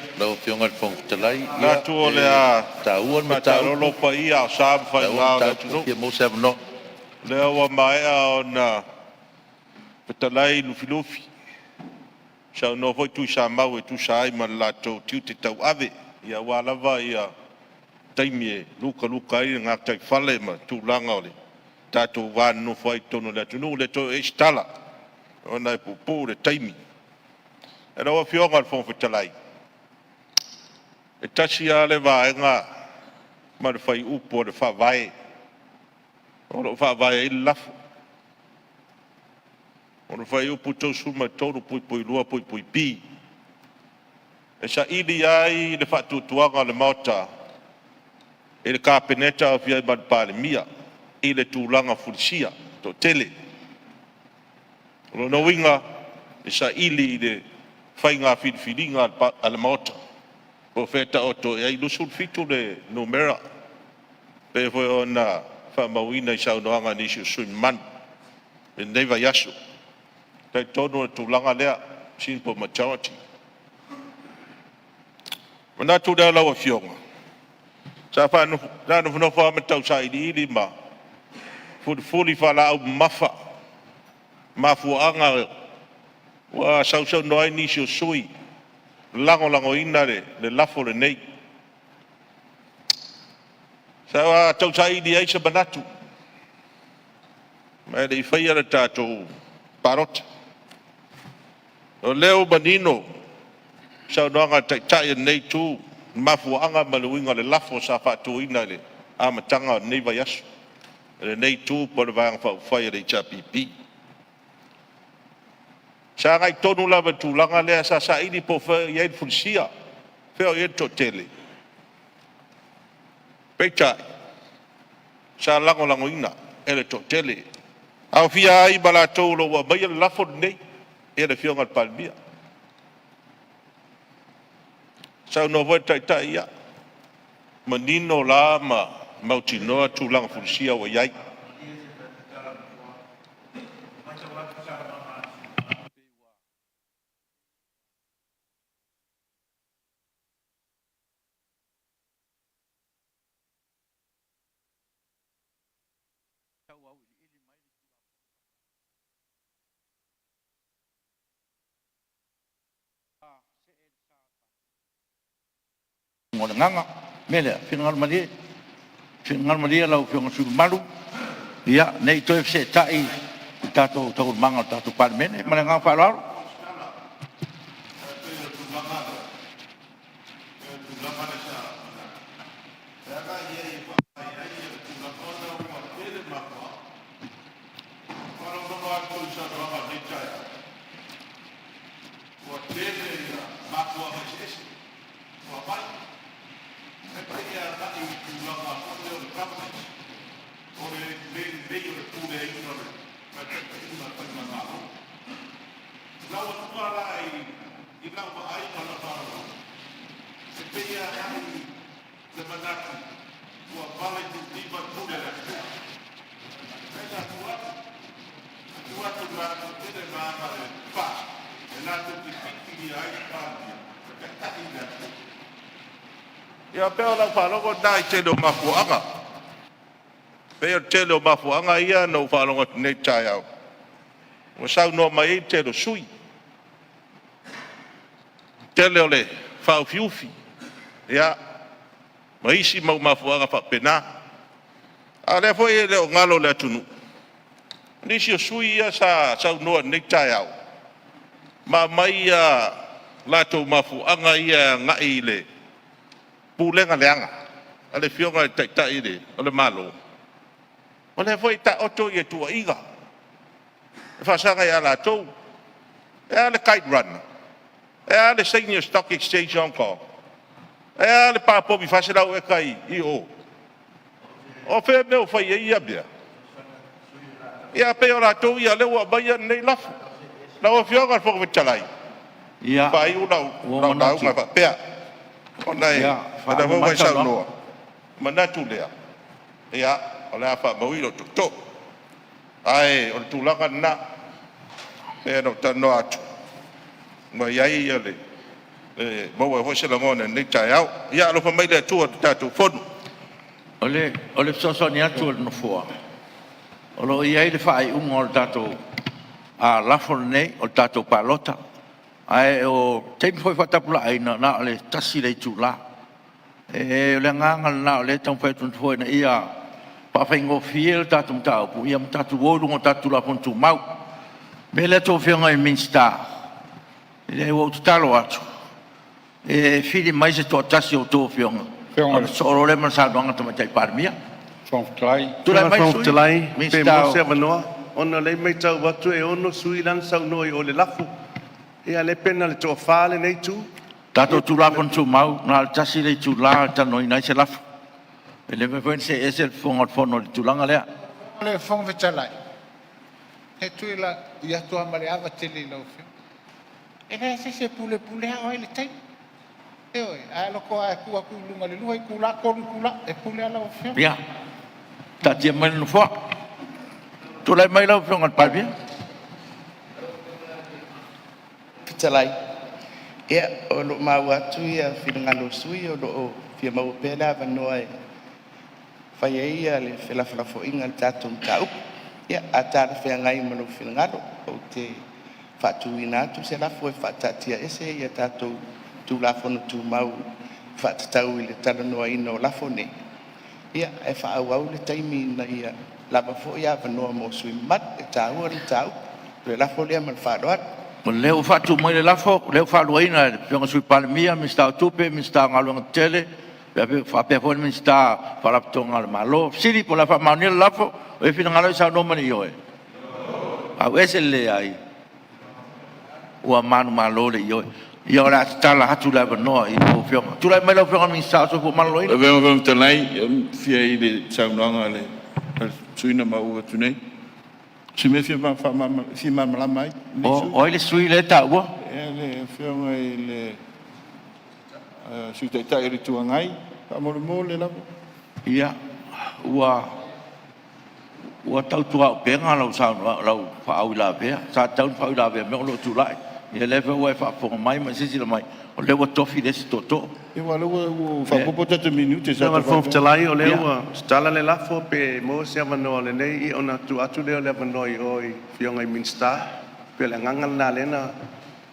le Fofoga Fetalai, E manatu o le e a taua le faataalolo mataupu, paia o sa ma e taua faiga le o le mataupu e atunuu. fia maua se avanoa. O lea ua maea ona fetalai Lufilufi, saunoa foi Tuisamau e tusa ai ma le latou tiute tauave aua lava taimi e lutaluta ai le gataifale ma tulaga o le tatou va nonofo ai i totonu o le atunuu. E le toe oo i ai se tala ona e puupuu le taimi. Lau Afioga i le Fofoga Fetalai, e tasi lava le vaega ma le fuaiupu o le Faavae o lo o faavae ai le lafo. O le Fuaiupu 33(2)(b), e saili ai le faatuatuaga o le Maota i le Kapeneta aofia ai ma le Palemia i le tulaga fulisia e toatele. O lona uiga e saili i le faiga filifiliga a le Maota po o fea e taoto i ai, e 27 le numera e pei foi ona faamauina i saunoaga a nisi o sui usufono mamalu i lenei vaiaso. E talitonu o le tulaga lea, simple majority. Ona manatu lea lau Afioga, sa nofonofo lava ma tausailiili ma fulifuli faalaau mamafa mafuaaga ua sausaunoa ai nisi o sui usufono e lagolagoina le lafo lenei. Sa tausaili ai se manatu ae le i faia le tatou palota. O lea ua manino saunoaga a le Taitai o lenei Itu i le mafuaaga ma le uiga o le lafo sa faatuina i le amataga o lenei vaiaso e lenei Itu po o le Vaega Faaupufai a le HRPP. Sa agai tonu lava i le tulaga lea sa saili po o fea o i ai le fulisia, fea o i ai le toatele. Peitai, sa lagolagoina e le toatele, e aofia ai ma latou o lo o ua aumaia le lafo lenei, le Afioga i le Palemia. Saunoa foi le Taitai, ia, manino la ma mautinoa tulaga fulisia ua i ai. O le agaga. O le mea lea, finagalo malie lau Afioga i le sui usufono mamalu, ne i toe feseetai i tatou taualumaga o le tatou Palemene. Ma le agaga faaaloalo. Ia pei o lau faalogo lena i le tele o mafuaaga. E pei o le tele o mafuaaga ia na ou faalogo atu nei i le taeao ua saunoa mai ai le tele o sui usufono. Tele o le faaufiufi ia ma isi mau mafuaaga faapena. A o lea foi e le o galo i le atunuu nisi o sui usufono ia sa saunoa i lenei taeao ma aumai a latou mafuaaga ia e agai i le pulega leaga a le Afioga i le Taitai o le Malo. O lea foi e taoto tuuaiga e faasaga ia latou. E a le Kite Runner? E a le saini o le Stock Exchange i Hong Kong? E a le papovi 400 eka i o? O fea le mea o fai ai ia mea? Ia pei o latou ia o lea ua aumai lenei lafo. Lau Afioga i le Fofoga Fetalai, faaiu lau Ua ou manatu. lauga faapea, ona o lea foi Faauma ua mai e le saunoaga. saunoa, ona manatu lea, ia, o le a faamauina lou tootoo. Ae o le tulaga lena, pei ona ou talanoa atu, ua i ai le… maua ai foi se lagona i lenei taeao. Ia alofa mai le Atua i le tatou Fono. O le fesoasoani atu a le Nofoa, o lo o i ai le faaiuga o le tatou lafo lenei o le tatou palota. Ae o taimi foi faatapulaaina, na o le 1 le itula. O le agaga lena o lea e taumafai atu le Nofoa ina ia faafaigofie le tatou mataupu ma tatou o i luga o tatou Tulafono Tumau. O le mea lea a outou Afioga i Minisita, ua ou tatalo atu, e fili mai se toatasi o a outou afioga ona sosoo loa lea ma le saunoaga a le Tamaitai Palemia. Tulai Lau mai le Afioga i le Fofoga sui Fetalai, pe Minisita maua o se avanoa? Ona o lea e matau atu e 6 sui usufono la na saunoa i o i le lafo, a o lea pei na o le toafa lenei itu. Tatou Tulafono Tumau, na o le tasi le itula e talanoaina ai se lafo. E le mafai foi ona see ese le Fofoga o le Fono i le tulaga lea. Lau Afioga i le Fofoga Fetalai, e tulai atu lava ma le ava tele i lau Afioga, e leai lava se isi e pulepulea oe i le taimi. Ioe. A e tu atu i luga i le 2 itula, 3 itula, e pule lava lau Afioga. Ia, taatia mai le Nofoa. Tulai mai lau Afioga i le Palemia. Fetalai, ia o lo o maua atu finagalo o sui usufono o lo o fia maua pea le avanoa e fai ai le felafolafoaiga i le tatou mataupu. Ia, a talafeagai ma lou finagalo, ou te faatuina atu se lafo, E faataatiaese tatou Tulafono Tumau e faatatau i le talanoaina o lafo nei, ae faaauau le taimi ina ia lava foi avanoa mo sui usufono mamalu. E taua le mataupu. O le lafo lea ma le faaaloalo. O lea ua faatu mai le lafo, o lea ua faaluaina e le Afioga i le Sui Palemia, Minisita o Tupe, Minisita o Galuega Tetele, faapea foi le Minisita o Faalapotopotoga a le Malo. O le fesili po o le a faamaonia le lafo? O ai e finagalo ia saunoa ma le ioe? Fauese le leai. Ua manumalo le ioe. Ia o le a tatala atu le avanoa i lau Afioga. Tulai mai lau Afioga i le Minisita o le Soifua Maloloina. Lau Afioga i le Fofoga Fetalai, ou te fia i le saunoaga a le sui usufono na maua atu nei. O si mea e fia malamalama ai lenei sui usufono. O ai le sui usufono lea e taua? Le Afioga i le Sui Taitai o le Itu Agai, faamolemole lava. Ia, ua tautuaupega lau faauilavea. Sa tatau ona faauilavea mai a o lou tulai. Ia lea foi ua e faafofoga mai ma e silasila mai, o lea ua tofi le isi tootoo. Ia aua o lea ua faaopoopo tatou minute Lau Afioga i le Fofoga Fetalai, o lea ua tatala le lafo, pe maua se avanoa o lenei, ia ona tuu atu lea o le avanoa i o i afioga i Minisita. E pei o le agaga lena lea na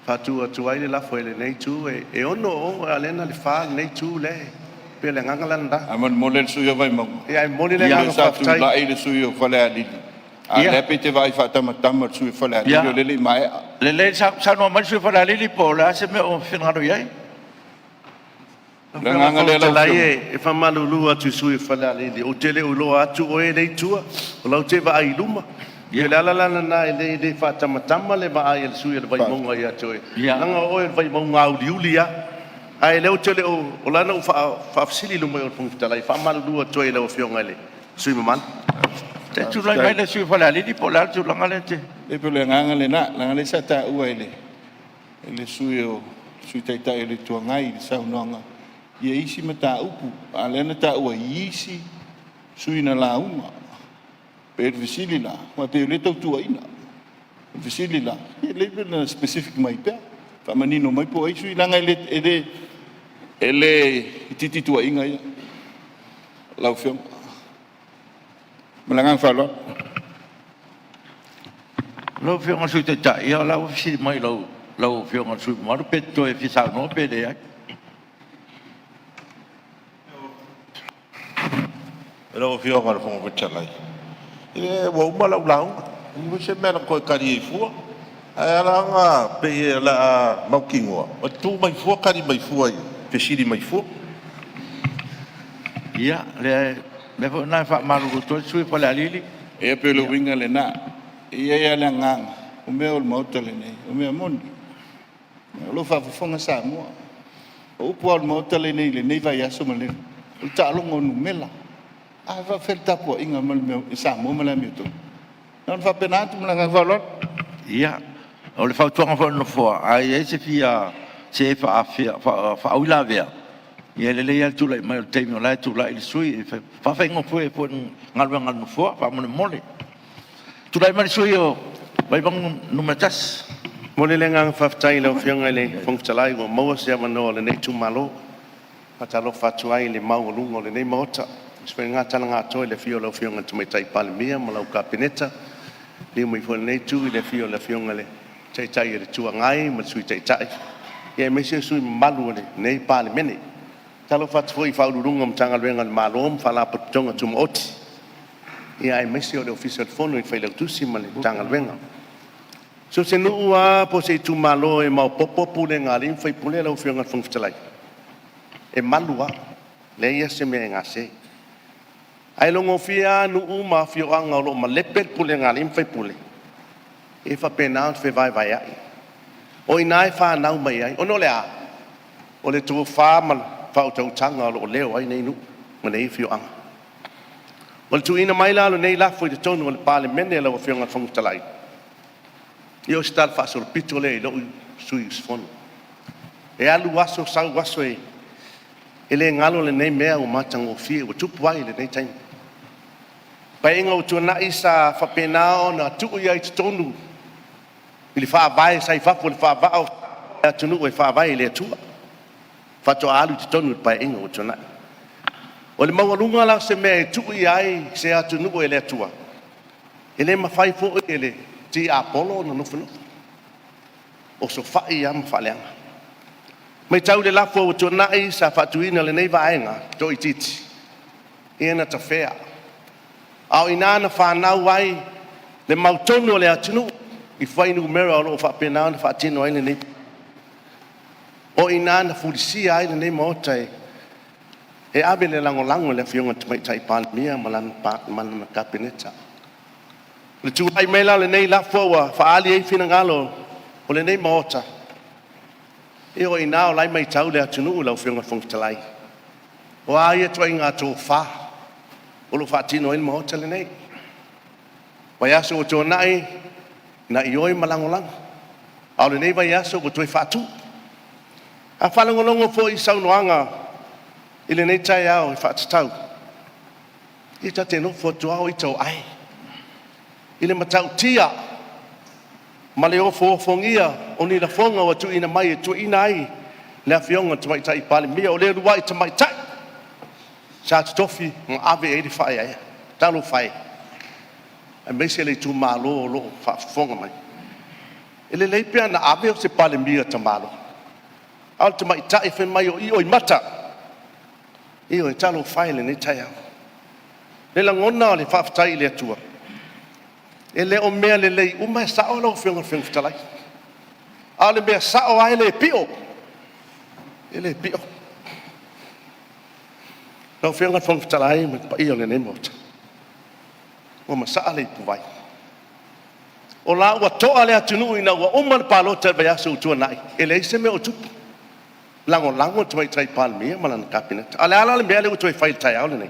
faatu atu ai le lafo e lenei itu. E 6 o o, a o lea na o le 4 lenei itu lea e… Pei o le agaga la lena. Ae molemole le sui usufono o Vaimauga, Ia, ae momoli le agaga sa faafetai. tulai le sui usufono o Falealili, a o lea pei e te vaai faatamatama i le sui usufono o Falealili o lea e le i maea. Lelei, saunoa mai le sui usufono o Falealili po o le a se mea o finagalo i ai. O Lau le Afioga i le agaga Fofoga lea lau Fetalai, Afioga. e faamalulu atu i le sui usufono o Falealili, ou te le o iloa atu oe lea e i tua, o la ou te vaai i luma. Ia o le ala la lena e le faatamatama le vaai a le sui usufono o le Vaimauga ia te oe, leaga o oe o le Vaimauga auliuli lava. Ae o lea ou te le o… o la e na ou faafesili i luma i o i le Fofoga Fetalai, e faamalulu atu ai i lau Afioga i le sui usufono mamalu. Se i tulai Faafetai. mai le sui usufono mo Falealili po o le a le tulaga lea e te… E pei o le agaga lena, leaga o lea sa taua e le sui usufono Sui Taitai o le Itu Agai i le saunoaga isi mataupu, a o lea na taua isi sui usufono na lauga. E pei o le fesili la, aua pei o lea e tau tuuaiina. O le fesili la, pe lelei pe ana specific mai pea, faamanino mai po o ai sui usufono leaga e le itiiti tuuaiga ia lau Afioga. Ma le agaga faaaloalo. Lau Afioga i le Sui Taitai, ia o la e ua fesili mai lau Afioga i le sui usufono mamalu pe e te toe fia saunoa pe leai. Lau Afioga i le Fofoga Fetalai, ua uma lau lauga, e leai foi se mea na toe tali ai fua. Ae ala ona pei o le a mautinoa, e tu mai fua tali mai fua i fesili mai fua. Ia, mea foi lena e faamalulu atu ai le sui usufono o Falealili. Ia pei o le uiga lena. E i ai lava le agaga, o mea o le Maota lenei, o mea moni. O lo o faafofoga Samoa. O upu lava o le Maota lenei i lenei vaiaso ma le, o le taaloga o numera. A faapefea le tapuaiga mai a Samoa ma le amiotonu? Na ona faapena atu ma le agaga faaaloalo. Ia, o le fautuaga foi a le Nofoa, a i ai se e faauilavea, ia e lelei lava le tulai mai o le taimi o la e tulai le sui usufono, e faafaigofie ai foi le galuega a le Nofoa faamolemole. Tulai mai le sui usufono mo Vaimauga 1. E momoli le agaga faafetai i lau Afioga i le Fofoga Fetalai ua maua se avanoa o lenei itumalo. E faatalofa atu ai i le maualuga o lenei Maota, aemaise foi lena talaga atoa i le afio o lau Afioga i le Tamaitai Palemia ma lau Kapeneta, liliu mai foi i lenei itu i le afio o le Afioga i le Taitai o le Itu Agai ma le Sui Taitai, aemaise o sui usufono mamalu o lenei Palemene. E faatalofa atu foi i Ofisa Sili o Pulega o Matagaluega a le Malo ma Faalapotopotoga Tumaoti, aemaise o le Ofisa o le Fono i le Failautusi ma le Matagaluega. So o se nuu lava po o se itumalo e maopoopo pulega a alii ma faipule lau Afioga i le Fofoga Fetalai, e malu lava, leai lava se mea e gase. Ae logofie lava nuu ma afioaga o lo o malepe le pulega a alii ma faipule, e faapena ona fevaevaeai. O i ina e fanau mai ai, ona o le a? O le tofa ma le faautautaga o lo o leo ai nei nuu ma nei afioaga. O le tuuina mai la o lenei lafo i totonu o le Palemene lau Afioga i le Fofoga Fetalai, ia o se talafaasolopito lea i lou sui usufono. E alu aso sau aso, e le galo lenei mea ua matagofie ua tupu ai i lenei taimi. O le Paeaiga ua tuanai sa faapena ona tuu ai i totonu i le Faavae sa i fafo o le faavaa o le atunuu e faavae i le Atua faatoa alu i totonu i le Paeaiga ua tuanai. O le maualuga la o se mea e tuu i ai se atunuu e le Atua, e le mafai foi e le tiapolo ona nofonofo, osofai lava ma faaleaga. Matau i le lafo ua tuanai sa faatuina e lenei vaega toaitiiti, ia na tafea, a o i ina na fanau ai le mautonu o le atunuu i fuainumera o lo o faapena ona faatino ai lenei. O i ina na fulisia ai lenei Maota e ave le lagolago i le Afioga i le Tamaitai Palemia ma lana Kapeneta. O le tulai mai la o lenei lafo ua faaali ai finagalo o lenei Maota, ia o i ina la e matau le atunuu lau Afioga i le Fofoga Fetalai. O a ia ituaiga tofa o lo o faatino ai le Maota lenei? Vaiaso ua tuanai na ioe ma lagolago, a o lenei vaiaso ua toe faatu. A faalogologo foi i saunoaga i lenei taeao e faatatau, ia ta te nofo atu a o ita o ae i le matautia ma le ofoofogia o ni lafoga ua tuuina mai e tuuaina ai le Afioga i le Tamaitai Palemia, o le uluai tamaitai sa totofi ma ave i ai le faaeaea. Talofa e, aemaise le itumalo o lo o faafofoga mai. E lelei pe ana ave o se Palemia tamaloa, a o le tamaitai fai mai o ioimata. Ioe, talofa e i lenei taeao. E lagona le faafetai i le Atua, e le o mea lelei uma e sao lau Afioga i le Fofoga Fetalai, a o le mea sao lava e le pio, e le pio. Lau Afioga i le Fofoga Fetalai ma le paia o lenei Maota, ua masaa le ipuvai, o la ua toa le atunuu ina ua uma le palota i le vaiaso ua tuanai, e leai se mea o tupu, lagolago le Tamaitai Palemia ma lana Kapeneta. A o le a la le mea lea ua toe fai i le taeao lenei?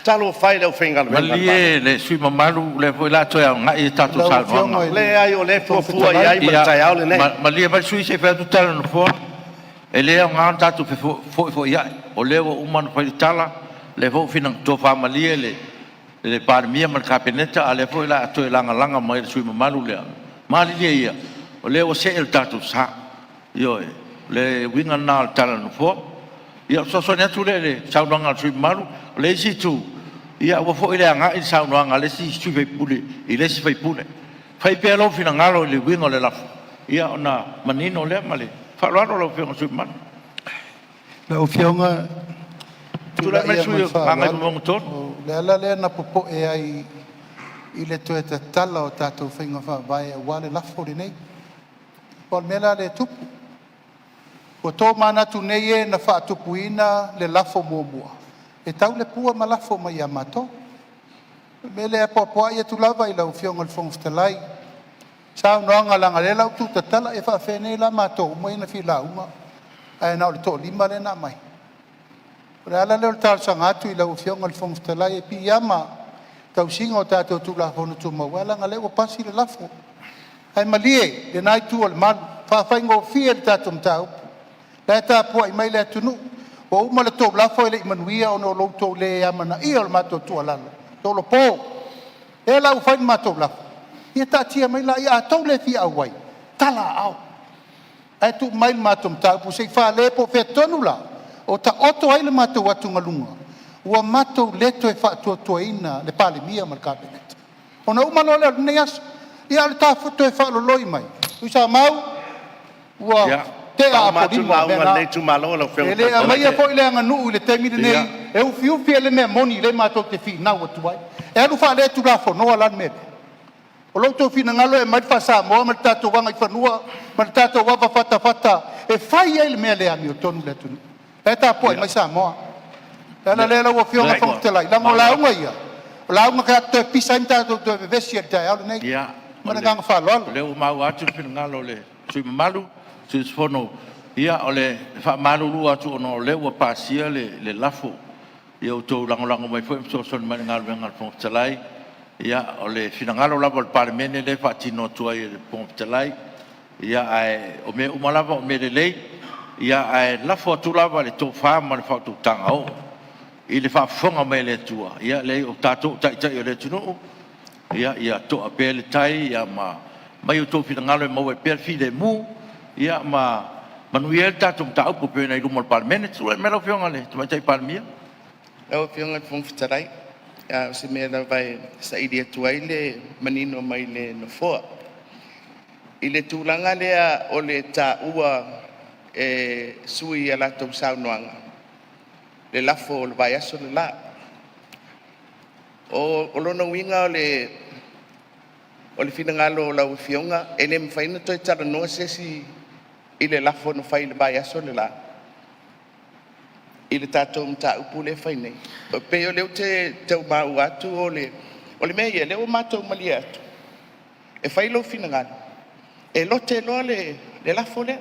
Talofa e i le aufaigaluega a le Malo. Malie le sui usufono mamalu, o lea foi o le a toe agai a tatou Lau saunoaga. Afioga i le Leai o lea e fuafua i ai ma le taeao lenei. Malie mai le sui usufono se i fai atu le tala a le Nofoa. E le aoga ona tatou fefoifoiai, o lea ua uma ona fai le tala, o lea foi ua tofa malie le Palemia ma le Kapeneta, a o lea foi o le a toe lagalaga mai e le sui usufono mamalu lea. Malilie ia, o lea ua see le tatou sa. Ioe. O le uiga lena o le tala a le Nofoa. Ia, o le fesoasoani atu lea i le saunoaga a le sui usufono mamalu. O le isi itu, ia aua foi le agai le saunoaga a le isi sui usufono i le isi sui usufono. Fai pea lou finagalo i le uiga o le lafo, ona manino lea. Ma le faaaloalo lau Afioga i le sui usufono mamalu. Lau Afioga, Tulai mai tulai le lava sui ma le usufono mo faaaloalo. Gagaifomauga 3. O le ala lea na popoe ai i le toe tatala o tatou faiga faavae aua le lafo lenei. Aua o le mea la lea e tupu, ua tomanatu nei e na faatupuina le lafo muamua, E tau le pua ma lafo mai ia matou. O le mea lea e apoapoai atu lava i lau Afioga i le Fofoga Fetalai, saunoaga leaga o lea la ua tuutatala, e faapefea la matou uma ia na fia lauga ae na o le toalima lea na aumai? O le ala lea o le talosaga atu i lau Afioga i le Fofoga Fetalai, e piiama i le tausiga o tatou Tulafono Tumau, ae leaga o lea ua pasi le lafo. Ae malie lena itu o le malu, faafaigofie le tatou mataupu, o la e tapuai mai le atunuu. Ua uma le tou lafo e le i manuia ona o lo outou le amanaia o le matou tuualalo, tolopo. O lea la ua fai le matou lafo, ia taatia mai laia, a outou le fia auai, tala aao, ae tuu mai le matou mataupu se i fale po o fea tonu lava o taoto ai le matou atugaluga, ua matou le toe faatuatuaina le Palemia ma le Kapeneta, ona uma loa lea o lenei aso. Ia, a o le ta toe faaloloi mai, Tuisamau, ua tea Faauma atu le Apolima o lauga mea a na. lenei itumalo lau Afioga E i le le Fofoga aumaia Fetalai. foi le aganuu i le taimi lenei e ufiufi ai le mea moni lea matou te finau atu ai. E alu faaletulafonoa la le mea lea? O lo outou finagalo e aumai le faasamoa ma le tatou agaifanua ma le tatou avafatafata e fai ai le mea le amiotonu i le atunuu. O la e tapuai mai Samoa. O le ala lea lau Afioga i le Fofoga Fetalai, leaga o lauga ia, o lauga tatou te toe pisa ai ma tatou toe vevesi ai i le taeao lenei. Ma le agaga faaaloalo. O lea ua maua atu le finagalo o le sui usufono mamalu, sui usufono. Ia o le faamalulu atu ona o lea ua pasia le lafo, ia outou lagolago mai foi ma fesoasoani mai i le galuega a le Fofoga Fetalai. Ia, o le finagalo lava o le Palemene lea e faatino atu ai e le Fofoga Fetalai. Ae o mea uma lava o mea lelei, ae lafo atu lava le tofa ma le faautautaga oo i le faafofoga mai a le Atua. Ia leai o tatou o taitai o le atunuu, ia to'a pea le tai ma aumai outou finagalo e maua ai pea le filemu ma manuia ai le tatou mataupu e pei ona i luma o le Palemene. Tulai mai lau Afioga i le Tamaitai Palemia. Lau Afioga i le Fofoga Fetalai, a o se mea lava e saili atu ai le manino mai le nofoa. I le tulaga lea o le taua e sui usufono i a latou saunoaga le lafo o le vaiaso le la. O lona uiga o le finagalo o lau Afioga e le mafai ona toe talanoa se isi i le lafo na fai i le vaiaso le la i le tatou mataupu lea e fai nei? E pei o lea ou te tau maua atu o le mea ia, o lea ua matou malie atu, e fai lou finagalo e lote loa le lafo lea.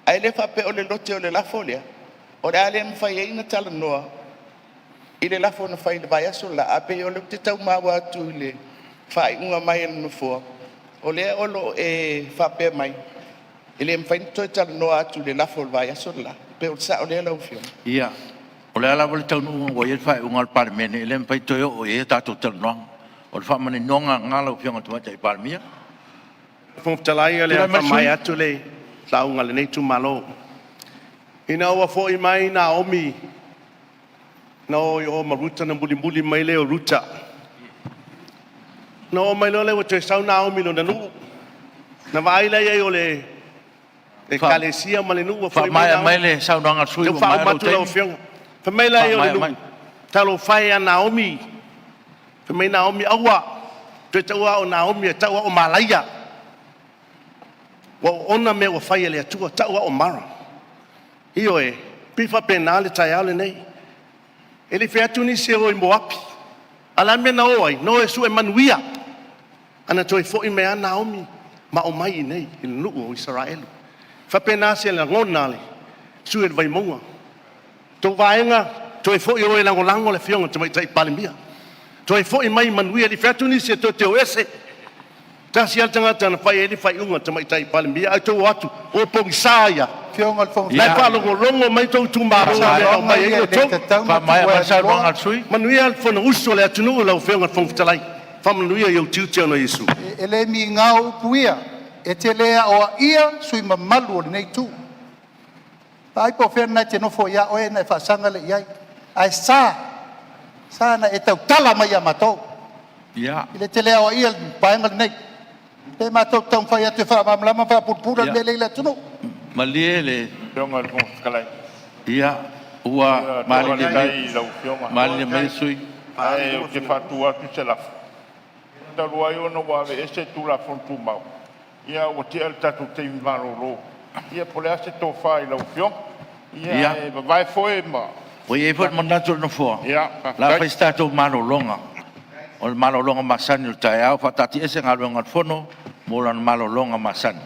Ae le faapea o le lote o le lafo lea o le a le mafai ai ona talanoa i le lafo na fai i le vaiaso le la. Ae pei o lea ou te tau maua atu i le faaiuga mai a le Nofoa, o lea o lo o e faapea mai, e le mafai ona toe talanoa atu i le lafo o le vaiaso le la. Pe o le sao lea lau Afioga? Ia, o le a lava le taunuuga ua i ai le faaiuga a le Palemene, e le mafai ona toe oo i ai a tatou talanoaga. O le faamaninoga lena lau Afioga i le Tamaitai Palemia. Fofoga Fetalai o le Tulai a mai le sui faamaea usufono. atu le lauga a lenei itumalo. Ina ua foi mai Naomi na o i o ma Ruta ona mulimuli mai lea o Ruta. Ona oo mai loa lea ua toe sau Naomi i lona nuu, na vaai la i ai o le ekalesia ma le nuu ua foi mai Faamaea mai Naomi. le saunoaga a le sui Se usufono ua ua maea faauma lou atu lau taimi. Afioga. Fai mai la o le Faamaea nuu, mai. “Talofa e ia Naomi, fai mai Naomi, aua, toe taua au o Naomi ae tau au o Malaia. Ua ou oona mea ua fai e le Atua, tau au o Mara.” Ioe, e pei e faapena le taeao lenei. E le i fai atu nisi e o i Moapi, a o le a le mea na o ai? Na o e sue manuia. Ae na toe foi mai lava Naomi ma aumai i inei i le nuu o Isaraelu. E faapena se lagona o le sui usufono o le Vaimauga. Le tou Vaega, toe foi o e lagolago le Afioga i le Tamaitai Palemia, toe foi mai manuia. E le i fai atu nisi tou te o ese, tasi lava le tagata na fai i ai le faaiuga a le Tamaitai Palemia, ae outou o atu o pogisa ia. Afioga i le Fofoga La e Fetalai, faalogologo mai outou o itumalo i mea na saunoaga aumai ai ia e le outou. tatau ona Faamaea tuua e mai le saunoaga Anuloa a le sui usufono. Manuia le fonousu a le atunuu lau Afioga i le Fofoga Fetalai. Faamanuia i ou tiute ona o Iesu. E le migao upu ia, e te le aoaia sui usufono mamalu o lenei itu. Vaai po o fea lena e te nofo ai a oe ona e faasaga lea i ai. Ae sa, sa ona e tautala mai ia matou. E te le aoaia le Vaega lenei. O lea matou te taumafai atu e faamalamalama ma faapulapula le mea lea e i le atunuu. Malie le Afioga i le Fofoga Fetalai, Ua ia malilie faafetai i lau Afioga, mai le sui usufono. ae ou te faatu atu se lafo, Talu ai ona ua aveese le Tulafono Tumau, ia ua te'a le tatou taimi malolo, ia po o le a se tofa i lau Afioga, ae vavae foe ma Ua i ai foi le manatu o le Nofoa, o le a fai se tatou malologa, o le malologa masani o le taeao. Faataatiaese Galuega a le Fono mo lana malologa masani.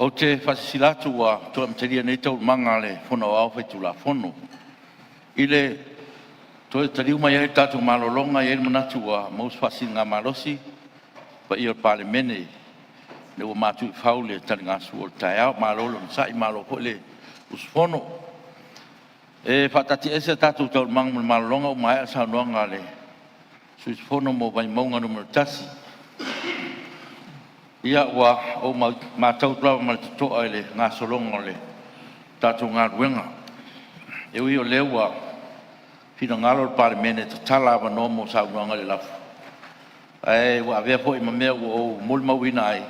Ou te faasilasila atu ua toe amatalia nei Taualumaga a le Fono Aoao Faitulafono. I le toe taliu mai ai o le tatou malologa, e i ai le manatu ua maua se faasiligamalosi i le paia o le Palemene ina ua matu i fau le taligasua o le taeao. Malo le onosai malo foi le usufono. E faataatiaese a tatou Taualumaga mo le malologa ua maea le saunoaga a le sui usufono mo Vaimauga 1. Ia, ua ou matau atu lava ma le totoa i le gasologa o le tatou galuega. E ui o lea ua finagalo le Palemene e tatala avanoa mo saunoaga i le lafo, ae ua avea foi ma mea ua ou molimauina ai,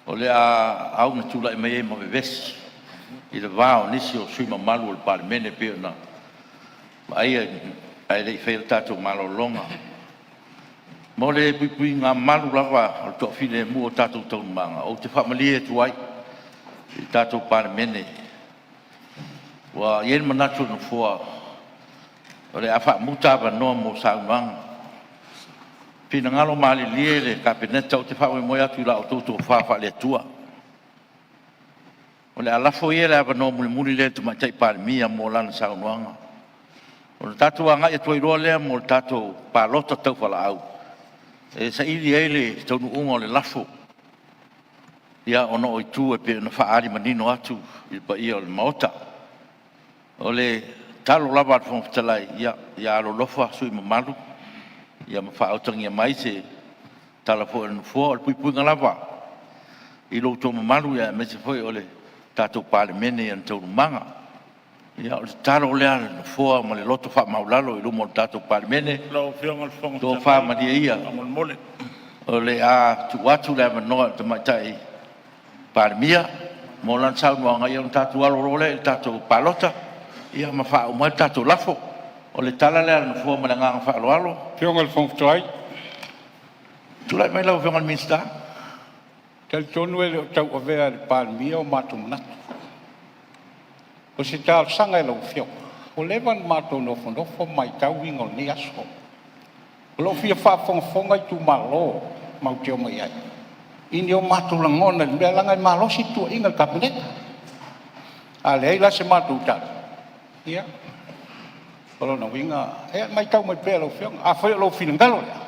o le a auga tulai mai ai ma vevesi i le va o nisi o sui usufono mamalu o le Palemene pei ona vaaia ae le i faia le tatou malologa. Mo le puipuiga malu lava o le toafilemu o tatou taualumaga, ou te faamalie atu ai i le tatou Palemene, ua i ai le manatu o le Nofoa o le a faamuta avanoa mo saunoaga. Finagalo malilie le Kapeneta, ou te faamoemoe atu i la outou tofa faale-Atua. O le a lafo ia le avanoa mulimuli lea i le Tamaitai Palemia mo lana saunoaga, ona tatou agai atu ai loa lea mo le tatou palota taufalaau e saili ai le taunuuga o le lafo, ona o itu e pei ona faaali manino atu i le paia o le Maota. O le tatalo lava a le Fofoga Fetalai, ia alolofa sui usufono mamalu ma faautagia mai se tala foi a le Nofoa. O le puipuiga lava i lo outou mamalu aemaise foi o le tatou Palemene i ana taualumaga. Ia o le tatalo lea a le Nofoa ma le loto faamaualalo i luma o le tatou Palemene, Lau Afioga i le Fofoga tofa Fetalai, malie ia, faamolemole. o le a tuu atu le avanoa i le Tamaitai Palemia mo lana saunoaga, ona tatou alo loa lea i le tatou palota ma faauma ai le tatou lafo. O le tala lea a le Nofoa ma le agaga faaaloalo. Lau Afioga i le Fofoga Fetalai. Tulai mai lau Afioga i le Minisita. E talitonu e le o tauavea e le Palemia o matou manatu. O se talosaga i lau Afioga, ua leva ona matou nofonofo ma maitau uiga o lenei aso. O lo o fia faafogafoga itumalo matou te omai ai i ni o matou lagona i le mea, leaga e malosi le tuuaiga i le Kapeneta. A leai la se matou tali, ia o lona uiga e matau mai pea e lau Afioga. Afai o lou finagalo lea,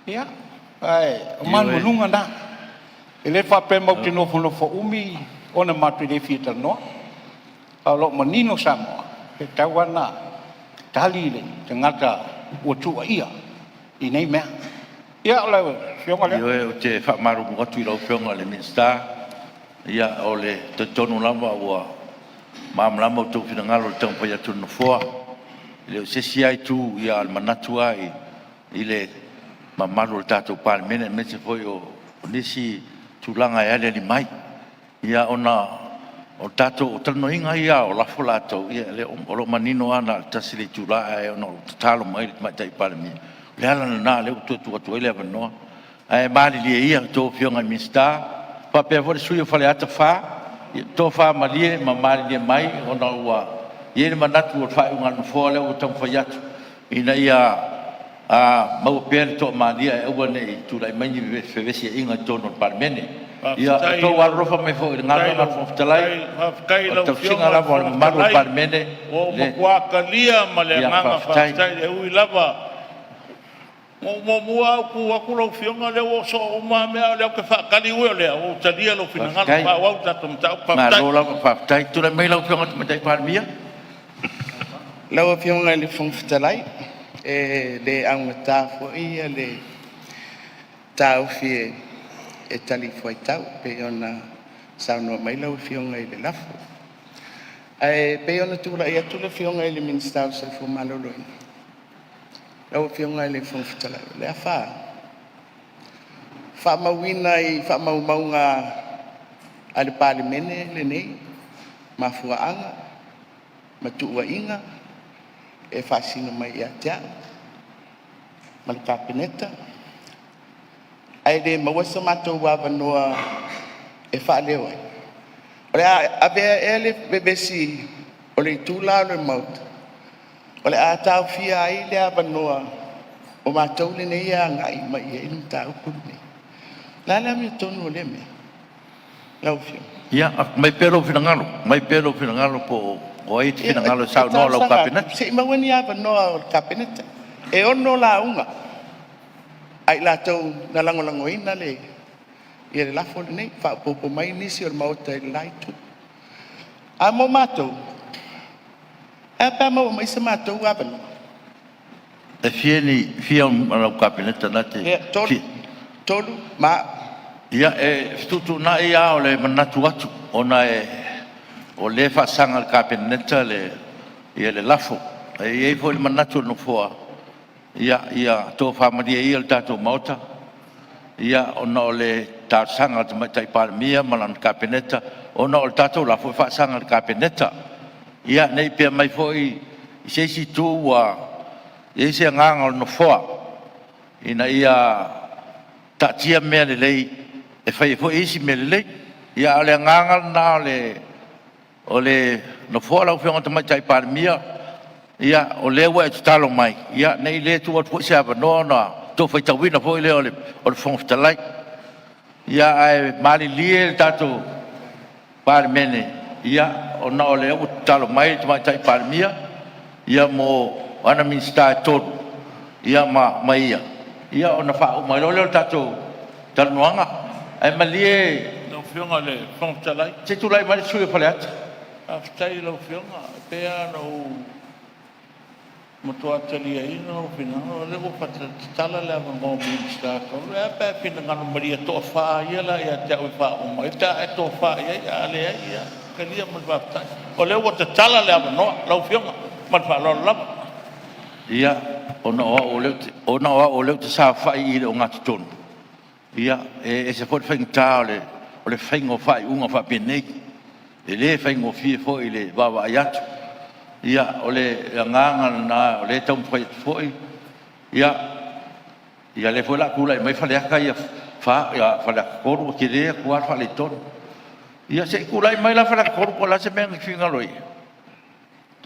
ia, ae o manumanuga na. E le faapea matou te nofonofo umi ona matou te le fia talanoa, a o lo o manino Samoa, e tatau lava ona tali le tagata ua tuuaia i nei mea. Ia o lau Afioga lea. Ioe, ou te faamalulu atu i lau Afioga i le Minisita, ou te talitonu lava ua malamalama outou finagalo i le taumafai atu o le Nofoa. E le o se isi lava itu, a o le manatu lava i le mamalu o le tatou Palemene, aemaise foi o nisi tulaga e aliali mai. Ia ona o tatou talanoaina ia o lafo latou, ia o lo o manino lava na o le 1 le itula, ae ona ua tatalo mai le Tamaitai Palemia, o le ala lena o lea ua toe tuu atu ai le avanoa. Ae malilie ia a outou Afioga i Minisita, faapea foi le sui usufono mo Faleata 4, ia tofa malie ma malilie mai ona ua i ai le manatu o le faaiuga a le Nofoa lea ua taumafai atu, ina ia maua pea le toamalie ae aua ne i tulai mai ni fevesiaiga i totonu o le Palemene. Ia outou alolofa mai foi i le galuega a le Fofoga Fetalai, Faafetai i o le lau tausiga Afioga i le lava o le Fofoga mamalu o le Fetalai, Palemene. ua ou matua talia ma le Ia agaga faafetai. faafetai. E ui lava na ou muamua lava ou tu atu lau Afioga o lea ua soo uma lava mea, a o lea ou te faatali. Ui o lea, ua ou talia lou finagalo e Faafetai. faaauau le tatou mataupu. Faafetai. Malo lava faafetai. Tulai mai lau Afioga i le Tamaitai Palemia. Lau Afioga i le Fofoga Fetalai, e le augata foi le taofi e talifuaitau e pei ona saunoa mai lau Afioga i le lafo. Ae pei ona tulai atu le Afioga i le Minisita o le Soifua Maloloina, lau Afioga i le Fofoga Fetalai, o le a faamauina i faamaumauga a le Palemene lenei mafuaaga ma tuuaiga e faasino mai ia te au ma le Kapeneta, ae le maua so matou avanoa e faaleo ai. O le a avea ea le vevesi o le Itu la o le Maota o le a taofia ai le avanoa o matou nei e agai mai i ai le mataupu lenei? O le a le amiotonu o lea mea lau Afioga? Ia, aumai pea lou finagalo, aumai pea lou finagalo po o ai e te Ia, finagalo e e saunoa o lau talosaga atu Kapeneta. se i maua ni avanoa o le Kapeneta. E 6 lauga a i latou na lagolagoina le lafo lenei, faaopoopo mai nisi o le Maota i le la itu. A mo matou, e a pe a maua mai so matou avanoa? E fia o lau Kapeneta na te E fia? 3 ma au. Ia, e fetuutuunai lava o le manatu atu, ona o lea e faasaga i le Kapeneta le lafo. Ae i ai foi le manatu o le Nofoa, ia tofa malie ia le tatou Maota, ona o le talosaga a le Tamaitai Palemia ma lana Kapeneta, ona o le tatou lafo e faasaga i le Kapeneta. Ia, ne i pea mai foi i se isi itu ua i ai se agaga o le Nofoa ina ia taatia mea lelei e fai ai foi isi mea lelei. Ia, a o le agaga lena o le Nofoa lau Afioga i le Tamaitai Palemia, ia o lea ua e tatalo mai, ia ne i le tuu atu foi se avanoa ona toe faitauina foi lea o le Fofoga Fetalai. Ia ae malilie le tatou Palemene, ona o lea ua tatalo mai le Tamaitai Palemia mo ana Minisita e 3 ma ia, ia ona faauma ai loa lea o le tatou talanoaga. Ae malie Lau Afioga i le Fofoga Fetalai. se i tulai mai le sui usufono mo Faleata. Faafetai i lau Afioga. E pei lava ona ou matua taliaina lou finagalo, o lea ua tatala le avanoa mo Minisita e toalu. Ae a pe a e finagalo malie e toafa ia la ia te au e faauma ai pe a e tofa i ai. A leai, ia, talia ma le faafetai. O lea ua tatala le avanoa lau Afioga. Ma le faaaloalo lava. Ia, ona o au o lea ou te saofai i le ogatotonu, ia, e ese foi le faigata o le faiga o faaiuga faapenei. E le faigofie foi i le vaavaai atu. Ia, o le agaga lena o lea e taumafai atu foi. Ia o lea foi o le a tulai mai Faleata 3, ua tele atu lava le faaletonu. Ia se i tulai mai la Faleata 3 po o le a se mea na te finagalo i ai.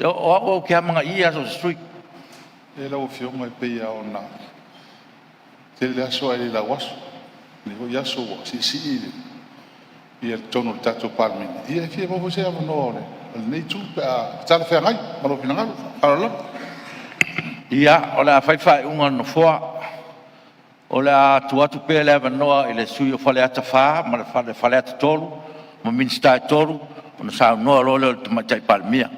O au ou te amanaia lava so o se sui usufono. Ia lau Afioga e pei lava ona tele aso ae le lauaso. O lenei foi aso ua siisii le totonu o le tatou Palemene. Ia e fia maua foi se avanoa o lenei itu pe a talafeagai ma lou finagalo. Ma le faaaloalo lava. Ia, o le a fai le faaiuga a le Nofoa, o le a tuu atu pea le avanoa i le sui usufono mo Faleata 4 ma Faleata 3 ma Minisita e 3 ona saunoa loa lea o le Tamaitai Palemia.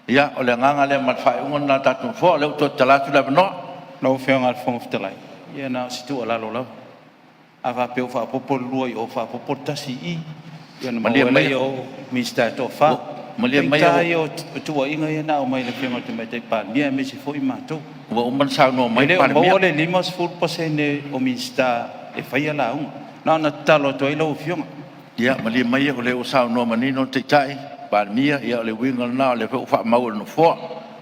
Ia, o le agaga lea ma le faaiuga lena a le tatou Nofoa, o lea ua toe tatala atu le avanoa. Lau Afioga i le Fofoga Fetalai, ia na o se tuualalo lava. A faapea ua faaopoopo le 2 i o, faaopoopo le 1 i i, ia ona Malie maua ai maia, lea o Minisita e toafa. Malie maia. Faigata ia o tuuaiga ia na aumai i le Afioga i le Tamaitai Palemia aemaise foi matou. Ua uma ona saunoa mai E le le o Palemia. maua le 50% o Minisita e faia lauga. Na ona tatalo atu ai lau Afioga. Ia malie maia o lea ua saunoa manino le Taitai, le Palemia, ia o le uiga lena o lea foi ua faamau e le Nofoa. O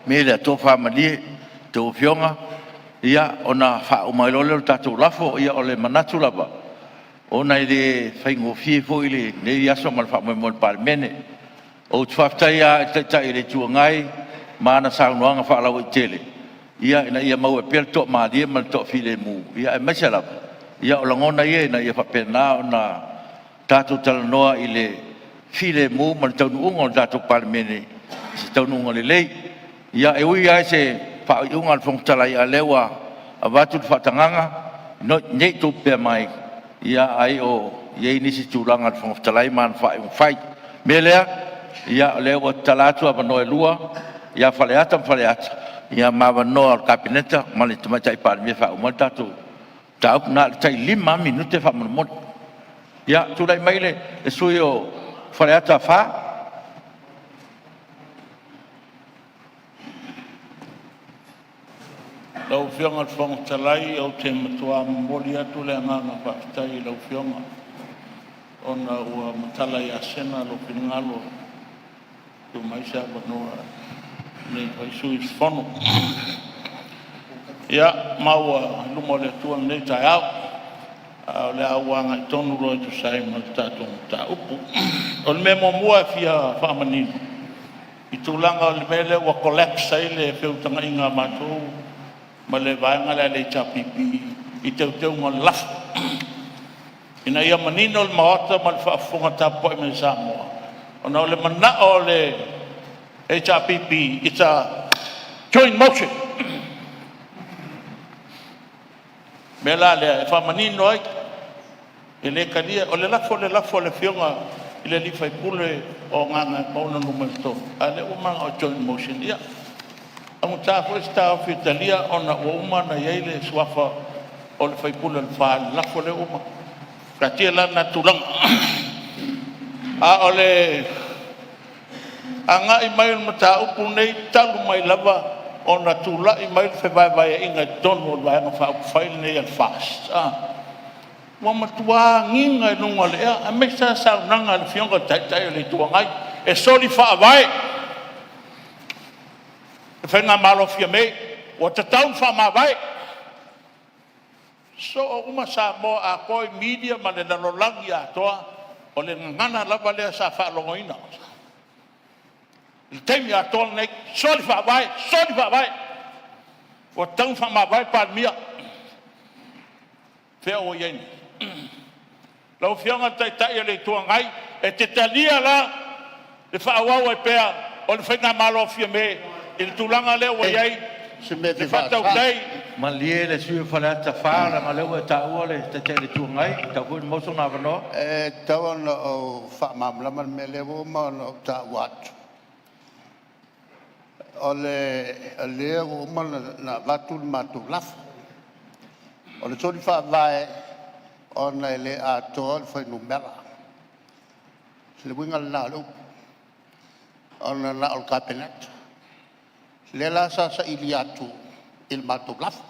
le mea lea, tofa malie a outou Afioga ona faauma ai loa lea o le tatou lafo. Ia o le manatu lava, ona e le faigofie foi lenei aso ma le faamoemoe o le Palemene. Ou te faafetai lava i le Taitai o le Itu Agai ma ana saunoaga faalauaitele ina ia maua pea le toamalie ma le toafilemu, aemaise lava o lagona ia ina ia faapena ona tatou talanoa i le filemu ma le taunuuga o le tatou Palemene i se taunuuga lelei. Ia, e ui lava i se faaiuga a le Fofoga Fetalai, a o lea ua avatu le faatagaga, ne i outou pepea mai ai o i ai nisi tulaga o le Fofoga Fetalai ma ana faaiuga fai. O le mea lea, o lea ua tatala atu avanoa e lua ia Faleata ma Faleata, ma avanoa o le Kapeneta ma le Tamaitai Palemia e faauma ai le tatou mataupu. Na o le tai 5 lava minute faamolemole. Ia, tulai mai le sui usufono mo Faleata 4. Lau Afioga i le Fofoga Fetalai ou te matua momoli atu le agaga faafetai i lau Afioga ona ua matala ia sega lou finagalo e tuu mai se avanoa o lenei foi sui usufono. Ia, ma ua i luma o le Atua lenei taeao, a o le a ou agai tonu loa e tusa ai ma le tatou mataupu. O le mea muamua e fia faamanino i tulaga o le mea lea ua collapse ai le feutagaiga a matou ma le vaega lea a le HRPP i teuteuga o le lafo. Ina ia manino le Maota ma le faafofoga tapuai mai a Samoa, ona o le manao o le HRPP, it's a joint motion. O le mea la lea e faamanino ai, e le talia, o le lafo o le lafo a le Afioga i le sui usufono o Gagaemauga 3, a o lea ua manao e join le motion. Ia, e augata foi se taofi e talia ona ua uma ona i ai le suafa o le sui usufono o Lefa i le lafo lea ua uma. Taatia la lena tulaga. A o le agai mai o le mataupu lenei talu mai lava ona tulai mai le fevaevaeaiga i totonu o le Vaega Faaupufai lenei a le FAST, ua matua agiga i luga o le ea, aemaise lava saunoaga a le Afioga i le Taitai o le Itu Agai e soli faavae le faigamalo a Fiame, ua tatau ona faamavae. Sosoo uma Samoa atoa i media ma le lalolagi atoa, o le gagana lava lea sa faalogoina i le taimi atoa lenei, soli faavae, soli faavae, ua tatau ona faamavae le Palemia. Fea ua i ai nei? Lau Afioga i le Taitai o le Itu Agai, e te talia la le faaauau ai pea o le faigamalo a Fiame i le tulaga lea ua i ai Se mea e le fia faasao. faatautai? Malie le sui usufono mo Faleata 4 leaga o lea ua e taua le Taitai o le Itu Agai, e tatau foi ona maua sona avanoa. E tatau ona ou faamalamalama le mea lea ua uma ona ou taua atu. O lea ua uma ona avatu le matou lafo. O le soli Faavae ona e le atoa le fuainumera. O le uiga lena o le upu, ona na o le Kapeneta. O lea la sa saili atu i le matou lafo.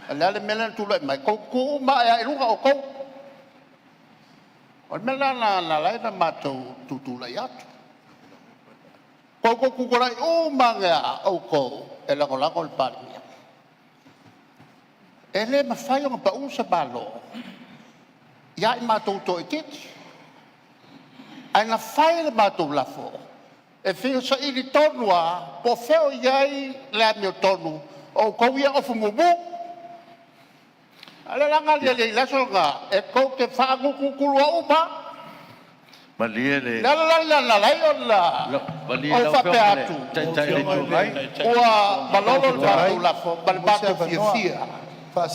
A o le a le mea lea na tulai mai? Tou tutu uma ae lava i luga outou. O le mea la lena na ala ai ona matou tutulai atu. Ua outou tutulai uma ane lava outou e lagolago le Palemia. E le mafai ona pau se Malo ia i matou toaitiiti. Ae na fai le matou lafo e fia saili tonu lava po o fea o i ai le amiotonu o outou ia e ofu mumu. A o lea la na aliali ai i le aso lena, e tou te faagutugutuloa uma lava. Malie le O le ala la lena na ala ai ona Malie ou lau faapea Afioga i le atu, Taitai o le Itu Agai. ua malolo le matou lafo ma le matou fiafia ua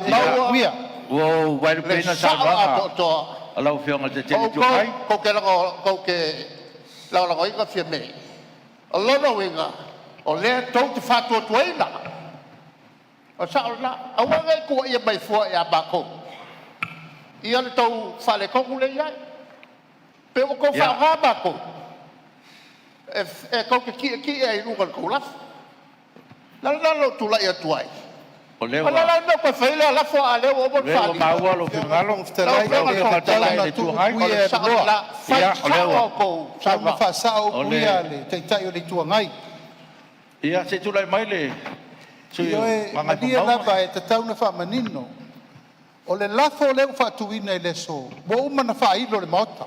maua Ua ou le vaelupeina le sao saunoaga atoatoa. a lau Afioga i le O Taitai o le Itu outou Agai. tou te lagolagoina Fiame. O lona uiga o lea tou te faatuatuaina. O le sao lena. Aua ne i tuuaia mai fua ia matou ia le tou faaletonu lea e i ai. Pe ua outou faaaoga matou E tou te tietie ai i luga o le tou lafo. O le ala lena na ou tulai atu ai, O lea o le a la le mea ua toe fai ai lea lafo a o lea ua uma ona ua maua lou finagalo lau Faasao upu ia a le Taitai o le Itu Agai. Ia se i tulai mai le sui usufono Ioe, mo malie Gagaifomauga. lava, e tatau ona faamanino. O le lafo lea ua faatuina i le aso, ua uma ona faailo i le Maota.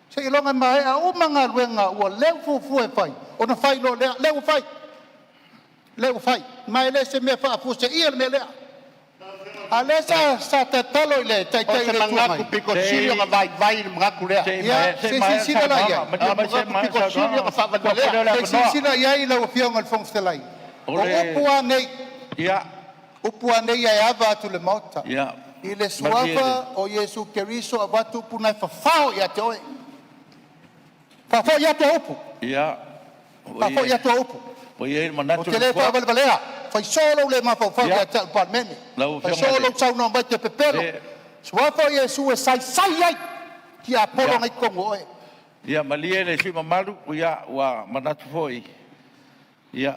Seiloga e maea uma galuega o lea ua fuafua e fai, ona fai loa lea. O lea ua fai, lea ua fai. Ma e le o se mea faafuaseia le mea lea. A o lea sa tatalo i le O Taitai o se le Itu manatu Agai. pito sili ona vaivai le manatu lea. Ia Se se i i maea le silasila la i saunoaga. ai? Malie O le mai se i manatu maea le pito sili saunoaga ona ona faatoa lea o le faavalevalea. Se i avanoa. silasila i ai lau Afioga i le Fofoga Fetalai? O O le upu lava nei, Ia, upu lava nei ae ava atu i le Maota, ia i le malie le suafa o Iesu Keriso avatu upu na e fafao ia te oe. Faafoi atu au upu. Ia, Faafoi atu au upu. ua i ai le Ou manatu te o le le Nofoa. faavalevalea. Fai soo lou le mafaufau Ia, ia te au i le Palemene. lau Fai Afioga soo i lou saunoa mai e te pepelo. le Suafa o Iesu e saisai ai tiapolo Ia, na i totonu o oe. ia malie le sui usufono mamalu, ua manatu foi,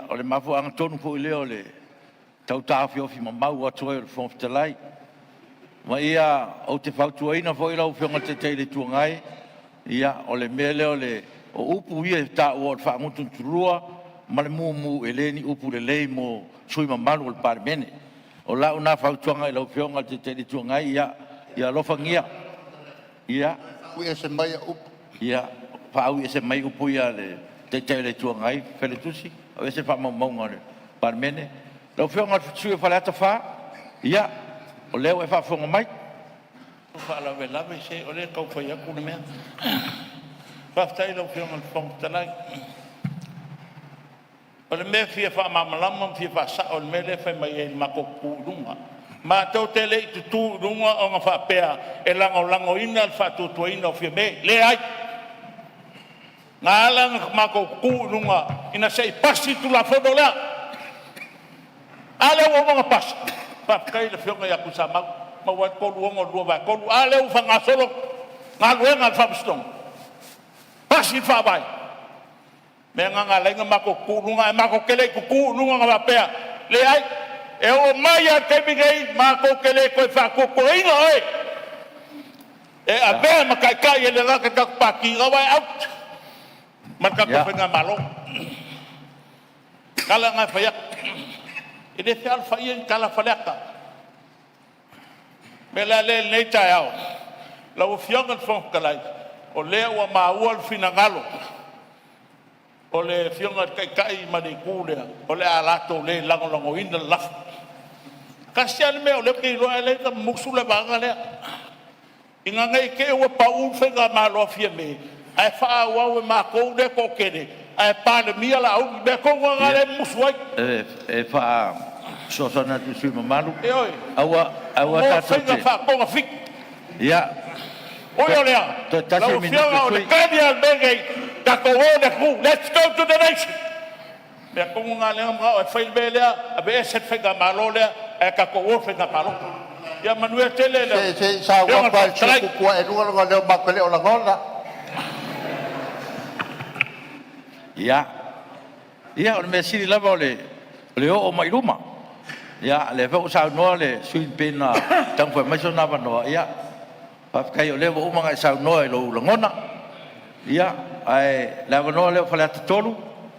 o le mafuaaga tonu foi lea o le tau taofiofimamau atu ai o le Fofoga Fetalai. Ma ia, ou te fautuaina foi lau Afioga i le Taitai o le Itu Agai, ia, o le mea lea o upu ia e taua o le faagutugutu ma le mumu, e le o ni upu lelei mo sui usufono mamalu o le Palemene. O lau lena fautuaga i lau Afioga i le Taitai o le Itu Agai, ia alofagia ia Ui ese mai au upu. ia faauiese mai upu ia a le Taitai o le Itu Agai. Failautusi, aveese faamaumauga a le Palemene. Lau Afioga i le sui usufono mo Faleata 4, ia, o lea ua e faafofoga mai. Faalavelave se o lea e tau fai atu le mea. Faafetai i lau Afioga i le Fofoga Fetalai. O le mea e fia faamalamalama ma fia faasao i le mea lea e fai mai ai matou te tutu i luga. Matou te le i tutu i luga ona faapea e lagolagoina le faatuatuaina o Fiame. Leai. Na ala ona matou tutu i luga ina se i pasi le Tulafono lea. A lea ua uma ona pasi. Faafetai i le Afioga ia Tuisamau, maua ai le 3.6 2/3. A lea ua faagasolo galuega a le Faamasinoga, pasi le Faavae. O le mea lena na ala ai ona matou tutu i luga, ae matou te le i tutu i luga faapea. Leai, e oo mai lava i le taimi nei, matou te le toe faatuatuaina oe e avea ma taitai e le gata i le tatou Pati, o lena ua e out ma le tatou faigamalo. O le tala lena e fai atu. E le fealofaia ni tala Faleata. O le mea la lea i lenei taeao, lau Afioga i le Fofoga Fetalai, o lea ua maua le finagalo o le Afioga i le Taitai ma le Itu lea, o le a latou le lagolagoina le lafo. Tasi lava le mea o lea ou te iloa ae ala ai ona mumusu le vaega lea, ina ne i te i ua pau le faigamalo a Fiame ae faaauau e matou lea e toatele ae Palemia Laauli. O le mea tonu lava lena lea e mumusu ai. E faafesoasoani atu i le sui usufono mamalu, Ioe, aua aua mo tatou faiga te faatogafiti. Ia, Ui o lea, toe tasi lau le minute Afioga le o le sui usufono. tali lava o le mea lenei, tatou o i le atunuu, let's go to the nation. O le mea tonu lena o lea na manao ai e fai le mea lea, aveese le faigamalo lea ae tatou o i le faiga palota. Ia manuia tele lau Se se i sau Afioga i le atu lava Fofoga i le sui Fetalai. usufono tutu ae lona leo matou te le o lagona. Ia, ia o le mea sili lava o le oo mai i luma. Ia, o lea foi ua saunoa le sui usufono pei ona taumafai mai sona avanoa. Ia, faafetai o lea ua uma ona e saunoa i lou lagona. Ia, ae o le avanoa lea o Faleata 3,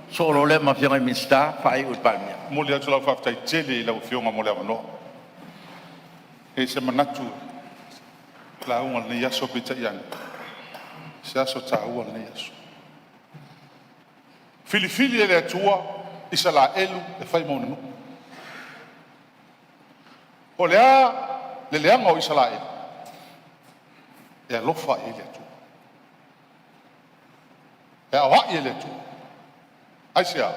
sosoo loa lea ma Afioga i Minisita faaiu e le Palemia. E momoli atu lau faafetai tele i lau Afioga mo le avanoa. E i ai se manatu e lauga i lenei aso, peitai ane, o se aso taua lenei aso. Filifili e le Atua Isaraelu e fai ma ona nuu. O le a le leaga o Isaraelu? E alofa i ai le Atua, e aoai e le Atua. Aisea?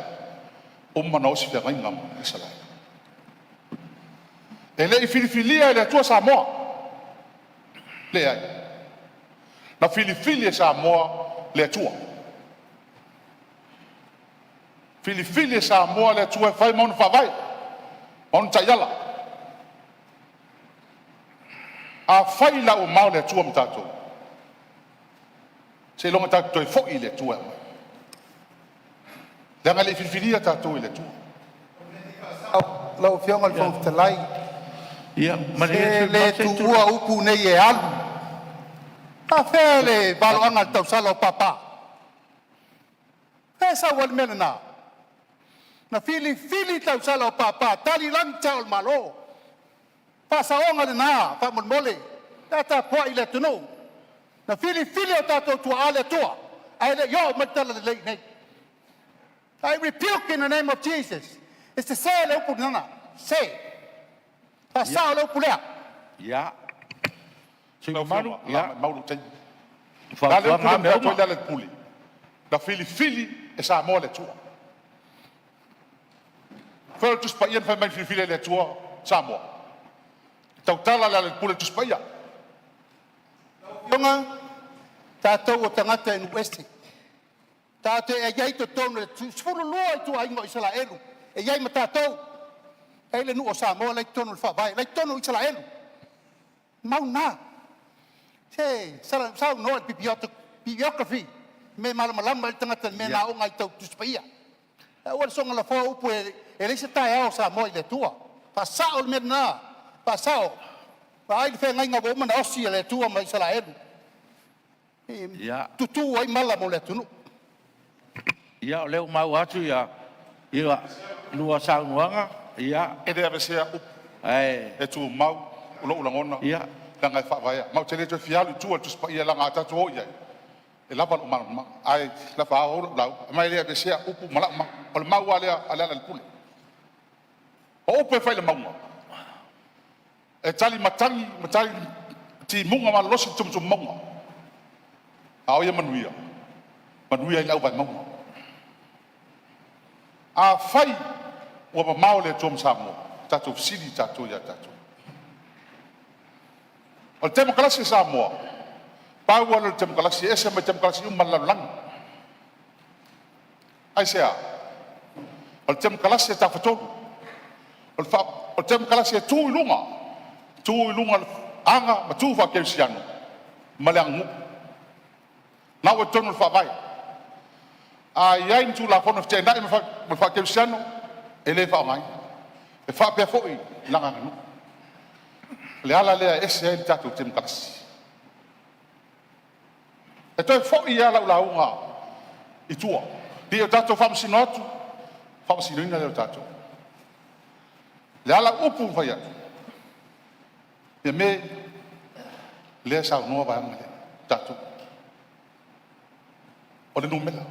Uma ona osi feagaiga ma Isaraelu. E le i filifilia e le Atua Samoa, leai, na filifili e Samoa le Atua. Filifili e Samoa le Atua e fai ma ona faavae ma ona taiala. Afai la ua mao le Atua ma tatou, seiloga tatou toe foi i le Atua e aumai. Leaga e le i filifilia tatou e le Atua. Lau Afioga i le Fofoga Fetalai, e le tuua upu nei e alu. E faapefea le valoaga o le tausala o Papa? O fea e sau ai le mea lena? Na filifili tausala o Papa, tali lagi le ao o le Malo. O faasaoga lena faamolemole, pe a tapuai le atunuu. Na filifili e o tatou tuaa le Atua ae le i oo mai le talalelei i inei. I rebuke in the name of Jesus. E sese le upu lena, e sese. Faasao le upu lea. Lealepule? Na filifili e Samoa le Atua. Fai o le Tusi Paia na fai mai na filifili ai e le Atua Samoa? E tautala Lealailepule i le Tusi Paia. Lau Afioga, tatou o tagata e nuu ese, tatou te i ai i totonu o le 12 ituaiga o Isaraelu e i ai ma tatou. E i ai le nuu o Samoa la e i totonu o le faavae, o la e i totonu o Isaraelu. O le mau lena. Se saunoa i le biography, mea e malamalama ai le tagata i le mea na oo ai tau Tusi Paia. Ae aua le soona lafoa upu e leai se taeao o Samoa i le Atua. Faasao le mea lena, faasao. Vaai i le feagaiga ua uma ona osi e le Atua ma Isaraelu, e tutu ai mala mo le atunuu. Ia, o lea ua maua atu ia lua saunoaga, E le aveesea upu, ae e tumau lou lagona, leaga e faavaea. Ma ou te le toe fia alu i tua i le Tusi Paia leaga a tatou o i ai, e lava lou malamalama, ae faaauau lau lauga. Ma e le aveesea upu ma lau mau. O le mau lava lea a Lealailepule. O upu e fai i le mauga, e tali matagi ma tali timuga malolosi i tumutumu mauga, a o ia manuia, e manuia ai le auvae mauga. Afai ua mamao le Atua ma Samoa, tatou fesili tatou ia tatou. O le Temokarasi a Samoa, pau lava lea o le Temokarasi e ese mai Temokarasi uma a le lalolagi. Aisea? O le Temokarasi a le Tafatolu. O le Temokarasi e tu i luga, tu i luga o le aga ma tu faakerisiano ma le aganuu. Na ua i totonu o le Faavae. A i ai ni Tulafono e feteenai ma le faakerisiano, e le faaaogaina. E faapea foi lana aganuu. O le ala lea e ese ai le tatou Temokarasi. E toe foi lava lau lauga i tua, ne i o tatou faamasino atu, faamasinoina lea o tatou. O le ala o upu na fai atu, Fiame, lea e saunoa vaega lea, tatou. O le numera.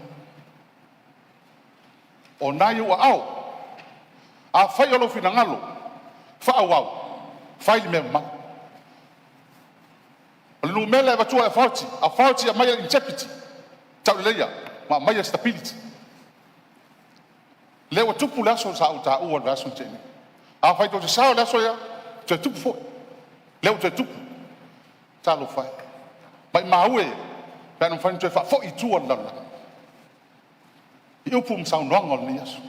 O lena e i ou aao. Afai o lou finagalo faaauau, fai le mea mamalu. O le numera e avatua e authority, authority e aumaia integrity, tauleleia ma aumaia stability. Lea ua tupu le aso sa ou taua i le vaiaso na tea nei. Afai tou te sao i le aso lea, e toe tupu foi. Lea ua toe tupu. Talofa e, maimau e pe ana mafai ona toe faafoi i tua le lalolagi i upu ma saunoaga o lenei aso.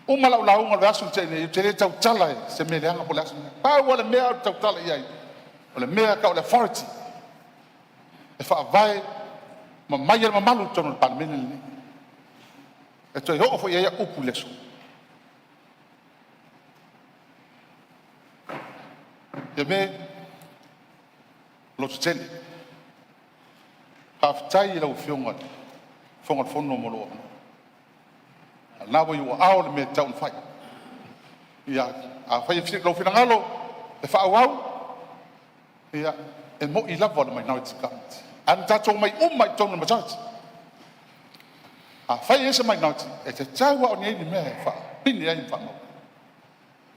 Uma lau lauga i le vaiaso na tea nei, ou te le tautala i se mea leaga po o le a se mea. Pau lava le mea ou te tautala i ai, o le mea e tau o le authority e faavae ma aumai ai le mamalu i totonu o le Palemene lenei. E toe oo foi i ai au upu i le aso. Fiame, lototele, faafetai i lau Afioga i le Fofoga Fetalai mo lou avanoa. O lena ua i ou aao le mea e tatau ona fai. Ia, afai e lou finagalo e faaauau, ia, e moni lava o le minority Government, ae na tatou omai uma lava i totonu o le majority. Afai e i ai se minority, e tatau lava ona i ai ni mea e faapine ai ma faamau ai.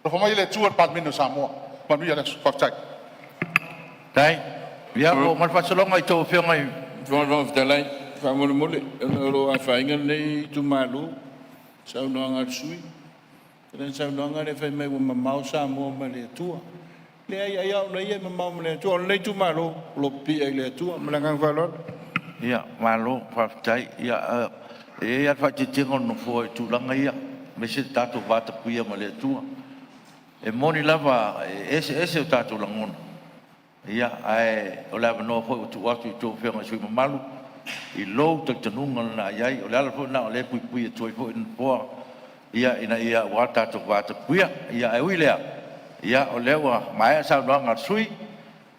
Alofa mai le Atua i le Palemene o Samoa. Manuia le aso. Faafetai. Faafetai. Ia, ua oo mai le faasologa i a outou afioga i Fofoga Fetalai, faamolemole ona o lo o afaina lenei itumalo i saunoaga a le sui usufono. O lana saunoaga lea fai mai ua mamao Samoa ma le Atua. Leai, ai lava o ia e mamao ma le Atua. O lenei itumalo, o lo o pipii i le Atua. Ma le agaga faaaloalo. Ia, malo faafetai. Ia, e i ai lava le faaeteetega o le Nofoa i tulaga ia, aemaise le tatou vatapuia ma le Atua. E moni lava e eseese o tatou lagona, ae o le avanoa foi ua tuu atu i a outou afioga i sui usufono mamalu, i lou talitonuga na i ai. O le ala foi lena o lea e puipui atu ai foi le Nofoa ina ia aua le tatou vatapuia. Ae ui i lea, o lea ua maea saunoaga a le sui usufono,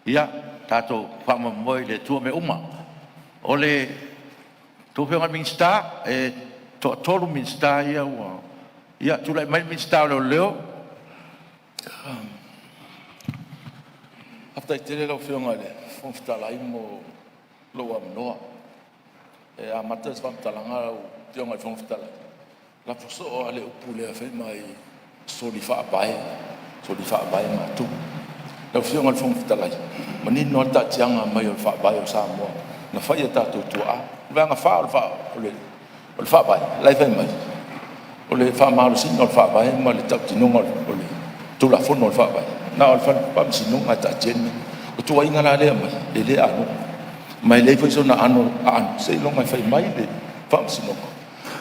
ia tatou faamoemoe i le Atua mea uma. O le tou Afioga i le Minisita, e toatolu Minisita ia ua… Ia, tulai mai le Minisita o Leoleo. Faafetai tele lau Afioga i le Fofoga Fetalai mo lou avanoa. E amata se faamatalaga lau Afioga i le Fofoga Fetalai, lafo soo lava le upu lea fai mai, soli Faavae, soli Faavae matou. Lau Afioga i le Fofoga Fetalai, e manino lava le taatiaga mai o le Faavae o Samoa na fai e tatou tuaa. O le Vaega 4 o le Faavae la e fai mai, o le faamalosiga o le Faavae ma le tautinoga o le Tulafono o le Faavae, na o le Faamasinoga e taatia ai mea. O tuuaiga la lea e aumai, e le anoa, ma e leai foi sona aano seiloga e fai mai le Faamasinoga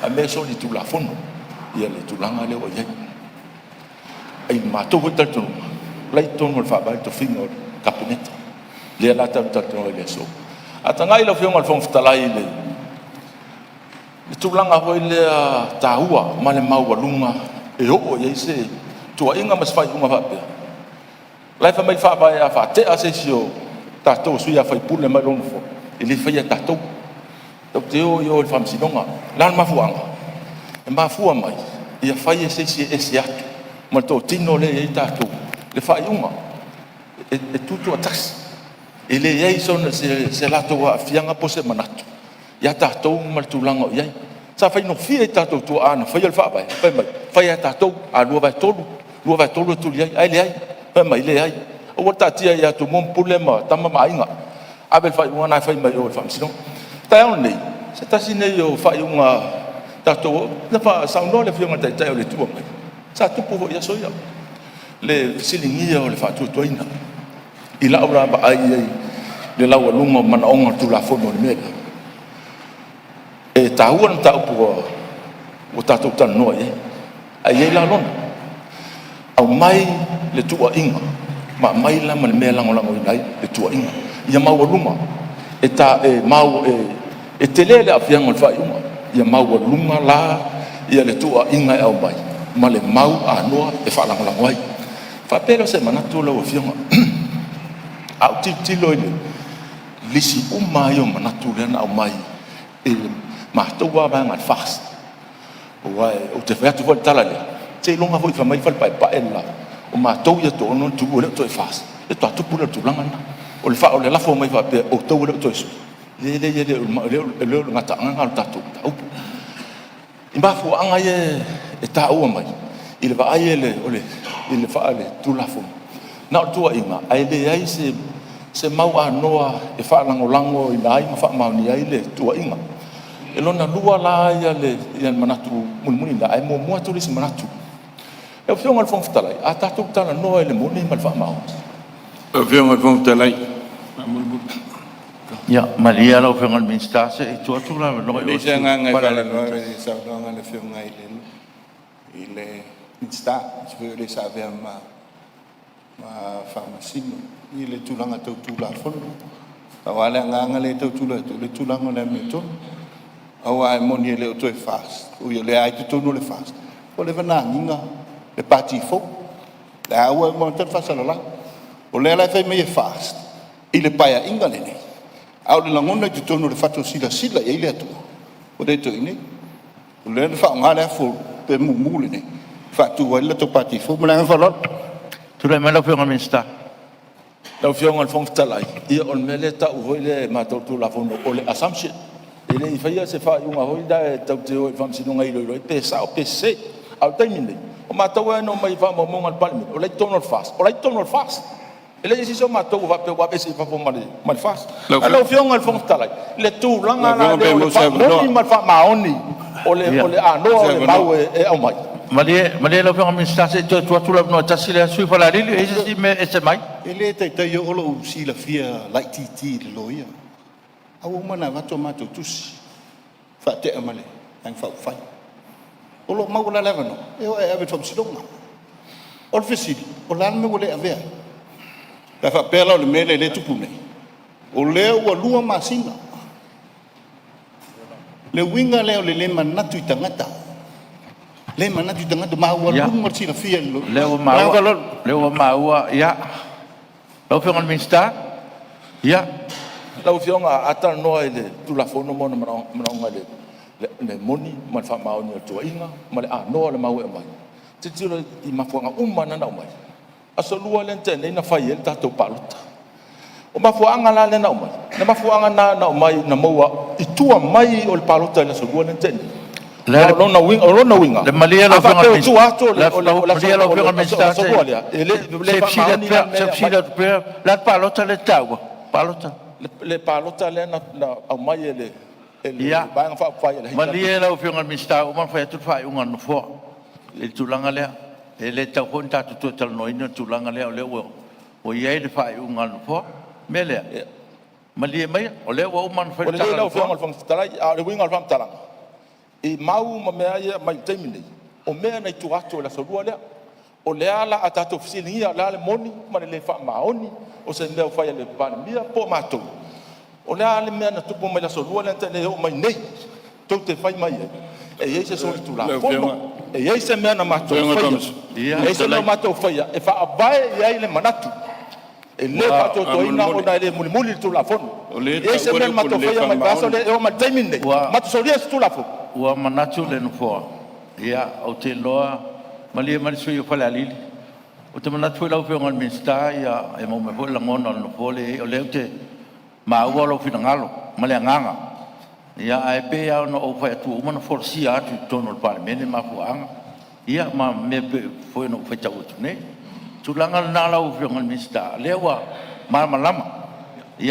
a mea e solitulafono le tulaga lea ua i ai. I le matou foi talitonuga, o la e i totonu o le Faavae le tofiga o le Kapeneta, lea la tatou te talanoa ai i le aso. A tagai lau Afioga i le Fofoga Fetalai i le tulaga foi lea taua ma le maualuga e oo i ai se tuuaiga ma se faaiuga faapea, o la e fai mai le Faavae a faatea se isi o tatou o sui usufono mai lou nofoa, e le faia e tatou, tatou te o i o i le Faamasinoga. O le a le mafuaaga? E mafua mai ia fai e se isi e ese atu ma le totino lea e i ai tatou le faaiuga e tutoatasi. E leai se latou aafiaga po o se manatu ia tatou ma le tulaga o i ai. Sa faigofie i tatou tuaa na faia le Faavae fai mai, fai lava e tatou, a 2/3, 2/3 e tuli ai. Ae leai, fai mai, leai, aua le taatia ia Tumua ma Pule ma Tama ma Aiga, ave le faaiuga lena e fai mai o i le Faamasinoga. O le taeao lenei, o se tasi lenei o faaiuga tatou… Na saunoa le Afioga i le Taitai o le Itu Agai, sa tupu foi i aso ia le fesiligia o le faatuatuaina. I lau la vaai i ai i le laualuga o manaoga o le Tulafono i le mea lea, e taua le mataupu ua tatou talanoa i ai, ae i ai la lona, aumai le tuuaiga ma aumai la ma le mea e lagolagoina ai le tuuaiga ia maualuga, e tele le aafiaga o le faaiuga, ia maualuga la le tuuaiga e aumai ma le mau anoa e faalagolago ai. Ona faapea lea o se manatu lau Afioga, a ou tilotilo i le lisi uma lava ia o manatu lea na aumai i le matou lava vaega o le FAST, aua ou te fai atu foi le tala lea, seiloga foi e fai mai le Fale Paepae le la, o matou ia e toaono na tuua e le o toe FAST, ona faatoa tupu lea o le tulaga lena. O le lafo mai faapea o outou e le o toe sui, e leai e le o le gataaga lena o le tatou mataupu. I mafuaaga ia e taua mai i le vaai i le Tulafono, na o le tuuaiga ae leai se mau anoa e faalagolagoina ai ma faamaonia ai le tuuaiga. E lona lua la ia manatu mulimuli na, ae muamua atu le isi manatu. Lau Afioga i le Fofoga Fetalai, a tatou talanoa i le moni ma le faamaoni. Lau Afioga i le Fofoga Fetalai, faamolemole. Ia malie lava lau Afioga i le Minisita se i tuu atu le avanoa E i leai le se sui agaga usufono e mo Falealili faalavelave 1. i le saunoaga a le Afioga i le Minisita, aemaise foi o le sa avea ma Faamasino i le tulaga tau Tulafono. Pau lava le agaga lea e tau tulai atu, o le tulaga o le amiotonu. Aua e moni e le o toe FAST, ui o lea lava e i totonu o le FAST, ua leva ona agiga le Pati fou, lea ua uma ona faasalalau. O lea la e fai mai e FAST i le Paeaiga lenei, a o le lagona i totonu o le fatu e silasila i ai le atunuu, ua le toe i inei. O lea na faaaoga le afu pe mumu lenei e faatu ai le latou Pati fou. Ma le agaga faaaloalo. Tulai mai lau Afioga i le Minisita. Lau Afioga i le Fofoga Fetalai, ia o le mea lea e tau foi lea e matou o le Tulafono o le assumption. E le i faia se faaiuga foi lea tatou te o i le Faamasinoga e iloilo ai pe sao pe sese. A o le taimi lenei, o matou lava na omai i faamaumauga a le Palemene, o la e i totonu o le FAST, o la e i totonu o le FAST. E leai se isi o matou o faapea ua aveese i fafo ma le FAST. Ae lau Afioga i le Fofoga Fetalai, i le tulaga la Afioga lea pe o le maua se avanoa. faamoni ma le faamaoni o le anoa o le mau e aumai. Malie lau Afioga i le Minisita se i toe tuu atu le avanoa e tasi le sui usufono mo Falealili. E i ai se isi mea e ese mai? E le taitai oo lou silafia laitiiti i le loia, ae ua uma ona avatu a matou tusi, faatea ma le Vaega Faaupufai. O lo o maua la le avanoa e o e ave i le Faamasinoga. O le fesili, o le a le mea ua le avea ai? Pe a faapea la o le mea lea e tupu nei, o lea ua 2 masina. Le uiga lea o le le manatu i tagata, le manatu i tagata maualuga le silafia i le Lea ua maua, lea ua maua. Ia, lau Afioga i le Minisita. Ia. Lau Afioga a talanoa i le Tulafono ma ona manaoga i le moni ma le faamaoni o le tuuaiga ma le anoa o le mau e aumai, tilotilo i mafuaaga uma lava na aumai, Aso Lua lea na tea nei na fai ai le tatou palota. O mafuaaga la lea na aumai, o mafuaaga na na aumai na maua i tua mai o le palota i le aso Lua lea na tea nei. O lona uiga, a faapea o tua atu o le Aso Lua lea, e le faamaoni la le mea Se i fesili atu pea, o le a le palota lea e te taua? Palota. Le palota lea na aumai e le Vaega Faaupufai a le HRPP. Malie lau Afioga i le Minisita ua uma ona fai atu le faaiuga a le Nofoa i le tulaga lea. E le tatau foi ona tatou toe talanoaina le tulaga lea o lea ua i ai le faaiuga a le Nofoa. O le mea lea, malie maia o lea ua uma ona fai Ua le tala lelei a le lau Nofoa. Afioga i le Fofoga Fetalai, a o le uiga o le faamatalaga, i mau ma mea ia e aumai i le taimi lenei, o mea na i tua atu o le aso Lua lea. O lea la a tatou fesiligia o le a le moni ma le le faamaoni o se mea ua fai e le Palemia po o matou, o le a le mea na tupu mai le aso Lua lea na tea nei e oo mai nei tou te fai mai ai e i ai se solitulafono, e i ai se mea na matou faia, e i ai se mea na matou faia e faavae i ai le manatu e le faatoatoaina ona e le mulimuli le Tulafono. E i ai se mea na matou faia mai le vaiaso lea e oo mai i le taimi lenei na matou solia se Tulafono? Ua manatu le Nofoa, ia, ou te iloa… Malie mai le sui usufono mo Falealili. Ou te manatu foi lau Afioga i le Minisita e maua mai foi lagona o le Nofoa lea e i ai, o lea ou te maua lou finagalo ma le agaga. Ae pei lava ona ou fai atu ua uma ona folasia atu i totonu o le Palemene mafuaaga ia ma mea e pei foi ona ou faitau atu nei. O le tulaga lena lau Afioga i le Minisita, o lea ua malamalama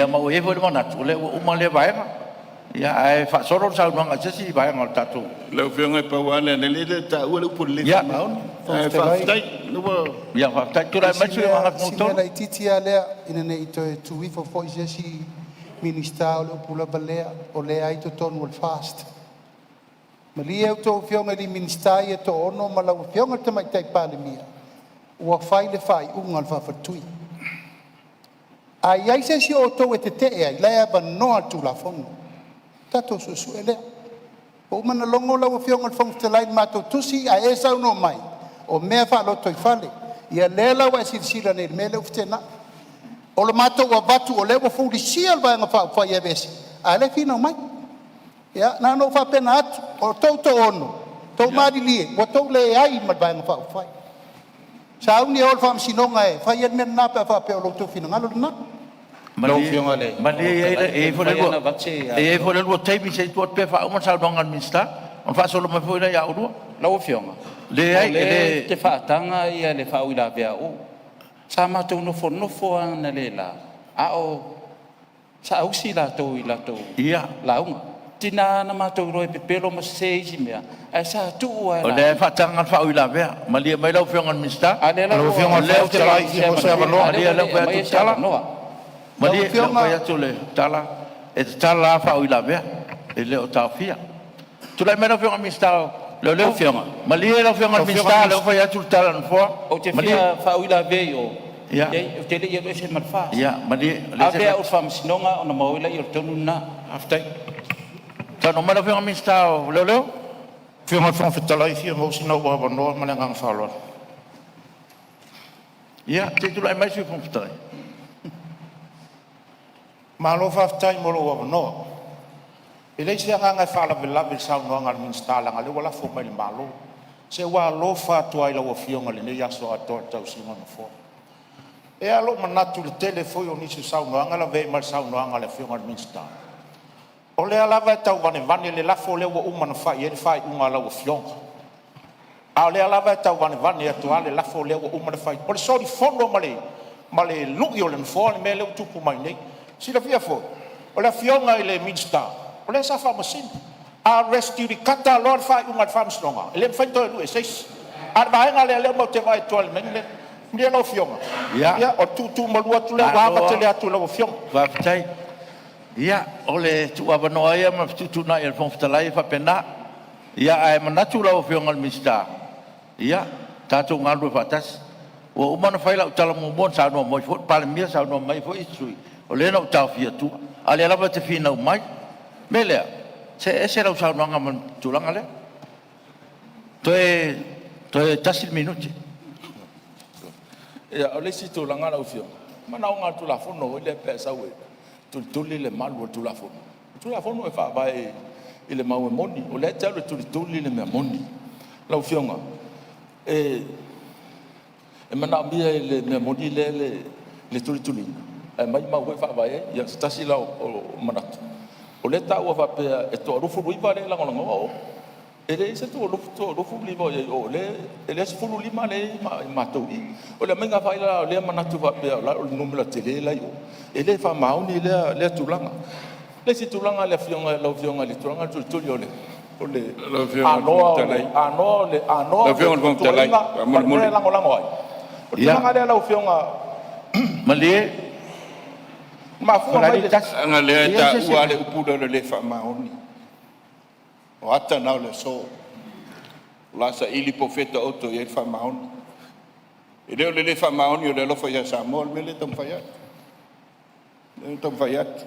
ma ua i ai foi le manatu o lea ua uma lea vaega. Ae faasolo le saunoaga i se isi vaega o le tatou. Lau Afioga e pau lava lea, leaga o lea e taua le upu o le le faamaoni. Ae faafetai. Ia faafetai. Tulai mai le sui usufono mo Si Gagaifomauga mea 3. laitiiti lava lea ina ne i toe tuu ifo foi i se isi Minisita, o le upu lava lea, o lea e i totonu o le FAST. Malie a outou Afioga i Minisita ia e toaono ma lau Afioga i le Tamaitai Palemia, ua fai le faaiuga a le faafaletui. A i ai se isi o outou e tetee ai, o la e avanoa i le Tulafono. Tatou suesue lea. Ua uma ona logo lau Afioga i le Fofoga Fetalai i le matou tusi ae e saunoa mai o mea faalotoifale. Ia lea la ua e silasila nei i le mea lea ua feteenai. O le matou avatu o lea ua fulisia le Vaega Faaupufai e aveese, a o lea e finau mai. Ia na ona ou faapena atu, o outou e toaono, outou malilie ua outou leai ma le Vaega Faaupufai. Sauni e o i le faamasinoga e fai ai le mea lena pe a faapea o lo outou finagalo lena. Malie, e i ai foi le lua taimi, se i tuu atu pea e faauma le saunoaga a le Minisita ona faasolo mai foi lea ia oulua. Lau Afioga, Leai, o e lea le… ou te faataga le faauilavea a Uu. Sa matou nofonofo lava analeila a o saausi latou i latou lauga. E tiga lava ona matou iloa e pepelo ma sese isi mea, ae sa tuu lava e O lea e lauga. faataga le faauilavea. Malie mai lau Afioga i le Minisita. A o lea la ua Malie lea ua fai aumai atu le se tala. avanoa. Malie lea ua fai atu le tala, e tatala lava faauilavea, e le o taofia. Tulai mai lau Afioga i le Minisita o Leoleo. Malie lau Afioga i le Minisita lea ua fai atu le tala a le Nofoa. Ou te Malie. fia faauilavea i o, leai ou te le i alu ese ma le FAST. Ia malie. Ave au i le faamasinoga ona maua ai lea o le tonu lena. Saunoa mai lau Afioga i le Minisita o Leoleo. Afioga i le Fofoga Fetalai e fia maua sina ou avanoa ma le agaga faaaloalo. Ia, se i tulai mai le Sui Fofoga Fetalai. Malo faafetai mo lou avanoa. E leai se agaga e faalavelave i le saunoaga a le Minisita leaga o lea ua lafo mai i le Malo. Se ua alofa atu lava i lau Afioga i lenei aso atoa i le tausiga o le Nofoa. E i ai lava lou manatu i le tele foi o nisi o saunoaga e lavea ai ma le saunoaga a le Afioga i le Minisita, o lea lava e tau vagevane le lafo lea ua uma ona fai i ai le faaiuga a lau Afioga. A o lea lava e tau vagevane atu lava le lafo lea ua uma ona fai. O le soli fono ma le lui o le Nofoa le mea lea ua tupu mai nei. Silafia foi, o le Afioga i le Minisita, o lea sa faamasino. A res judicata loa le faaiuga a le Faamasinoga, e le mafai ona toe lui e se isi. A o le vaega lea matou te vaai atu i le mea lenei. Malie lau Afioga, ia o le tuutuumalu atu lea ua ava tele atu i lau Afioga. Faafetai. Ia, o le tuuavanoa ia ma le fetuutuunai a le Fofoga Fetalai e faapena. Ia, ae manatu lau Afioga i le Minisita, ia tatou galulue faatasi. Ua uma ona fai lau tala muamua na saunoa mai foi le Palemia, saunoa mai foi isi sui usufono, o lea na ou taofi atua, a o lea lava e te finau mai. O le mea lea, See ese lau saunoaga ma le tulaga lea. Toe tasi le minute. Ia, o le isi tulaga lau Afioga, o manaoga lava o le Tulafono foi lea pe a e sau e tulituli le malu o le Tulafono. O le Tulafono e faavae i le mau e moni, o lea e te alu e tulituli le mea moni. Lau Afioga, e manaomia i le mea moni lea le tulituliina e aumai mau foi e faavae ai. Ia o se tasi la o manatu, o lea e taua faapea e toa-29 lea e lagolagoina A'u. E leai se 29 o i ai i o, o lea e 15 lea e i ai matou i i. O le aumaiga foi la o lea manatu faapea o le numera tele la e i o, e le faamaoni lea tulaga. O le isi tulaga i lau Afioga i le tulaga lea o le tulituli o le Lau Afioga i le anoa Fofoga Fetalai… o Lau le Afioga i le Fofoga Fetalai, tuuaiga ma le faamolemole. mea e lagolago ai. O le Ia, tulaga lea lau Afioga malie e mafua mai Falealili le 1. Leaga o lea e Ia se taua lava le upu lea o le le faamaoni. O ata na o le aso, o le a saili po o fea e taoto i ai le faamaoni. E le o le le faamaoni o le alofa ia Samoa le mea lea e taumafai atu, lea e taumafai atu.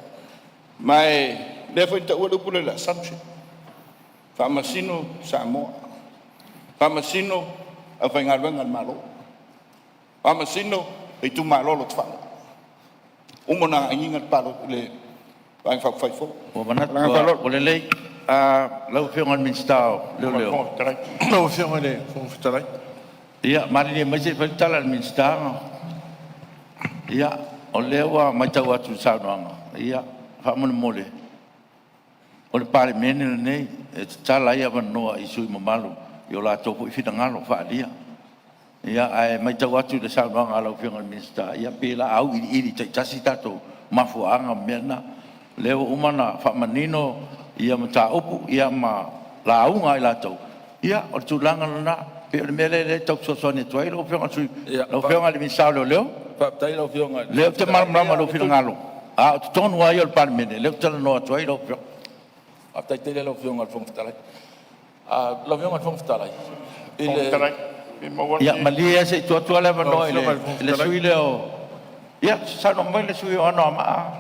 Ma o lea foi na taua le upu lea o le assumption, faamasino Samoa, faamasino le aufaigaluega a le Malo, faamasino le Itumalo Lotofaga. Ua uma ona agiga le Vaega Faaupufai fou. Ua Ma manatu le agaga faaaloalo. ua lelei. Lau Afioga i le Minisita o Leoleo. Lau Afioga i le Fofoga Fetalai. Ia malilie mai se i fai le tala a le Minisita. Ia, o lea ua matau atu i le saunoaga, ia, faamolemole, o le Palemene lenei e tatala ai avanoa i sui usufono mamalu i o latou foi finagalo faaalia. Ia, ae matau atu i le saunoaga a lau Afioga i le Minisita, ia pei o le a auiliili taitasi tatou mafuaaga ma mea na. O lea ua uma ona faamanino mataupu ma lauga a i latou, ia o le tulaga lena. E pei o le mea lea e tau fesoasoani atu ai lau Afioga i le lau Afioga i le Minisita o Leoleo. Faafetai i lau Afioga i O lea ou te malamalama i lou finagalo, a o totonu lava ia o le Palemene lea ou te talanoa atu ai lau Afioga. Faafetai tele i lau Afioga i le Fofoga Fetalai. Lau Afioga i le Fofoga Fetalai, i le… Ia malie lava se i tuu atu le avanoa i Lau Afioga i le Fofoga le Fetalai. sui usufono lea o… Ia, saunoa mai le sui usufono mo Anoamaa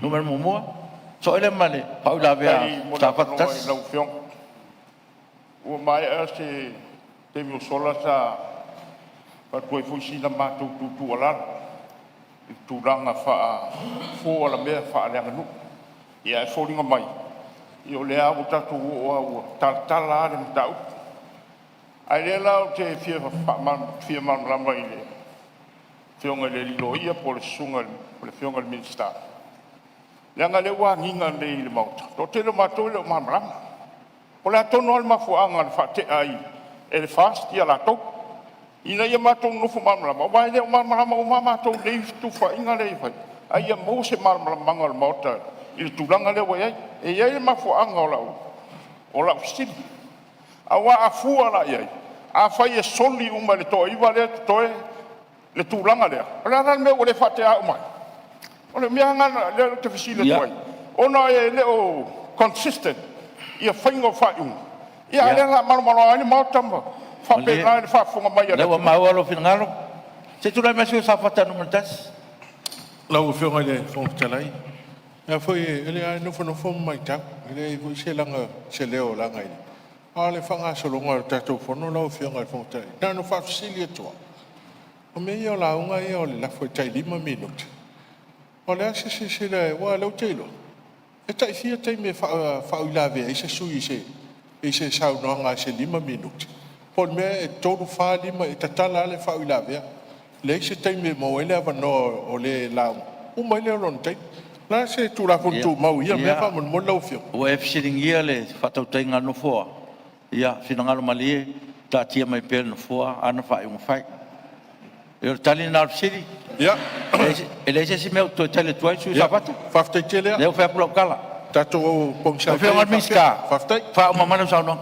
1, sosoo ai lea ma le faauilavea Faafetai a mo le Safata avanoa i 1. lau Afioga. Ua maea se taimi ua sola sa avatu ai foi sina matou tuutuualalo i tulaga faa-fofo alamea faaleaganuu. Ae foliga mai o lea ua tatou oo lava ua talatala lava le mataupu. A o lea la ou te fia faamalamalama i le Afioga i le alii Loia po o le Susuga i le Afioga i le Minisita, leaga o lea ua agiga nei i le Maota, e toatele o matou e le o malamalama. Po o le a tonu lava le mafuaaga na faatea ai e le FAST latou, ina ia matou nonofo malamalama aua e le o malamalama uma lava matou i nei tufuaiga lea e fai, a ia maua se malamalamaaga o le Maota i le tulaga lea ua i ai. E i ai le mafuaaga o lau fesili, aua a fua la i ai, afai e soli uma e le toa-9 lea e totoe le tulaga lea, o le a la le mea ua le faatea uma ai? O le mea lava lena lea ou te fesili atu ai, ona e le o consistent ia faiga o faaiuga, a o lea o le a malomaloa ai le Maota ma Malie, faapena i le faafofoga mai o a le lea ua atunuu. maua lou finagalo. Se i tulai mai le sui usufono mo Safata 1. Lau Afioga i le Fofoga Fetalai, e leai a e nofonofo ma maitau, e leai foi se leo e laga a o le faagasologa o le tatou fono lau Afioga i le Fofoga Fetalai, na ona faafesili atu lava, o mea ia o lauga ia o le lafo e tai 5 minute, o le a se silasila aua o lea ou te iloa e tai fia taimi e faauilavea ai se sui usufono i se saunoaga i se 5 minute? Po o le mea e 3, 4, 5, e tatala lava le faauilavea, leai se taimi e maua ai le avanoa o le lauga, uma ai lea o lona taimi. O le a se Tulafono Tumau i ia mea faamolemole lau Afioga? Ua e fesiligia le faatautaiga a le Nofoa. Ia finagalo malie, taatia mai pea i le Nofoa ana faaiuga fai. Ia o le tali lena o le fesili. E leai se isi mea ou te toe tali atu ai le sui usufono mo Safata. Faafetai tele O lea ua fai atu lau tala. Tatou Lau pogisa Afioga i pea le Minisita, faafetai. faauma mai lau saunoaga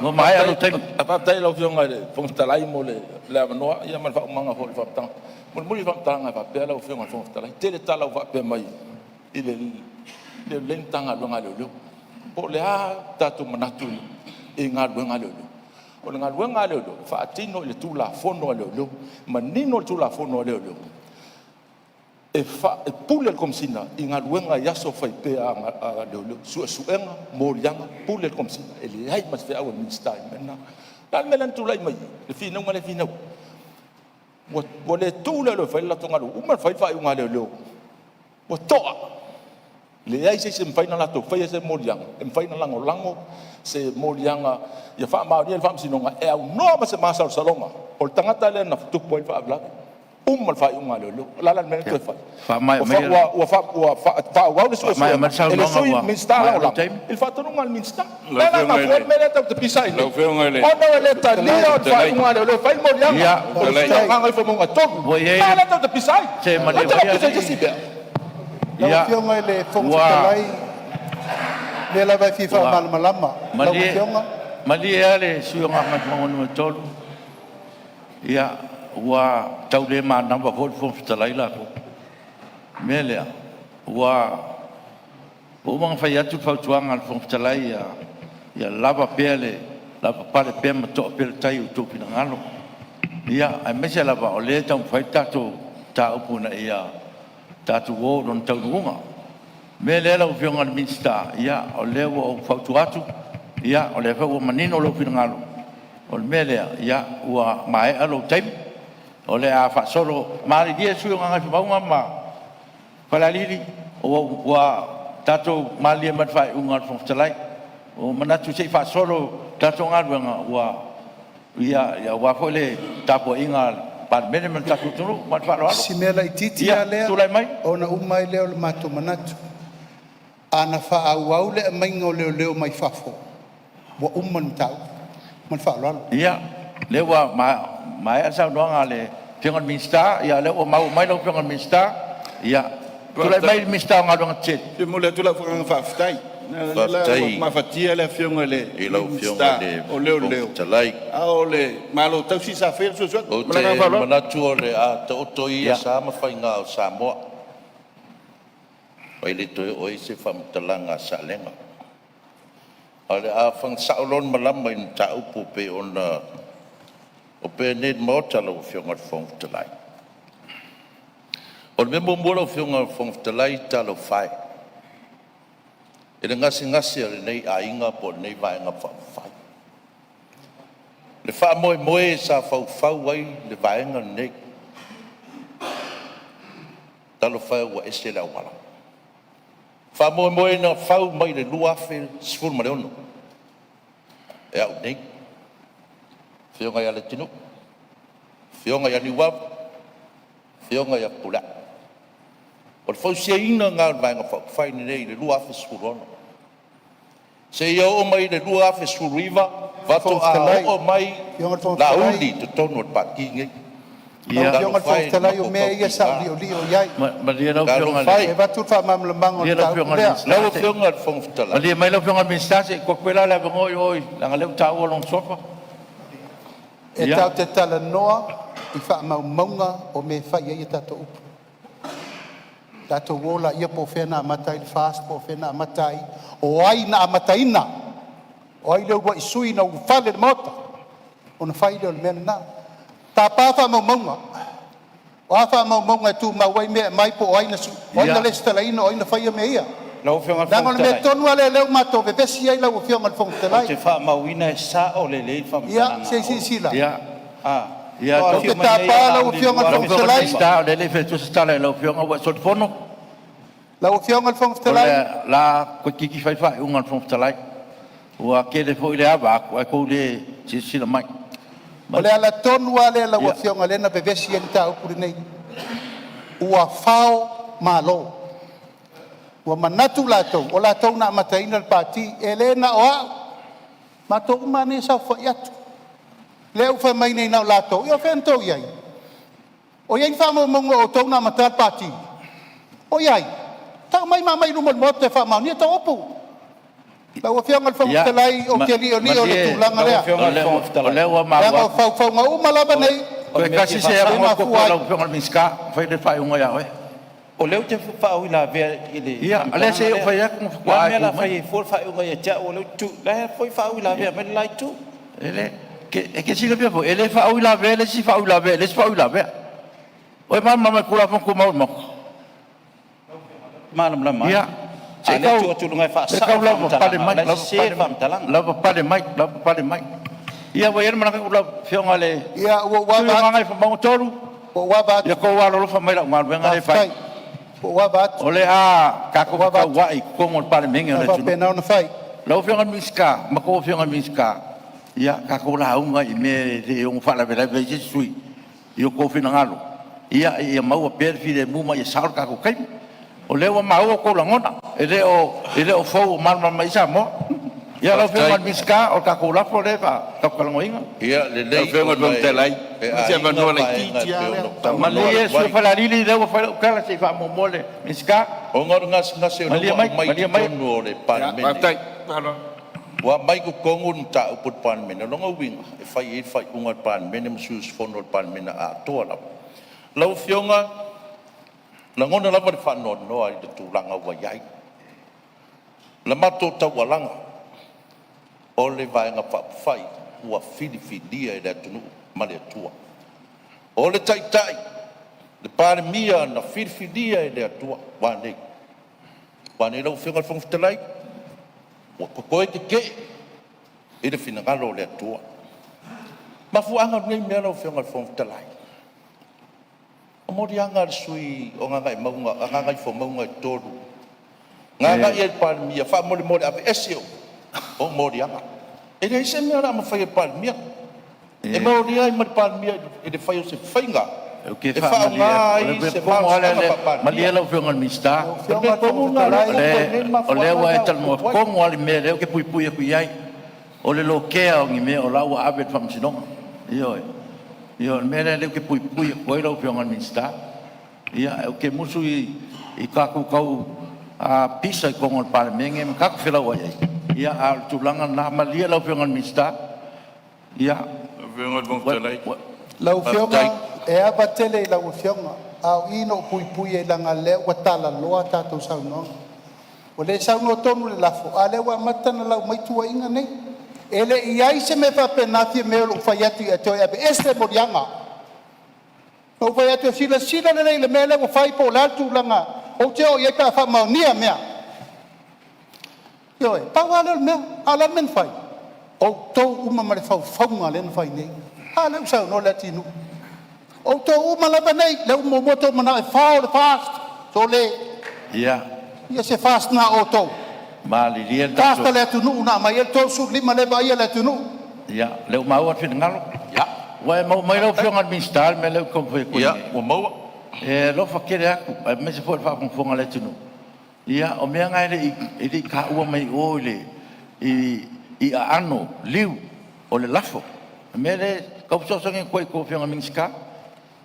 ua maea lou taimi. Faafetai i lau Afioga i le Fofoga Fetalai mo le avanoa ma le faaumaga foi o le faamatalaga. Mulimuli le faamatalaga e faapea lau Afioga i le Fofoga Fetalai, e tele tala ua faapea mai i le le lelei le Matagaluega a Leoleo. Po o le a tatou manatu i galuega a leoleo? O le galuega a leoleo e faatino i le Tulafono a Leoleo, manino le Tulafono a Leoleo. E pule le Komesina i galuega i aso faipea a leoleo, suesuega, moliaga, pule le Komesina, e leai ma se feau a le Minisita i le mea lena. O le a le mea lea na tulai mai ai le finauga lea e finau ai? Ua le tuu leoleo e fai le latou galuega, ua uma ona fai le faaiuga a leoleo ua to'a, leai se isi e mafai ona latou faia se moliaga e mafai ona lagolago se moliaga ia faamaonia e le Faamasinoga e aunoa ma se masalosaloga o le tagata lea na tupu ai le faalavelave. Uma le faaiuga a leoleo. O le a la le mea lea na toe fai? Ua faaauau le suesuega e le Sui Minisita Lagolago i le faatonuga a le Minisita. O lea la e mafua ai le mea lea tatou te pisa ai nei, ona e le talia le faaiuga a leoleo e fai le moliaga o le sui usufono o Gagaifomauga 3. O le mea lea tatou te pisa ai. Matou te le o pisa i se isi mea. Lau Afioga i le Fofoga Fetalai, o lea lava e fia faamalamalama lau Afioga. Malie lava le sui usufono mo Gagaifomauga 3, ia ua tau le manava foi le Fofoga Fetalai latou. O le mea lea, ua uma ona fai atu le fautuaga a le Fofoga Fetalai, ia lava pea le lavapapale pea ma to'a pea le tai i o outou finagalo, aemaise lava o lea e taumafai le tatou mataupu ina ia tatou oo i lona taunuuga. O le mea lea lau Afioga i le Minisita, o lea ua ou fautua atu, o lea foi ua manino lou finagalo. O le mea lea, ua maea lou taimi, o le a faasolo. Malilie sui usufono mo Gagaifomauga ma Falealili, ua tatou malilie mai i le faaiuga a le Fofoga Fetalai. Ua ou manatu se i faasolo le tatou galuega aua foi le tapuaiga a le Palemene ma le tatou atunuu. Ma le faaaloalo. Si mea laitiiti Ia lava lea tulai mai. ona uma ai lea o le matou manatu. Ana faaauau le aumaiga o leoleo mai fafo, ua uma le mataupu. Ma le faaaloalo. Ia, o lea ua maea le saunoaga a le Afioga i le Minisita, o lea ua maua mai lau Afioga i le Minisita. Ia, tulai mai le Minisita o Galuega Tetele. E momoli atu lau agaga faafetai, leaga o lea la ua mafatia le Afioga i le I lau Afioga Minisita i le o Fofoga Leoleo, Fetalai, a o le Malo tausi sa faia le suesuega. Ou Ma le te agaga faaaloalo. manatu o le a taoto ia sa ma faiga o Samoa, ma e le toe oo i ai se faamatalaga a Salega. Ae o le a fana sao loa le malama i le mataupu e pei ona opea nei i le Maota lau Afioga i le Fofoga Fetalai. O le mea muamua lau Afioga i le Fofoga Fetalai, talofa e i le gasegase o lenei aiga po o lenei Vaega Faaupufai. Le faamoemoe sa faufau ai le Vaega lenei, talofa e ua ese le auala. Faamoemoe na fau mai i le 2016 e au nei, Afioga ia Leatinuu, Afioga ia Niuava, Afioga ia Fepuleai. O le fausiaina lena o le Vaega Faaupufai lenei i le 2016 seia oo mai i le 2019 Fofoga faatoa Fetalai, oo mai Afioga i le Fofoga Fetalai, Laauli i totonu o le Pati lenei. Lau Afioga i le Talofa Fofoga e i le Fetalai, o mafaufau mea ia sa ou tiga. liolio i ai. Malie lau Afioga i Talofa le E e, avatu le faamalamalamaga o le Malie lau mataupu Afioga i le lea. Minisita, lau Afioga i le Fofoga Fetalai, malie mai lau Afioga i le Minisita se i tuu atu pea la le avanoa i o leaga o lea ua taua lona suafa. E Ia, tatou te talanoa i faamaumauga o mea e fai ai a tatou upu. Tatou o laia po o fea na amata ai le FAST po o fea na amata ai, o ai na amataina? O ai le uluai sui na ulufale i le Maota ona fai lea o le mea lena. Tapa faamaumauga. O a faamaumauga e tumau ai mea e aumai po o ai na resitalaina, o ai na faia mea ia. Lau Afioga i le Leaga Fofoga o le mea Fetalai, tonu lava lea o lea ua matou vevesi ai lau Afioga i le Fofoga ou Fetalai. te faamauina e sao lelei le Ia faamatalaga se i a Olo. silasila. Ia, Faatoa Ou te afio mai nei tapa ia lau Laauli i le Afioga i le lau Fofoga Afioga i le Fetalai. 2019. Minisita, o lea e le i fai atua se tala i lau Afioga ua e solifono. Lau Afioga i le Fofoga O Fetalai, le a toeitiiti fai le faaiuga a le Fofoga Fetalai. Ua tele foi le ava atu ae tou le silasila mai. O le ala tonu lava lea lau Afioga lea na vevesi ai le mataupu lenei, ua fao malo. Ua manatu latou o latou na amataina le Pati. E le na o au, matou uma lava nei e saofafai atu. Lea ua fai mai nei na o latou, ia o fea na outou i ai? O i ai ni faamaumauga o outou na amataina le Pati? O i ai? Tau mai ma aumai i luma o le Maota e faamaonia tou upu. Lau Afioga i le Fofoga Ia, Fetalai, ou te liolio i le malie tulaga Lau lea, Afioga o i le Fofoga lea Fetalai, ua leaga maua o atu. faufauga uma lava nei o Toe le mea e tasi fia se lea e faasao. avanoa tuu atu mafua i ai. lau Afioga i le Minisita fai le faaiuga ia oe. O lea ou te faauilavea i le Ia, o lea se faamatalaga i ou lea. fai atu ona O le a faatoa le e mea o le tu a mai. fai ai fua le faaiuga ia te au o lea ou te tu, la e foi e faauilavea mai le la itu. E le, e te silafia foi, e le faauilavea le isi faauilavea i le isi faauilavea. O e malamalama i Tulafono Tumau a le Maota? malamalama ai. Ia, A o lea e tuu atu i luga e se faasao tau le lava pale faamatalaga, mai, o la e lava sese pale le mai, faamatalaga. Lava pale mai, lava pale mai. Ia ua i ai le manatu lau Afioga i le Ia, ua ou sui usufono ava o atu. Gagaifomauga 3, Ua ou ava atu. ia outou alolofa mai i lau galuega lea e fai. Faafetai. Ua ou ava atu. O le a tatou Ua ou ava atu. fetauai i totonu o le Palemene O o le le a atunuu. faapena ona fai. Lau Afioga i le Minisita ma a outou Afioga i Minisita, ia tatou lauga i mea e le ono faalavelave ai se isi sui usufono i o outou finagalo ia maua pea le filemu ma ia sao le tatou taimi. O lea ua maua outou lagona, e le o fou, ua malamalama i ai Samoa. Ia lau Afioga i le Minisita, o le tatou lafo lea tatou te talanoaina. Ia Lau lelei Afioga i le ona Fofoga Fetalai, e se aiga avanoa vaega laitiiti e lava pei ona lea. ou talanoa Malie le atu sui usufono ai, mo Falealili, lea ua fai lau tala, se i faamuamua le Minisita. ona o le gasegase o lea Malie ua mai, aumai i malie mai. totonu o le Ia, Palemene. faafetai. Faaaloalo. Ua aumai i totonu le mataupu a le Palemene. O lona uiga e fai i ai le faaiuga a le Palemene ma sui usufono o le Palemene atoa lava. Lau Afioga, e lagona lava le faanoanoa i le tulaga ua i ai la matou taualaga o le Vaega Faaupufai ua filifilia e le atunuu ma le Atua. O le Taitai, le Palemia na filifilia e le Atua. Ua a nei? Ua a nei lau Afioga i le Fofoga Fetalai? Ua ta toe tetee i le finagalo o le Atua. O le mafuaaga o lenei mea lau Afioga i le Fofoga Fetalai, o moliaga a le sui usufono o Gagaifomauga 3 na agai i le Palemia, faamolemole aveese ou moliaga. E leai se mea o le a mafai e le Palemia. E molia ai ma le Palemia i le fai o se faiga Ou te e faamalie faaaoga atu, o le ai mea se tonu lava malosiaga lea, malie faa-Palemia. lau Afioga i le Minisita, Lau O le Afioga mea i le tonu Fofoga lena o lea Fetalai, e tupu ai nei le o lea mafuaaga ua e lea ua talanoa tupu ai. tonu lava i le mea lea ou te puipui atu i ai, o le lokea o ni mea o la ua ave i le Faamasinoga. Ioe. O le mea lea ou te puipui atu ai lau Afioga i le Minisita. Ia, ou te musu i tatou tau pisa i totonu o le Palemene ma tatou felauai ai, a o le tulaga lena. Malie lau Afioga i le Minisita. Ia, Lau Afioga i le Fofoga Fetalai, lau Faafetai. Afioga e ava tele i lau Afioga, a o i na ou puipui ai leaga o lea ua talaloa a tatou saunoaga. Ua le saunoa tonu i le lafo, a o lea ua amata ona lau mai tuuaiga nei. E le i i ai se mea faapena Fiame o lou fai atu ia te oe e aveese moliaga. Na ou fai atu e silasila lelei i le mea lea ua fai po o le a le tulaga ou te oo i ai pe a faamaonia mea. Ioe, pau lava lea o le mea. A o le a le mea na fai? Outou uma ma le faufauga lea na fai nei. A lea ua saunoa Leatinuu. Outou uma lava nei lea ua muamua outou manao e fao le FAST. Sole! Ia, Ia se FAST na a outou. malilie le FAST tatou a le atunuu na aumai ai le 35 lea e vaaia le atunuu. Ia, o lea ua maua le finagalo. Ua e maua mai lau Afioga i le Minisita le mea lea ou te taumafai atu ai Ia, nei? ua maua. E alofa tele atu aemaise foi o le faafogafoga a le atunuu. Ia, o mea na e le i taua mai o i aano liu o le lafo. O le mea lea e tau fesoasoani atu ai i a outou Afioga i Minisita,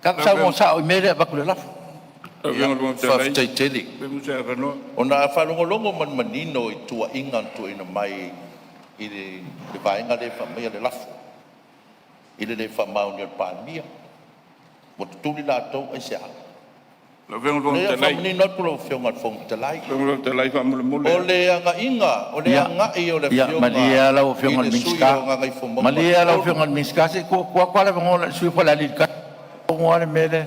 tatou lau saunoa sao i mea lea e avatu i le lafo. Afioga i le Fofoga Fetalai, Faafetai tele. pe maua se avanoa. Ona a faalogologo ma le manino i tuuaiga na tuuaina mai i le vaega lea e faamaia le lafo i le le faamaonia e le Palemia, ua tutuli latou. Aisea? Lau Afioga i le O Fofoga lea e Fetalai, faamanino atu lau Afioga i le Fofoga Fetalai, lau Afioga i le Fofoga Fetalai faamolemole o lava. le agaiga, o le Ia, agai o le ia malie Afioga lava lau i Afioga i le le sui Minisita. usufono o Gagaifomauga Malie lava lau 3, Afioga i le Minisita, se i tuu atu lava le avanoa i le sui usufono mo Falealili 1. Tonu lava le mea lea.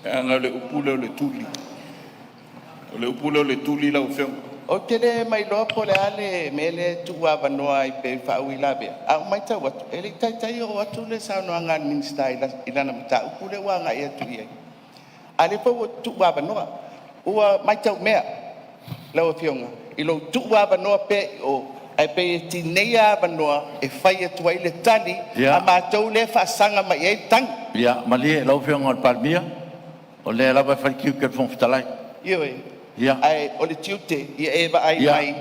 Leaga o le upu lea o le tuli. O le upu lea o le tuli lau Afioga. Ou te le mailoa po o le a le mea lea e tuuavanoa ai pei e faauilavea, ae ua matau atu e le i taitai oo atu le saunoaga a le Minisita i lana mataupu lea ua agai atu i ai, a o lea foi ua tuuavanoa. Ua matau mea lau Afioga i lou tuuavanoa pea i o, ae pei e tineia avanoa e fai atu ai le tali a matou lea e faasaga mai i ai le tagi. Ia malie lau Afioga i le Palemia, o lea lava e fai le tiute o le Fofoga Fetalai. Ioe. Ia, Ae o le tiute ia e vaai mai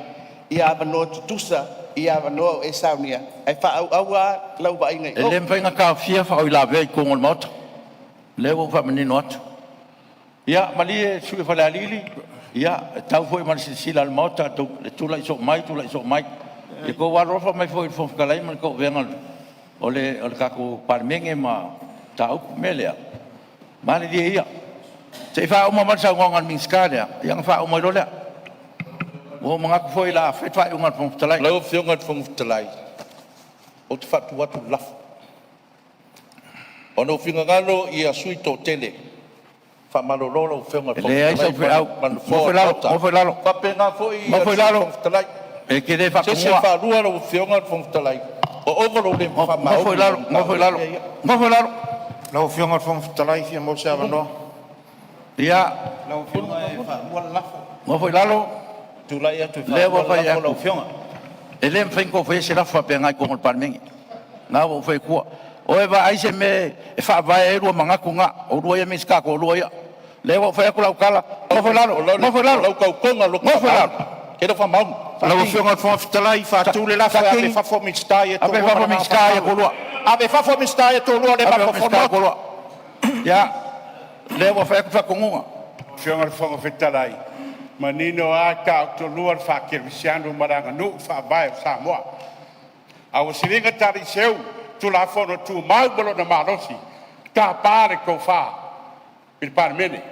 i avanoa tutusa i avanoa o e saunia ae faaauau lava lau vaaiga i E o. le mafai ona taofia faauilavea i totonu o le Maota. O lea ua ou faamanino atu. Ia malie le sui usufono mo Falealili, ia e tau foi ma le silasila a le Maota le tulai soo mai tulai soo mai. Ia outou alolofa mai foi i le Fofoga Fetalai ma le tauavega o le tatou Palemene ma mataupu. O le mea lea, malilie ia se i faauma mai le saunoaga a le Minisita lea ona faauma ai loa lea. Ua ou manatu foi o le a fai le faaiuga a le Fofoga Fetalai. Lau Afioga i le Fofoga Fetalai, ou te faatu atu le lafo, Ona ua finagalo ia sui usufono toatele Faamalolo lau Afioga i le E leai sau Fofoga feau. Fetalai ma le Nofoa Nofo o i le lalo, Maota. nofo i lalo. E faapena foi Nofo le i Sui lalo. Fofoga Fetalai. E te le Se isi e faatonua. faalua lau Afioga i le Fofoga Fetalai, ua ova lou le Nofo faamaoni i i lau lalo, nofo i mataupu lalo, lea e i ai. nofo i lalo. Lau Afioga i le Fofoga Fetalai e fia maua se avanoa. Ia, Lau Afioga e faalua le lafo. nofo i lalo. Tulai atu e Lea ua faalua le fai lafo lau atu. Afioga. E le mafai ona outou faia se lafo faapena i totonu o le Palemene. Lena ua ou fai atua. O e vaai se mea e faavae ai lua manatu na, oulua ia Minisita e toalua ia. Lea ua ou fai atu lau tala, nofo i lalo, O lau, nofo i lalo, o lau tautoga loto nofo i lalo. faamaoni, e te le o faamaoni. Lau Afioga i le Fofoga Fetalai, faatu le lafo, E ave i fafo Minisita ia e Ave i toalua ma fafo le agaga Minisita ia faaaloalo. toalua. Ave i fafo Minisita ia e toalua o lea e Ave i fafo mafaufau Minisita i ia le Maota. toalua. Ia, lea ua fai atu le faatonuga. Afioga i le Fofoga Fetalai, manino a e taotolua le faakerisiano ma le aganuu i le faavae o Samoa. A ua siliga talii seu Tulafono Tumau ma lona malosi, tapa le tofa i le Palemene,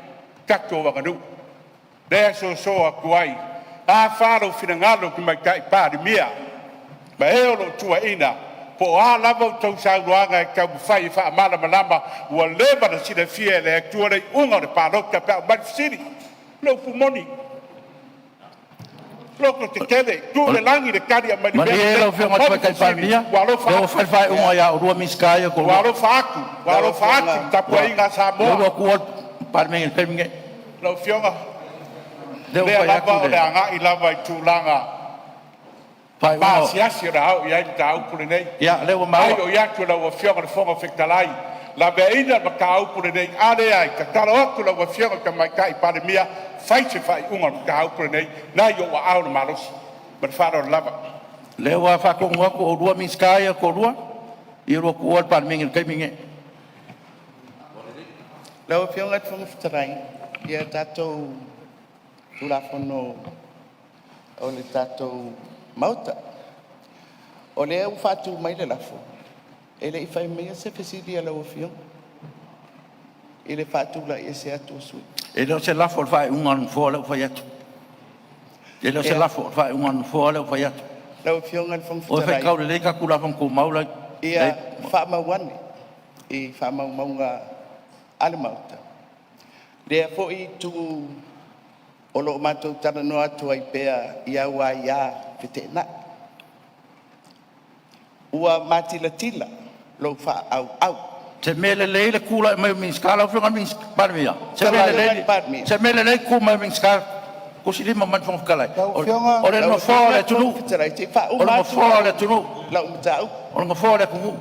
tatou aganuu. Lea e soso atu ai, a fa lou finagalo Tamaitai Palemia ma e o lo o tuuaiina, po o a lava a outou saunoaga e taumafai e faamalamalama, ua leva ona silafia e le Atua le iuga o le palota pe a aumai le fesili. O le upu moni, lototetele, tuu i le lagi le tali e aumai i le mea Malie lenei. lau Afioga i le Aumai le Tamaitai fesili, Palemia, ua alofa lea ua atu. fai le faaiuga ia oulua Minisita ia e Ua toalua. alofa atu, ua Lau alofa atu Afioga i le tapuaiga a Lea Samoa. ua tuua le Palemene i le taimi lenei. Lau Afioga, Lea o ua lea fai lava atu o le le agai lava i tulaga faaiuga. pasiasi o le a oo i ai le mataupu lenei. Ia, lea ua maua. Ai o i atu i lau Afioga i le Fofoga Fetalai, laveaiina le mataupu lenei. A leai, tatalo atu i lau Afioga i le Tamaitai Palemia, fai se faaiuga o le mataupu lenei, lena e i ou aao le malosi. Ma le faaaloalo lava. Lea ua faatonu atu oulua Minisita ia e toalua, ia oulua tuua le Palemene i le taimi lenei. Lau Afioga i le Fofoga Fetalai, ia tatou Tulafono o le tatou Maota, o lea ua faatu mai le lafo, E le i fai maia se fesili a lau Afioga i le faatulaiese atu o sui usufono. E le o se lafo o le faaiuga a le Nofoa lea ua fai atu. E le o se lafo, o le faaiuga a le Nofoa lea ua fai atu. Lau Afioga i le Fofoga O e Fetalai, faitau lelei tatou Tulafono Tumau la e ia faamau ane i faamaumauga a le Maota lea foi itu o lo o matou talanoa atu ai pea i au aia feteenai. Ua matilatila lou faaauau. Se mea lelei le tulai mai o Minisita. Lau Afioga i le Palemia, se Lau mea Afioga i lelei, le Palemia, se mea lelei le tu mai o Minisita tusilima mai le Fofoga Fetalai. Lau Afioga, O le lau Nofoa o Afioga le i le Fofoga atunuu, Fetalai, se i o le faauma atu Nofoa o le atunuu, lau mataupu. o le Nofoa o le atunuu.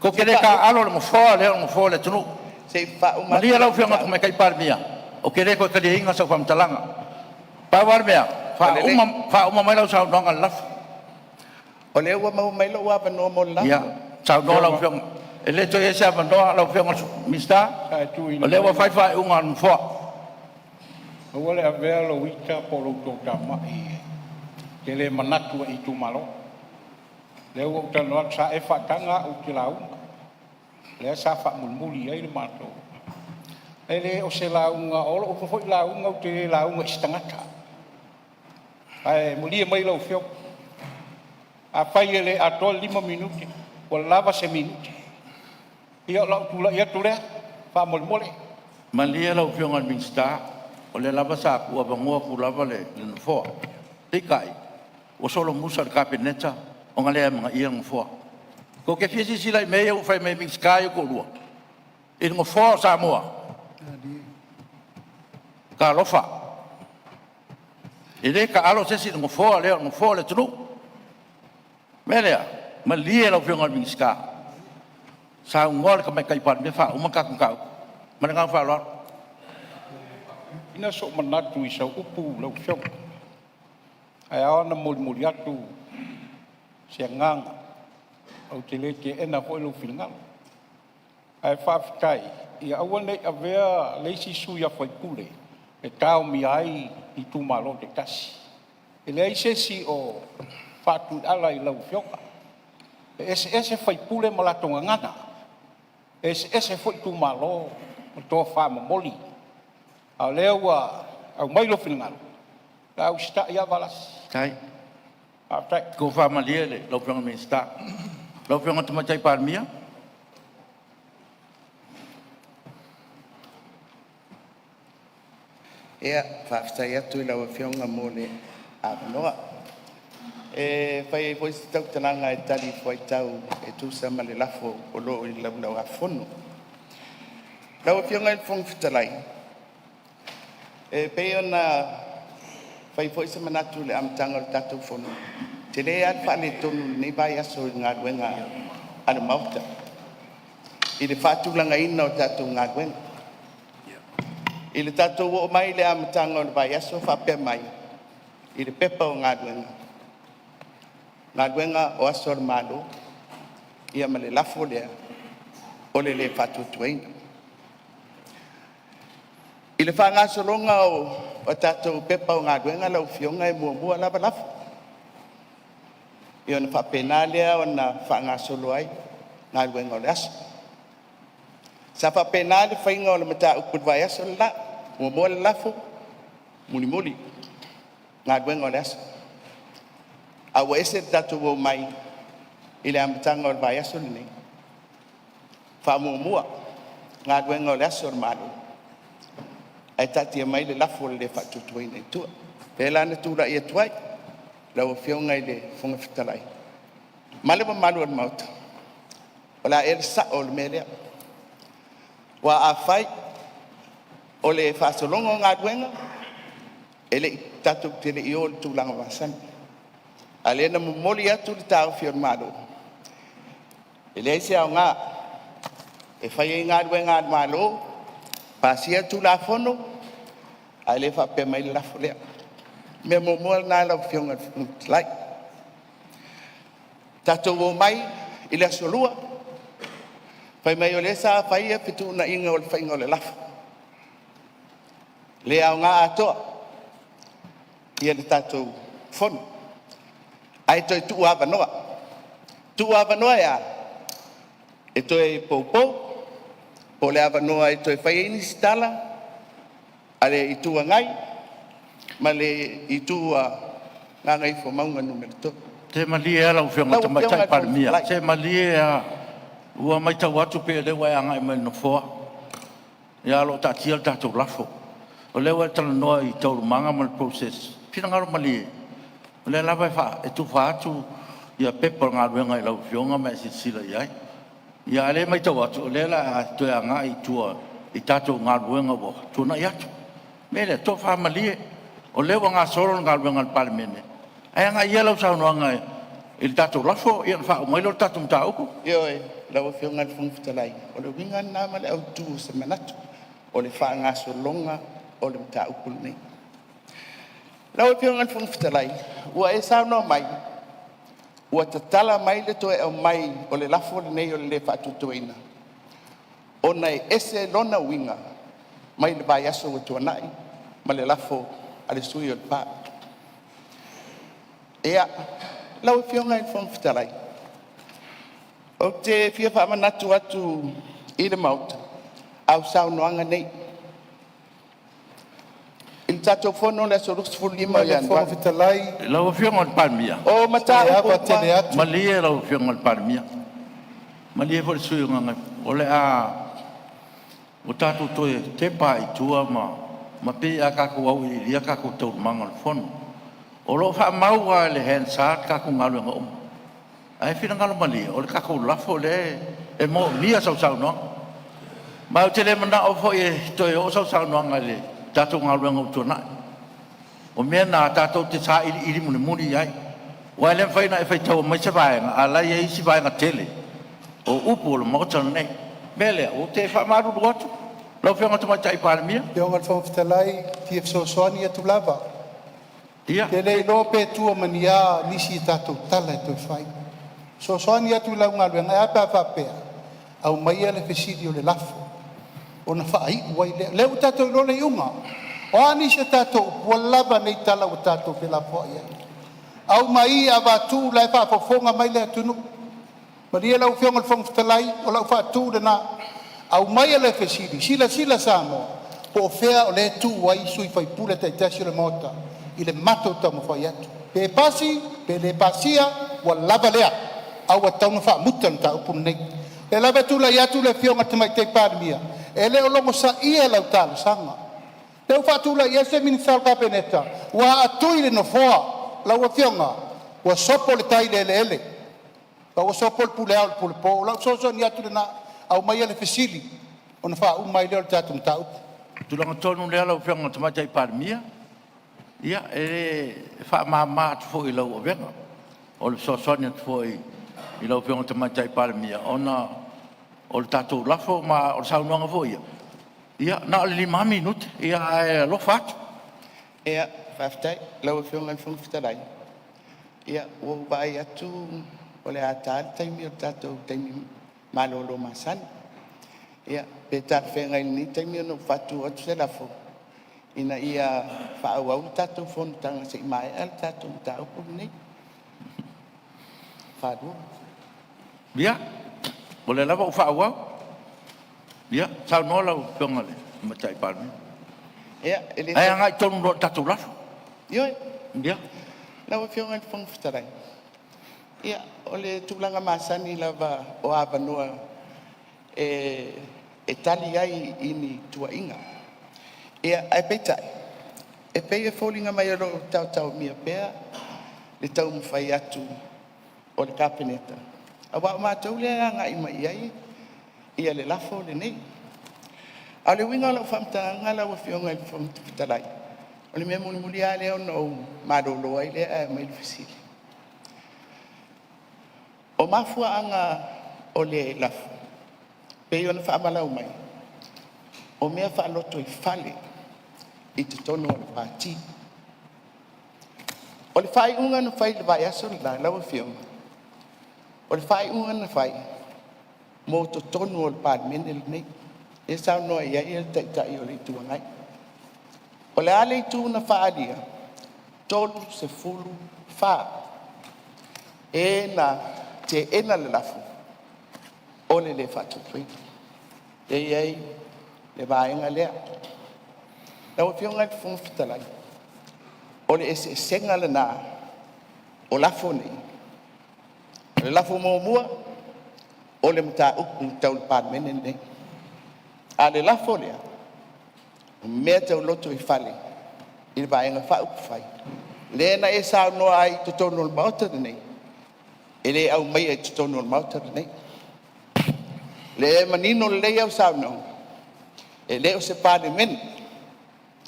Tou Se te i le faauma, taaalo i le Nofoa lea o le Nofoa o le atunuu. se i faauma atu Malie lau lau Afioga i le mataupu. Tamaitai Palemia, ou te le toe taliaina sau faamatalaga. Pau lava le mea, Ua lelei. faauma mai lau saunoaga i le lafo. O lea ua maua mai lou avanoa mo le Ia, lafo. saunoa lau Afioga Afioga. E le toe i ai se avanoa lau Afioga i le Minisita, sa e o tuuina lea mai ua fai le faaiuga a le Nofoa. aua le avea lou ita po o lou toatamai e te le manatu ai i itumalo. Lea ua ou talanoa atu, sa e faataga au ou te lauga, lea sa faamulimuli i ai le matou. E le o se lauga, o lou foi lauga ou te le lauga i se tagata. Ae malie mai lau Afioga, afai e le atoa le 5 minute, ua lava se minute. Ia o lou tulai atu lea, faamolemole. Malie lau Afioga i le Minisita, o lea lava sa tuuavanoa atu lava le Nofoa. Peitai, ua solomusa i le Kapeneta ona le amanaia le Nofoa. Tou te fia silasila i mea ia ua fai mai e Minisita ia e toalua i le Nofoa o Samoa? Talofa! E le taalo se isi i le Nofoa lea o le Nofoa o le atunuu. O le mea lea, malie lau Afioga i le Minisita, saunoa le Tamaitai Palemia faauma le tatou mataupu. Ma le agaga faaaloalo. Sina sou manatu i sau upu lau Afioga, ae ao ona molimoli atu se agaga, ou te le teena foi lou finagalo. Ae faafetai, ia aua ne i avea le isi sui usufono e taomia ai itumalo taitasi. E leai se isi o faatuiala i lau Afioga. E eseese sui usufono ma latou gagana, e eseese foi itumalo ma tofamomoli. A o lea ua aumai lou finagalo, o le a usitai lava Valasi. Faafetai. Faafetai. Tofa malie lau Afioga i le Minisita. Lau Afioga i le Tamaitai Palemia. Ia, faafetai atu i lau Afioga mo le avanoa. E fai ai foi se tautalaga e talifuaitau e tusa ma le lafo o lo o i le Laulau a Fono. Lau Afioga i le Fofoga Fetalai, e pei ona fai foi se manatu i le amataga o le tatou fono, e tele lava le faaletonu i lenei vaiaso i le galuega a le Maota i le faatulagaina o tatou galuega. I le tatou oo mai i le amataga o le vaiaso o faapea mai i le Pepa o Galuega, Galuega o Aso a le Malo, ia ma le lafo lea o le lē Faatuatuaina. I le faagasologa o tatou Pepa o Galuega lau Afioga e muamua lava lafo, ia ona faapena lea ona faagasolo ai galuega o le aso. Sa faapena le faiga o le mataupu i le vaiaso le la, muamua le lafo, mulimuli galuega o le aso. Ae ua ese le tatou omai i le amataga o le vaiaso lenei, faamuamua galuega o le aso a le Malo ae taatia mai le lafo o le lē Faatuatuaina i tua. O lea la na tulai atu ai lau Afioga i le Fofoga Fetalai ma le mamalu o le Maota, o le a ea le sao o le mea lea? Aua afai o le faasologa o galuega, e le i tatou te le i oo i le tulaga masani, a o lea na momoli atu le taofi o le Malo, e leai se aoga e fai ai galuega a le Malo, pasia Tulafono ae le faapea mai le lafo lea. O le mea muamua lena lau Afioga i le Fofoga Fetalai. Tatou omai i le aso Lua, fai mai o lea sa fai fetuunaiga o le faiga o le lafo, le aoga atoa le tatou Fono ae toe tuu avanoa. Tuu avanoa e a? E toe poupou po o le avanoa e toe fai ai nisi tala a le Itu Agai ma le Itu a Gagaifomauga 3. Se malie lava lau Afioga i le Lau Afioga Tamaitai i le Fofoga Palemia, Fetalai, se malie lava, ua maitau atu pei o lea ua e agai mai i le nofoa, ae o lo o taatia le tatou lafo. O lea ua e talanoa i taualumaga ma le process, finagalo malie o lea lava e tufa atu pepa o galuega i lau Afioga ma e silasila i ai. A o lea e maitau atu o lea o le a e toe agai i tua i tatou galuega ua tuanai atu. O le mea lea, tofa malie, o lea ua gasolo le galuega a le Palemene, ae agai ia lau saunoaga i le tatou lafo ona faauma ai lea o le tatou mataupu. Ioe lau Afioga i le Fofoga Fetalai, o le uiga lena ma le autu o se manatu, o le faagasologa o le mataupu lenei. Lau Afioga i le Fofoga Fetalai, ua e saunoa mai ua tatala mai le toe aumai o le lafo lenei o le lē Faatuatuaina ona e ese lona uiga mai le vaiaso ua tuanai ma le lafo a le sui usufono o Lepa. Ia, lau Afioga i le Fofoga Fetalai, ou te fia faamanatu atu i le Maota au saunoaga nei i le tatou fono i le aso 25 le Fofoga Ianuari. Fetalai, Lau Afioga i le Palemia, O se mataupu ava tele uma atu. malie lau Afioga i le Palemia, malie foi le sui usufono mo Gagaifomauga 2. O le a tatou toe tepa lava i tua ma pei a tatou auiliilia tatou taualumaga o le fono. O lo o faamau lava i le Hansard tatou galuega uma. Ae finagalo malie o le tatou lafo lea e moomia sau saunoaga. Ma ou te le manao foi e toe oo sau saunoaga i le tatou galuega ua tuanai. O mea na tatou te sailiili mulimuli i ai, aua e le mafai ona e faitaua mai se vaega a o la e i ai isi vaega tele o upu o le Maota lenei. O le mea lea ou te faamalulu atu lau Afioga i le Tamaitai Palemia. Lau Afioga i le Fofoga Fetalai, e fia fesoasoani atu lava. Ia. Ou te le iloa pe tua ma ni a nisi a tatou tala e toe fai. E fesoasoani atu i lau galuega, ae a pe a faapea, aumaia le fesili o le lafo ona faaiu ai lea. O lea ua tatou iloa le iuga. O a nisi a tatou upu, ua lava nei tala ua tatou felafoai ai. Aumai avatu o la e faafofoga mai le atunuu. Malie lau Afioga i le Fofoga Fetalai, o lau faatu lena, aumaia le fesili, silasila Samoa po o fea o lea e tuu ai sui usufono taitasi o le Maota i le matou taumafai atu. Pe pasi pe le pasia, ua lava lea, ae ua tatau ona faamuta le mataupu lenei. O lea lava e tulai atu le Afioga i le Tamaitai Palemia, e le o logosaia lau talosaga. Lea ua faatulai ese Minisita o le Kapeneta ua aatui le Nofoa. Lau Afioga ua sopo le tai i le eleele a ua sopo le pule ao i le pule po. O lau fesoasoani atu lena, aumaia le fesili ona faauma ai lea o le tatou mataupu. O le tulaga tonu lea lau Afioga i le Tamaitai Palemia, ia e faamama atu foi i lau avega. O le fesoasoani atu foi i lau Afioga i le Tamaitai Palemia ona o le tatou lafo ma o le saunoaga foi ia, ia na o le 5 lava minute, ae alofa atu. Ia, faafetai i lau Afioga i le Fofoga Fetalai. Ia ua ou vaai atu o le a ta le taimi o le tatou taimi malolo masani. Ia, pe talafeagai i lenei taimi ona ou faatu atu se lafo, Ina ia faaauau le tatou fonotaga seia maea le tatou mataupu lenei. Ia, o lea lava ua faaauau. Ia, saunoa lau Afioga i le Tamaitai Palemia. E Ae agai tonu loa i le tatou lafo. Ioe. Ia. Lau Afioga i le Fofoga Fetalai, ia o le tulaga masani lava o avanoa e tali ai i ni tuuaiga. Ae peitai, e pei e foliga mai o lo o taotaomia pea le taumafai atu o le Kapeneta, aua o matou lea e agai mai i ai le lafo lenei. A o le uiga o lau faamatalaga lau Afioga i le Fofoga Fetalai, o le mea mulimuli lava lea ona ou malolo ai lea ae aumai le fesili. O mafuaaga o le lafo e pei ona faamalau mai, o mea faalotoifale i totonu o le Pati. O le faaiuga na fai i le vaiaso le la lau Afioga, o le faaiuga na fai mo totonu o le Palemene lenei, lea e saunoa i ai le Taitai o le Itu Agai. O le a le itu na faaalia? E 34 e na teena le lafo o le le faatupeina. Lea e i ai le vaega lea. Lau Afioga i le Fofoga Fetalai, o le eseesega lena o lafo nei. O le lafo muamua, o le mataupu tau le Palemene lenei. A o le lafo lea, o mea tau lotoifale i le Vaega Faaupufai lea na e saunoa ai i totonu o le Maota lenei, e le aumaia i totonu o le Maota lenei. Lea e manino lelei au saunoaga, e le o se Palemene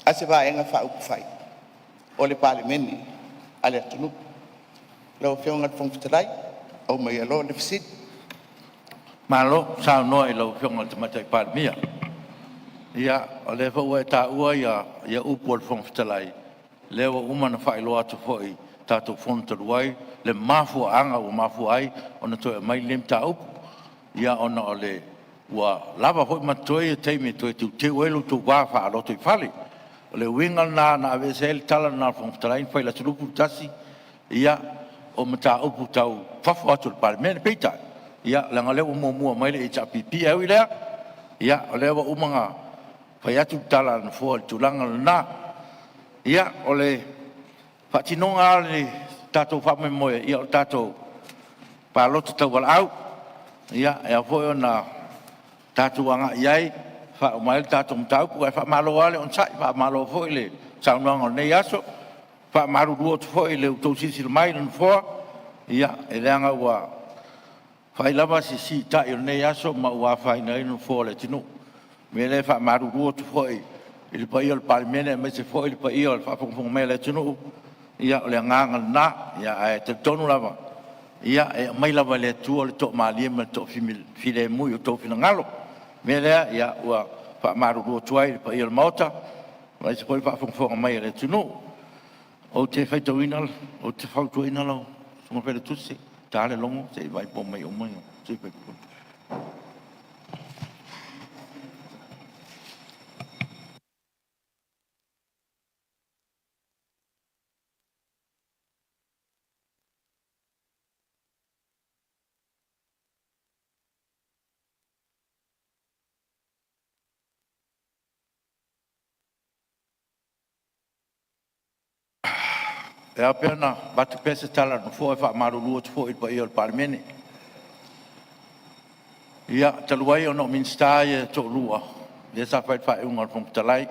a se Vaega Faaupufai, o le Palemene a le atunuu. Lau Afioga i le Fofoga Fetalai, aumaia loa le fesili. Malo saunoa i lau Afioga i le Tamaitai Palemia. Ia, o lea foi ua e taua upu a le Fofoga Fetalai, lea ua uma ona faailoa atu foi i le tatou Fono talu ai le mafuaaga ua mafua ai ona toe aumai lenei mataupu, ia ona o le ua lava foi ma totoe taimi e toe teuteu ai lo outou va faalotoifale. O le uiga lena na aveese ai le tala lena a le Fofoga Fetalai ma fai i le Aso 21, ia o mataupu tau fafo atu o le Palemene. Peitai, ia leaga o lea ua muamua mai le HRPP. Ae ui i lea, ia o lea ua uma ona fai atu le tala a le Nofoa i le tulaga lena. Ia, o le faatinoga lava o le tatou faamoemoe, ia o le tatou palota tauvalaau. Ia, e ao foi ona tatou agai i ai e faauma ai le tatou mataupu. Ae faamalo lava le onosai, faamalo foi le saunoaga o lenei aso. E faamalulu atu foi i le tou silasila mai i le Nofoa, ia, e leaga ua fai lava si siita'i o lenei aso ma ua afaina ai le Nofoa o le atunuu. O le mea lea e faamalulu atu foi i le paia o le Palemene aemaise foi le paia o le faafogafoga mai a le atunuu, ia o le agaga lena. Ae talitonu lava, e aumai lava e le Atua le toamalie ma le toafilemu i o outou finagalo. O le mea lea, ia ua faamalulu atu ai i le paia o le Maota aemaise foi le faafogafoga mai a le atunuu. Ou te fautuaina lau Susuga i le Failautusi, ta le logo se i vaai po o omai uma sui usufono. E ao pea ona avatu pea se tala a le Nofoa e faamalulu atu foi i le paia o le Palemene. Ia, talu ai ona o Minisita ia e toalua lea sa fai le faaiuga a le Fofoga Fetalai.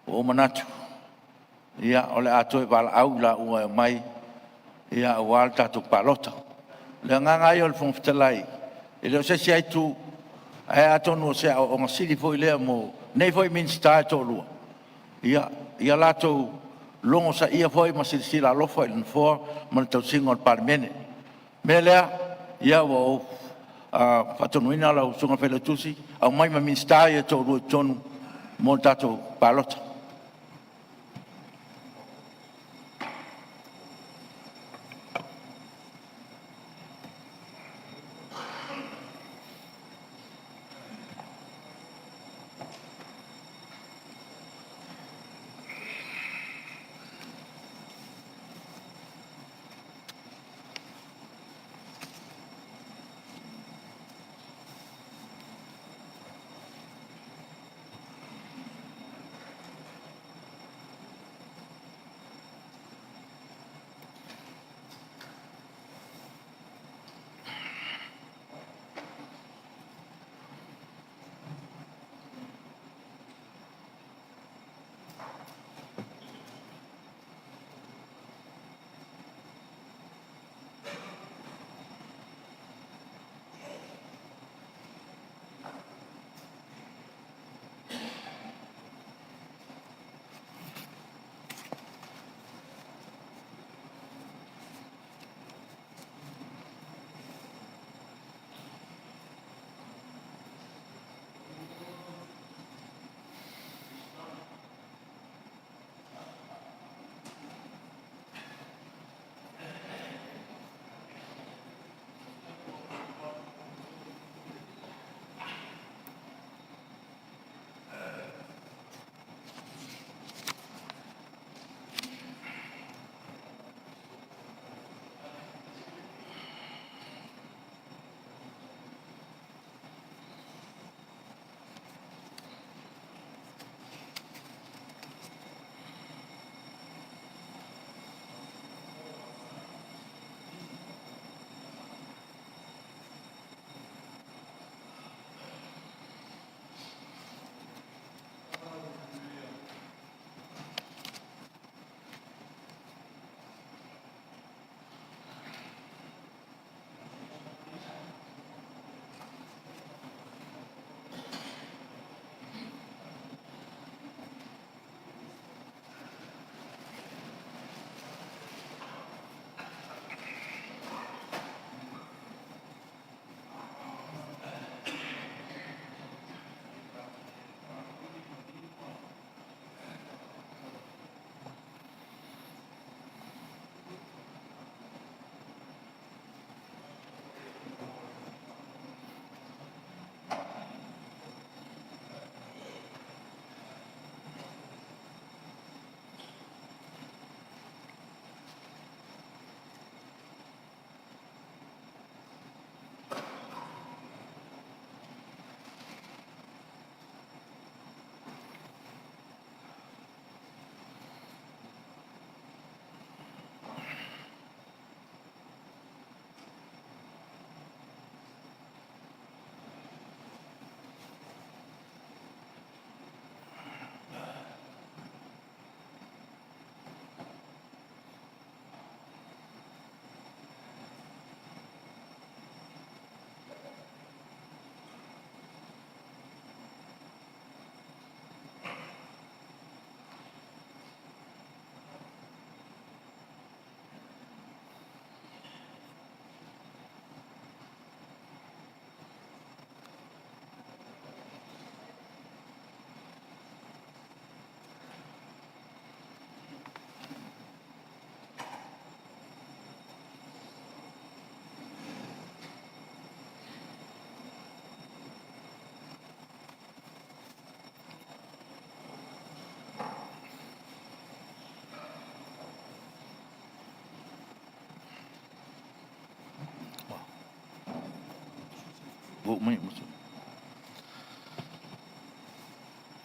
Ua ou manatu, ia, o le a toe valaau i laua e omai aua le tatou palota. O le agaga lava ia o le Fofoga Fetalai, e le o se isi lava itu, ae atonu o se aoaoga sili foi lea mo nei foi Minisita e toalua, ia latou logosaia foi ma silasila alofa i le Nofoa ma le tausiga o le Palemene. O le mea lea, ia ua ou faatonuina lau Susuga i le Failautusi, aumai ma Minisita ia e toalua i totonu mo le tatou palota.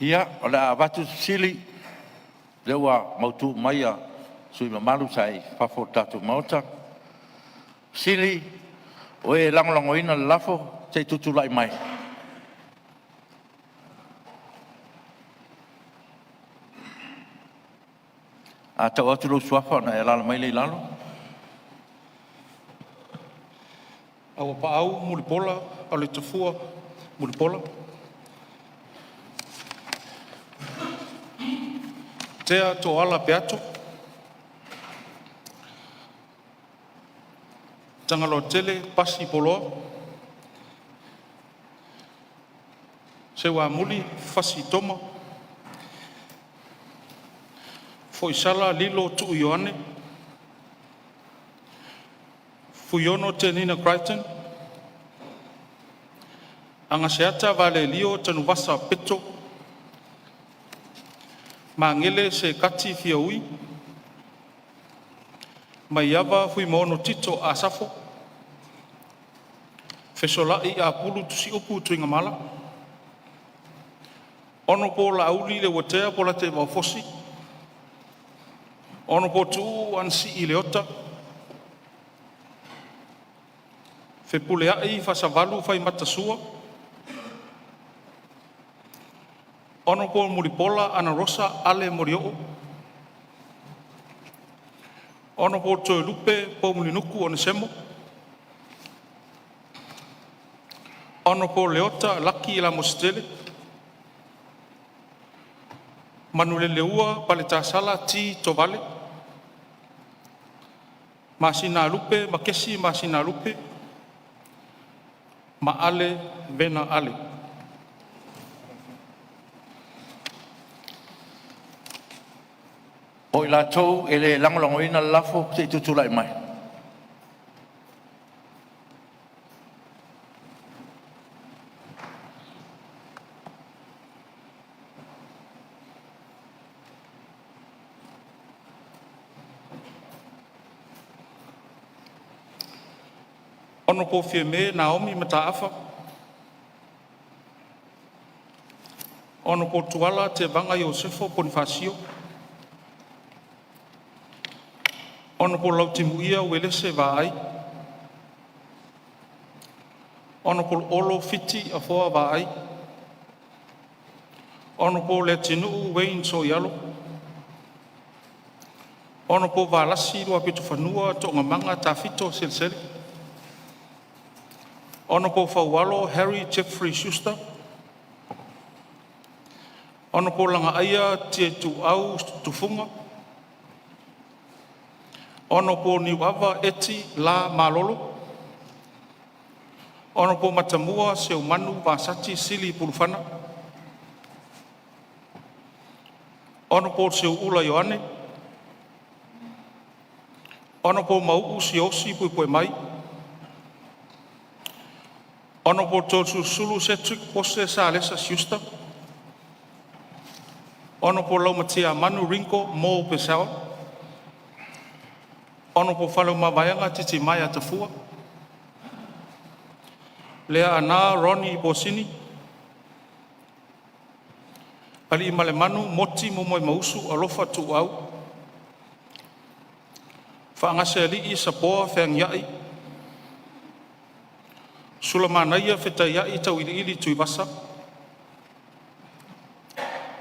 Ia, o le a avatu le fesili, o lea ua mautu mai sui usufono mamalu sa i fafo o le tatou Maota. Fesili, o e lagolagoina le lafo, se i tutulai mai. A tau atu lou suafa ona e alaala mai lea i lalo. Auapaau Mulipola Auleitafua Mulipola. TEA Tooala Peato. Tagaloatele Pasi Poloa. Seuamuli Fasi Toma. Foisala Lilo Tuu Ioane. Fuiono Tenina Crichton. Agaseata Valelio Tanuvasa Peto. Magele Sekati Fiaui. Maiava Fuimaono Tito Asafo. Fesolai Apulu Tusiupu Tuigamala. Hon Laauli Leuatea Polataivao Fosi. Hon Tuuu Anasii Leota. Fepuleai Faasavalu Faimata Sua. Hon Mulipola Anarosa Ale Molioo. Hon Toelupe Poumulinuku Onesemo. Hon Leota Laki Lamositele. Manuleleua Paletasala T. Tovale. Masinalupe Makesi Masinalupe. Maale Vena Ale. O i latou e le lagolagoina le lafo, se i tutulai mai. Hon Fiame Naomi Mataafa. Hon Tuala Tevaga Iosefo Ponifasio. Hon Lautimuia Uelese Vaai. Hon Olo Fiti Afoa Vaai. Hon Leatinuu Wayne Sooialo. Hon Valasi Luapitofanua Toogamaga Tafito Selesele. Hon Faualo Harry Jeffrey Schuster. Hon Lagaaia Tiaituau Tufuga. Hon Niuava Eti L. Malolo. Hon Matamua Seumanu Vasati Sili Pulufana. Hon Seuula Ioane. Hon Mauu Siaosi Puepuemai. Hon Toeolesulusulu Cedric Pose Salesa Schuster. Hon Laumatiamanu Ringo M. Purcell. Hon Faleomavaega Titimaea Tafua. Leaana Ronnie Posini. Aliimalemanu Moti Momoemausu Alofa Tuuau. Faagasealii Sapoa Feagiai. Sulamanaia Fetaiai Tauiliili Tuivasa.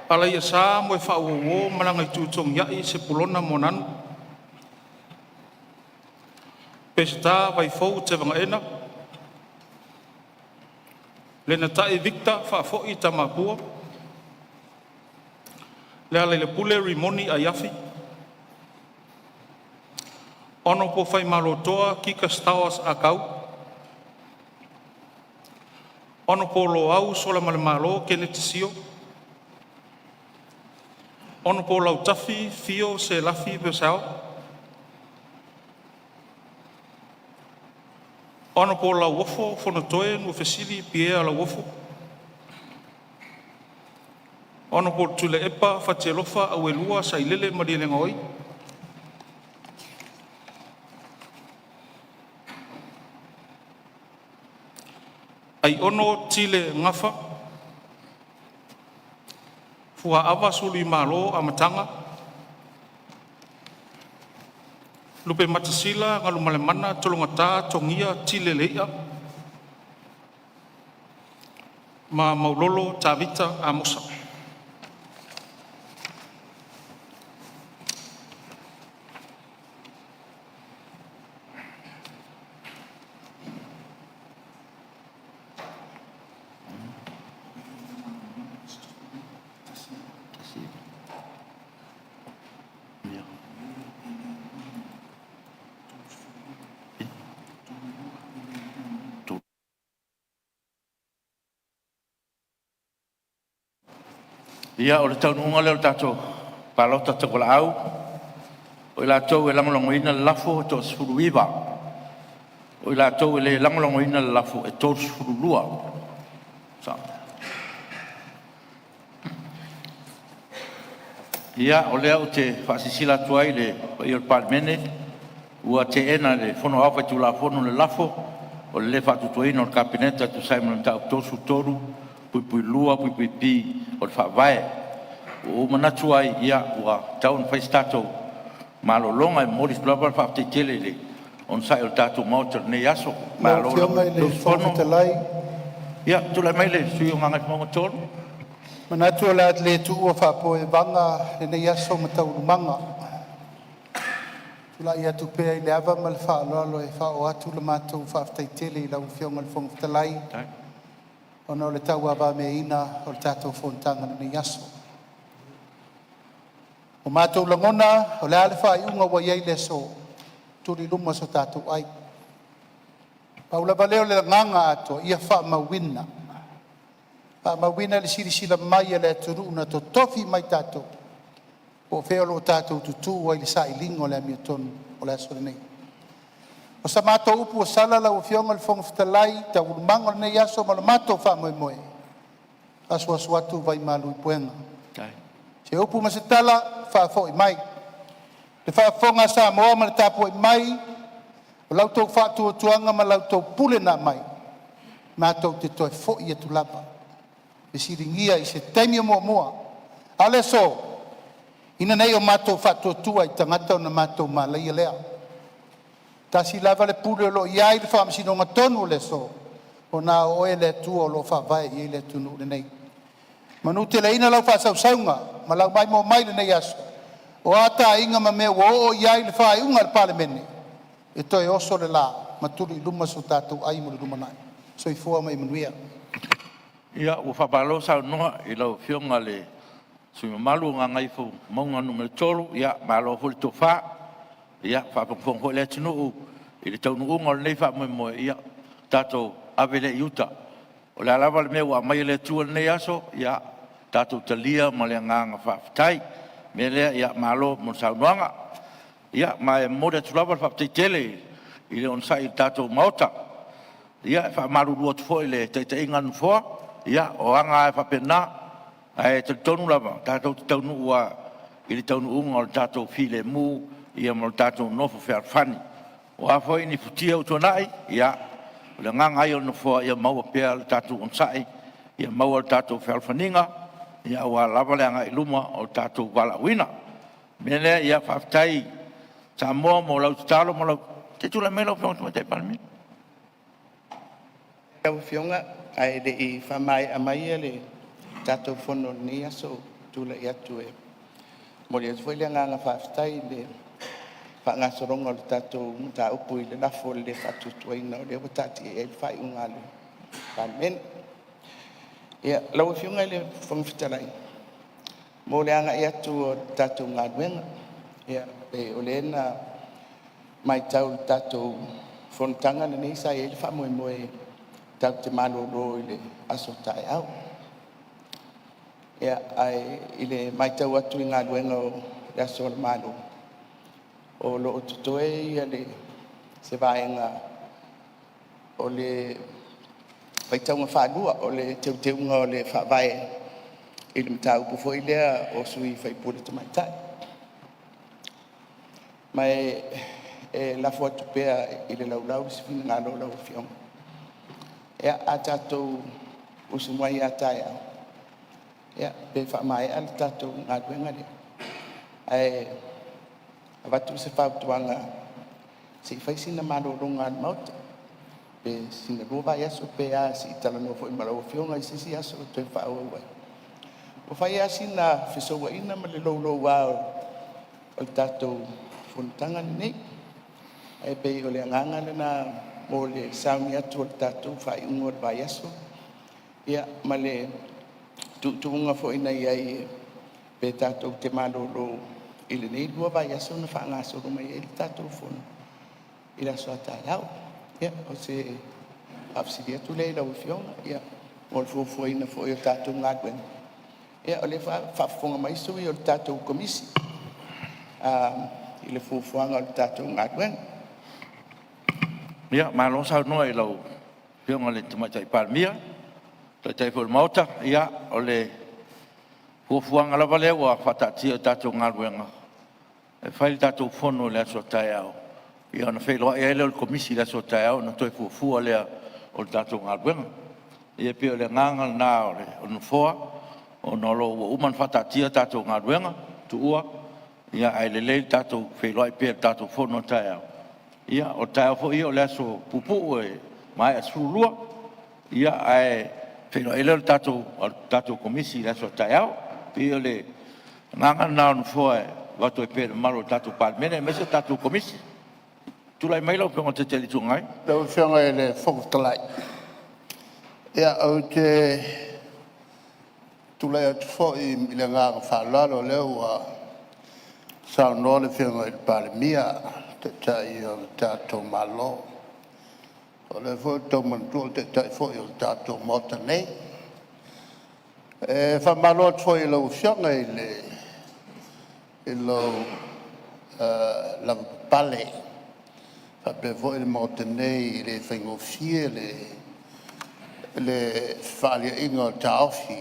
Alaiasa Moefaauouo Malagaitutogiai Sepulona Moananu. Peseta Vaifou Tevagaena. Lenatai Victor Faafoi Tamapua. Lealailepule Rimoni Aiafi. Hon Faimalotoa Kika Stowers Ah Kau. Hon Loau Solamalemalo Keneti Sio. Hon Lautafi Fio Selafi Purcell. Hon Lauofo Fonotoe Nuafesili Pierre Lauofo. Hon Tuilaepa Fatialofa Auelua Sailele Malielegaoi. Aiono Tile Gafa. Fuaava Suluimalo Amataga. Lupematasila Galumalemana Tologata Togia Tile Leia. Ma Maulolo Tavita Amosa. Ia, o le taunuuga lea o le tatou palota tauvalaau. O i latou e lagolagoina le lafo e toa-19, o i latou e le lagolagoina le lafo e 32. Ia, o lea ou te faasilasila atu ai i le paia o le Palemene ua teena e le Fono Aoao Faitulafono le lafo o le lē Faatuatuaina o le Kapeneta e tusa ai ma le Mataupu 33(2)(b) o le Faavae. Ua ou manatu ai, ia ua tatau ona fai se tatou malologa. E momoli atu lava le faafetai tele i le onosai o le tatou Maota i lenei aso. Lau Malo Afioga lava i le le Fofoga usufono. Fetalai, Ia, tulai mai le sui usufono mo Gagaifomauga 3. e manatu o le a le tuua faapopoe vaga lenei aso ma taualumaga. E tulai atu pea i le ava ma le faaaloalo e faaoo atu le matou faafetai tele i lau Afioga i le Fofoga Fetalai ona o le tauavameaina o le tatou fonotaga i lenei aso. Ua matou lagona o le a le faaiuga ua i ai le aso, tuli i luma so tatou ai. Pau lava lea o le agaga atoa, ia faamauina, faamauina le silasila mai a le atunuu na totofi mai tatou, po o fea o lo o tatou tutu ai i le sailiga o le amiotonu o le aso lenei. O sa matou upu ua sala lau Afioga i le Fofoga Fetalai i taualumaga o lenei aso ma le matou faamoemoe, asuasu atu vaimalu i puega. Se upu ma se tala, faafoi mai. Le faafofoga a Samoa ma le tapuai mai a la outou faatuatuaga ma la outou pule na aumai, matou te toe foi atu lava e fesiligia i se taimi o muamua. A o le aso, ina ne i o matou faatuatua i tagata ona matou malaia lea. E tasi lava le pule o lo o i ai le faamasinoga tonu o le aso, ua na o Oe le Atua o lo o faavae i ai le atunuu lenei. Manuteleina lau faasausauga ma lau maimoa mai i lenei aso, o a taiga ma mea ua oo i ai le faaiuga a le Palemene, e toe oso le la ma tuli i luma so tatou ai mo le lumanai. Soifua ma ia manuia. Ia, ua faamalo saunoa i lau Afioga i le sui usufono mamalu mo Gagaifomauga 3. Ia malo foi le tofa, faafogafoga foi le atunuu i le taunuuga o lenei faamoemoe. Ia tatou ave lea i uta. O le a lava le mea ua aumai e le Atua i lenei aso, ia tatou talia ma le agaga faafetai. O le mea lea, ia malo mo le saunoaga. Ia ma e momoli atu lava le faafetai tele i le onosai i le tatou Maota. Ia e faamalulu atu foi i le taitaiga a le Nofoa, ia o aga lava e faapena, ae talitonu lava tatou te taunuu lava i le taunuuga o le tatou filemu ma le tatou nofo fealofani. O a foi ni futia ua tuanai, ia, o le agaga lava ia o le Nofoa ia maua pea le tatou onosai, ia maua le tatou fealofaniga aua lava le agai i luma o le tatou valaauina. O le mea lea, ia faafetai Samoa mo lau tatalo ma lau… Se i tulai mai lau Afioga i le Tamaitai Palemia. Lau Afioga ae le i faamaea maia le tatou fono i lenei aso, ou te tulai atu e momoli atu foi le agaga faafetai i le faagasologa o le tatou mataupu i le lafo o le lē Faatuatuaina o lea ua taatia i ai le faaiuga a le Palemene. Ia, lau Afioga i le Fofoga Fetalai, mo le agai atu o le tatou galuega, ia pei o lea na matau i le tatou fonotaga lenei sa i ai le faamoemoe tatou te malolo i le aso a taeao. Ia, ae i le matau atu i galuega o le aso a le Malo, o lo o totoe se vaega o le faitauga faalua o le Teuteuga o le Faavae i le mataupu foi lea o sui usufono tamaitai. Ma e lafo atu pea i le laulau se finagalo o lau Afioga, ia, a tatou usu mai a taeao, pe faamaea le tatou galuega lea. Ae avatu se fautuaga se i fai sina malologa a le Maota, pe sina lua vaiaso pe a, se i talanoa foi ma lau Afioga i se isi aso toe faaauau ai. Ua fai lava sina fesouaina ma le louloua o le tatou fonotaga lenei. Ae pei o le agaga lena mo le sauni atu o le tatou faaiuga o le vaiaso, ia ma le tuutuuga foi na i ai pe tatou te malolo i lenei lua vaiaso ona faagasolo mai ai le tatou fono i le aso a taeao. Ia, o se faafesili atu lea i lau Afioga mo le fuafuaina foi o tatou galuega Ia o lea e faafofoga mai sui o le tatou Komisi i le fuafuaga o le tatou galuega. Ia, malo saunoa i lau Afioga i le Tamaitai Palemia, o le Taitai foi o le Maota. Ia, o le fuafuaga lava lea ua faataatia i le tatou galuega, e fai le tatou fono i le aso a taeao, ona feiloai ai lea o le Komisi i le aso a taeao ona toe fuafua lea o le tatou galuega. Ia pei o le agaga lena o le Nofoa, ona o lo o ua uma ona faataatia a tatou galuega tuua, ae lelei le tatou feiloai pea i le tatou fono a taeao. Ia o le taeao foi ia o le aso puupuu e maea i le 12:00, ae feiloai ai lea o le tatou Komisi i le aso a taeao. E pei o le agaga lena o le Nofoa e avatu ai pea i le mamalu o le tatou Palemene aemaise le tatou Komisi. Tulai mai lau Afioga i le Taitai o le Itu Agai. Lau Afioga i le Fofoga Fetalai, ia ou te tulai atu foi i le agaga faaaloalo, o lea ua saunoa le Afioga i le Palemia, le Taitai o le tatou Malo. O lea foi ua toe manatua o le Taitai foi o le tatou Maota nei. E faamalo atu foi i lau Afioga i lou lavapapale faapea foi le Maota nei, e le faigofie le fefaaliaiga o taofi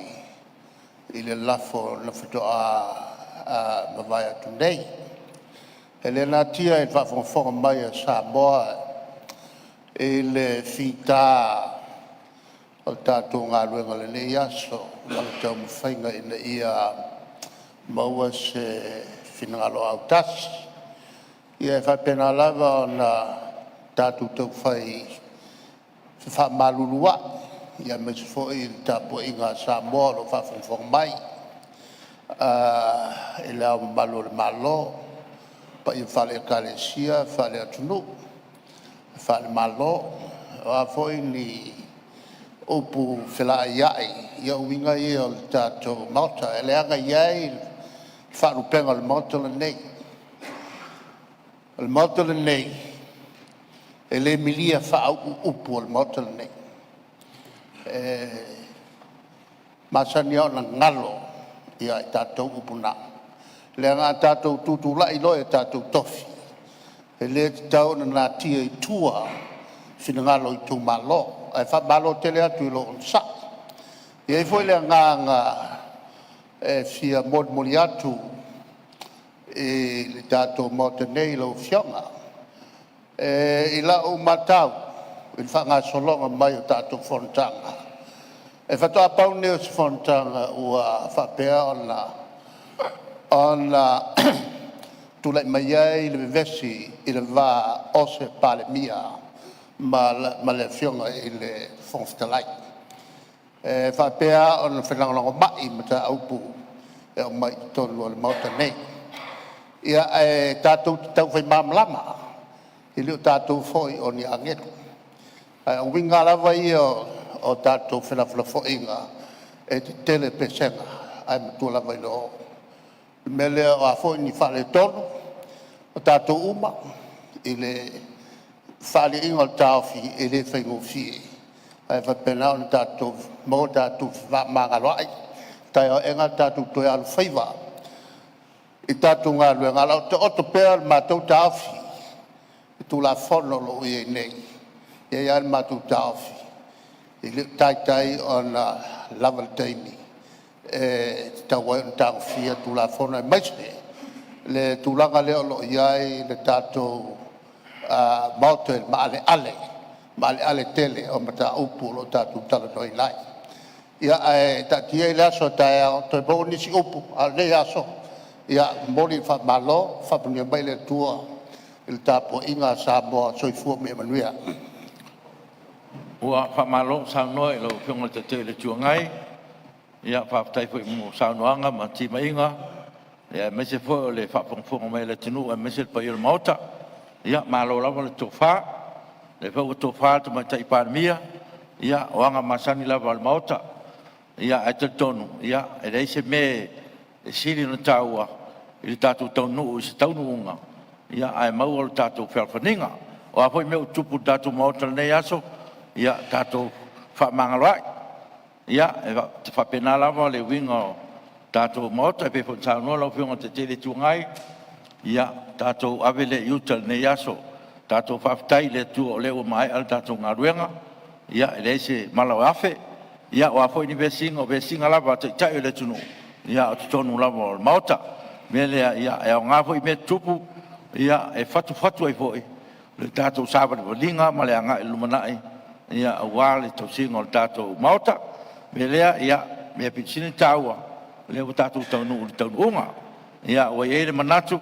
i le lafo na faatoa mavae atu nei. E le natia i le faafogafoga mai a Samoa i le fita o le tatou galuega i lenei aso ma le taumafaiga ina ia maua se finagalo autasi. Ia e faapena lava ona tatou taufai fefaamaluluai, aemaise foi le tapuaiga a Samoa o lo o faafogafoga mai i Le Ao Mamalu o le Malo, paia faale-Ekalesia, faale-atunuu, faale-Malo. O a foi ni upu felaaiai, ia o uiga ia o le tatou Maota, e leaga e i ai le faalupega o le Maota lenei. O le Maota lenei, e le milia faauu upu a le Maota lenei. E masani lava ona galo ia i tatou upu na, leaga a tatou tutulai loa i o tatou tofi, e le tatau ona natia i tua finagalo o itumalo. Ae faamalo tele atu i lou onosai. E i ai foi le agaga e fia molimoli atu i le tatou Maota nei i lau Afioga. I lau matau i le faagasologa mai o tatou fonotaga, e faatoa pau lenei o se fonotaga ua faapea ona tulai mai ai le vevesi i le va o se Palemia ma le Afioga i le Fofoga Fetalai. E faapea ona felagolagomai i mataupu e aumai i totonu o le Maota nei. Ia, ae tatou te taufai malamalama, e le o tatou foi o ni agelu. Ae o uiga lava ia o tatou felafolafoaiga, e tetele pesega ae matua lava i le oo. O le mea lea o a foi ni faaletonu o tatou uma i le fefaaliaiga o taofi, e le faigofie, ae faapena ona tatou maua lo tatou fefaamagaloai. Taeao aena tatou toe alofaiva i tatou galuega, a o lo o taoto pea le matou taofi i Tulafono o lo o i ai nei. E i ai lava le matou taofi, e le o taitai ona lava le taimi e tatau ai ona tagofia Tulafono, aemaise le tulaga lea o lo o i ai le tatou Maota i le maaleale, maaleale tele o mataupu o lo o tatou talanoaina ai. Ia, ae taatia i le aso a taeao toe maua nisi upu, a o lenei aso, ia e momoli le faamalo, faamanuia mai le Atua i le tapuaiga a Samoa. Soifua ma ia manuia. Ua faamalo saunoa i lau Afioga i le Taitai o le Itu Agai, faafetai foi mo saunoaga ma timaiga aemaise foi o le faafogafoga mai a le atunuu aemaise le paia o le Maota. Ia malo lava le tofa, o lea foi ua tofa le Tamaitai Palemia, ia o aga masani lava a le Maota. Ae talitonu e leai se mea e sili ona taua i le tatou taunuu i se taunuuga ae maua le tatou fealofaniga. O a foi mea ua tutupu i le tatou Maota i lenei aso, ia tatou fefaamagaloai. E faapena lava le uiga tatou Maota. E pei foi ona saunoa lau Afioga i le Taitai o le Itu Agai, ia tatou ave lea i uta i lenei aso. Tatou faafetai i le Atua o lea ua maea le tatou galuega, ia e leai se mala o afe. Ia o a foi ni vesiga, o vesiga lava a Taitai o le atunuu, a o totonu lava o le Maota. O le mea lea, e aoga foi mea tutupu e fatufatu ai foi le tatou savalivaliga ma le agai i le lumanai aua le tausiga o le tatou Maota. O le mea lea, o le mea aupito sili ona taua, o lea ua tatou taunuu i le taunuuga. Ia ua i ai le manatu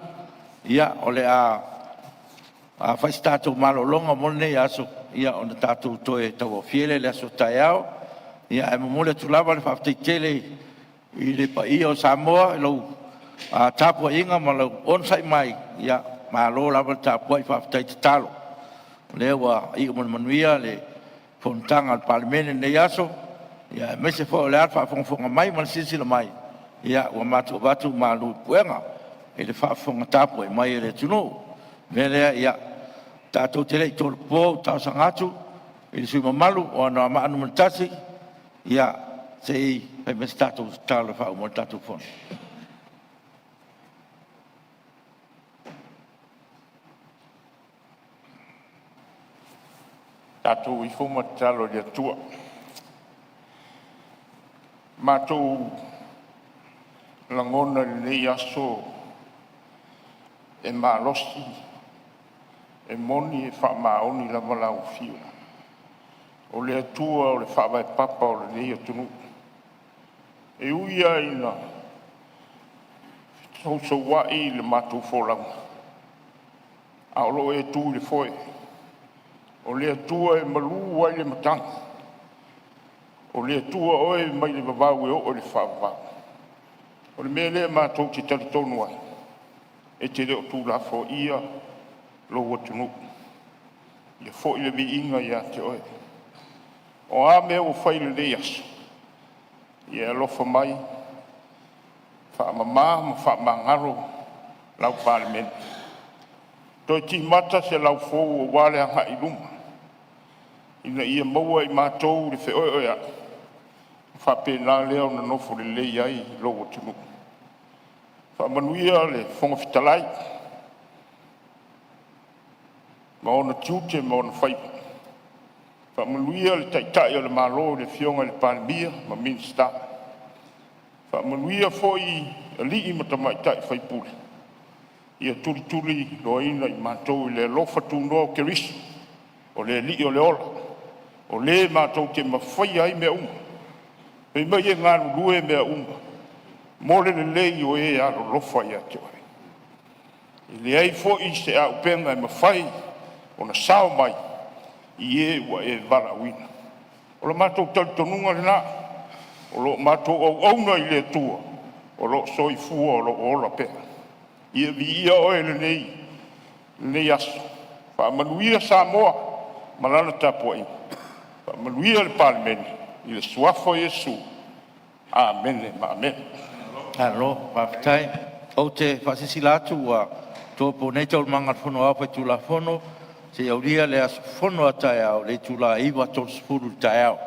o le a fai se tatou malologa mo lenei aso, ona tatou toe tauaofia lea i le aso a taeao. Ae momoli atu lava le faafetai tele i le paia o Samoa i lau tapuaiga ma lou onosai mai, malo lava le tapuai faafetai tatalo. O lea ua iu ma le manuia le fonotaga a le Palemene i lenei aso, aemaise foi o le faafogafoga mai ma le silasila mai, ua matou avatu malu i puega i le faafofoga tapuai mai a le atunuu. O le mea lea, ia, tatou te le i tolopo ou te talosaga atu i le sui usufono mamalu mo Anoamaa 1 se i fai mai se tatou tatalo e faauma ai le tatou fono. Tatou o ifo ma tatalo i le Atua, matou lagona i lenei aso e malosi, e moni e faamaoni lava lau afio, o le Atua o le faavae papa o lenei atunuu. E ui lava ina fesousoua'i le matou folauga, a o lo o e tu i le foe, o le Atua e malu ai le matagi, o le Atua oe mai le vavau e oo i le faavavau. O le mea lea matou te talitonu ai, e te le o tuulafoaia lou atunuu, ia foi le viiga ia te oe. O a mea ua fai i lenei aso, ia e alofa mai, faamama ma faamagalo lau Palemene. Toe timata se laufou aua le agai i luma, ina ia maua e i matou le feoeoeai, ona faapena lea ona nofo lelei ai lou atunuu. Faamanuia le Fofoga Fetalai ma ona tiute ma ona faiva. Faamanuia le Taitai o le Malo le Afioga i le Palemia ma Minisita. Faamanuia foi i alii ma tamaitai sui usufono, ia tulituliloaina i matou i le alofa tunoa o Keriso o le Alii o le ola, o Le matou te mafaia ai mea uma. Fai mai e galulue mea uma mo le lelei o e alolofa ia te Oe. E leai foi se auupega e mafai ona sao mai i e ua e valaauina. O le matou talitonuga lena, o lo o matou auauna i le Atua o lo o soifua o lo o ola pea. Ia viia Oe i lenei aso, faamanuia Samoa ma lana tapuaiga, faamanuia le Palemene, i le suafa o Iesu. Amene ma amene. Malo faafetai. Ou te faasilasila atu ua tolopo nei Taualumaga a le Fono Aoao Faitulafono seia aulia le aso fono a taeao i le itula e 9:30 i le taeao.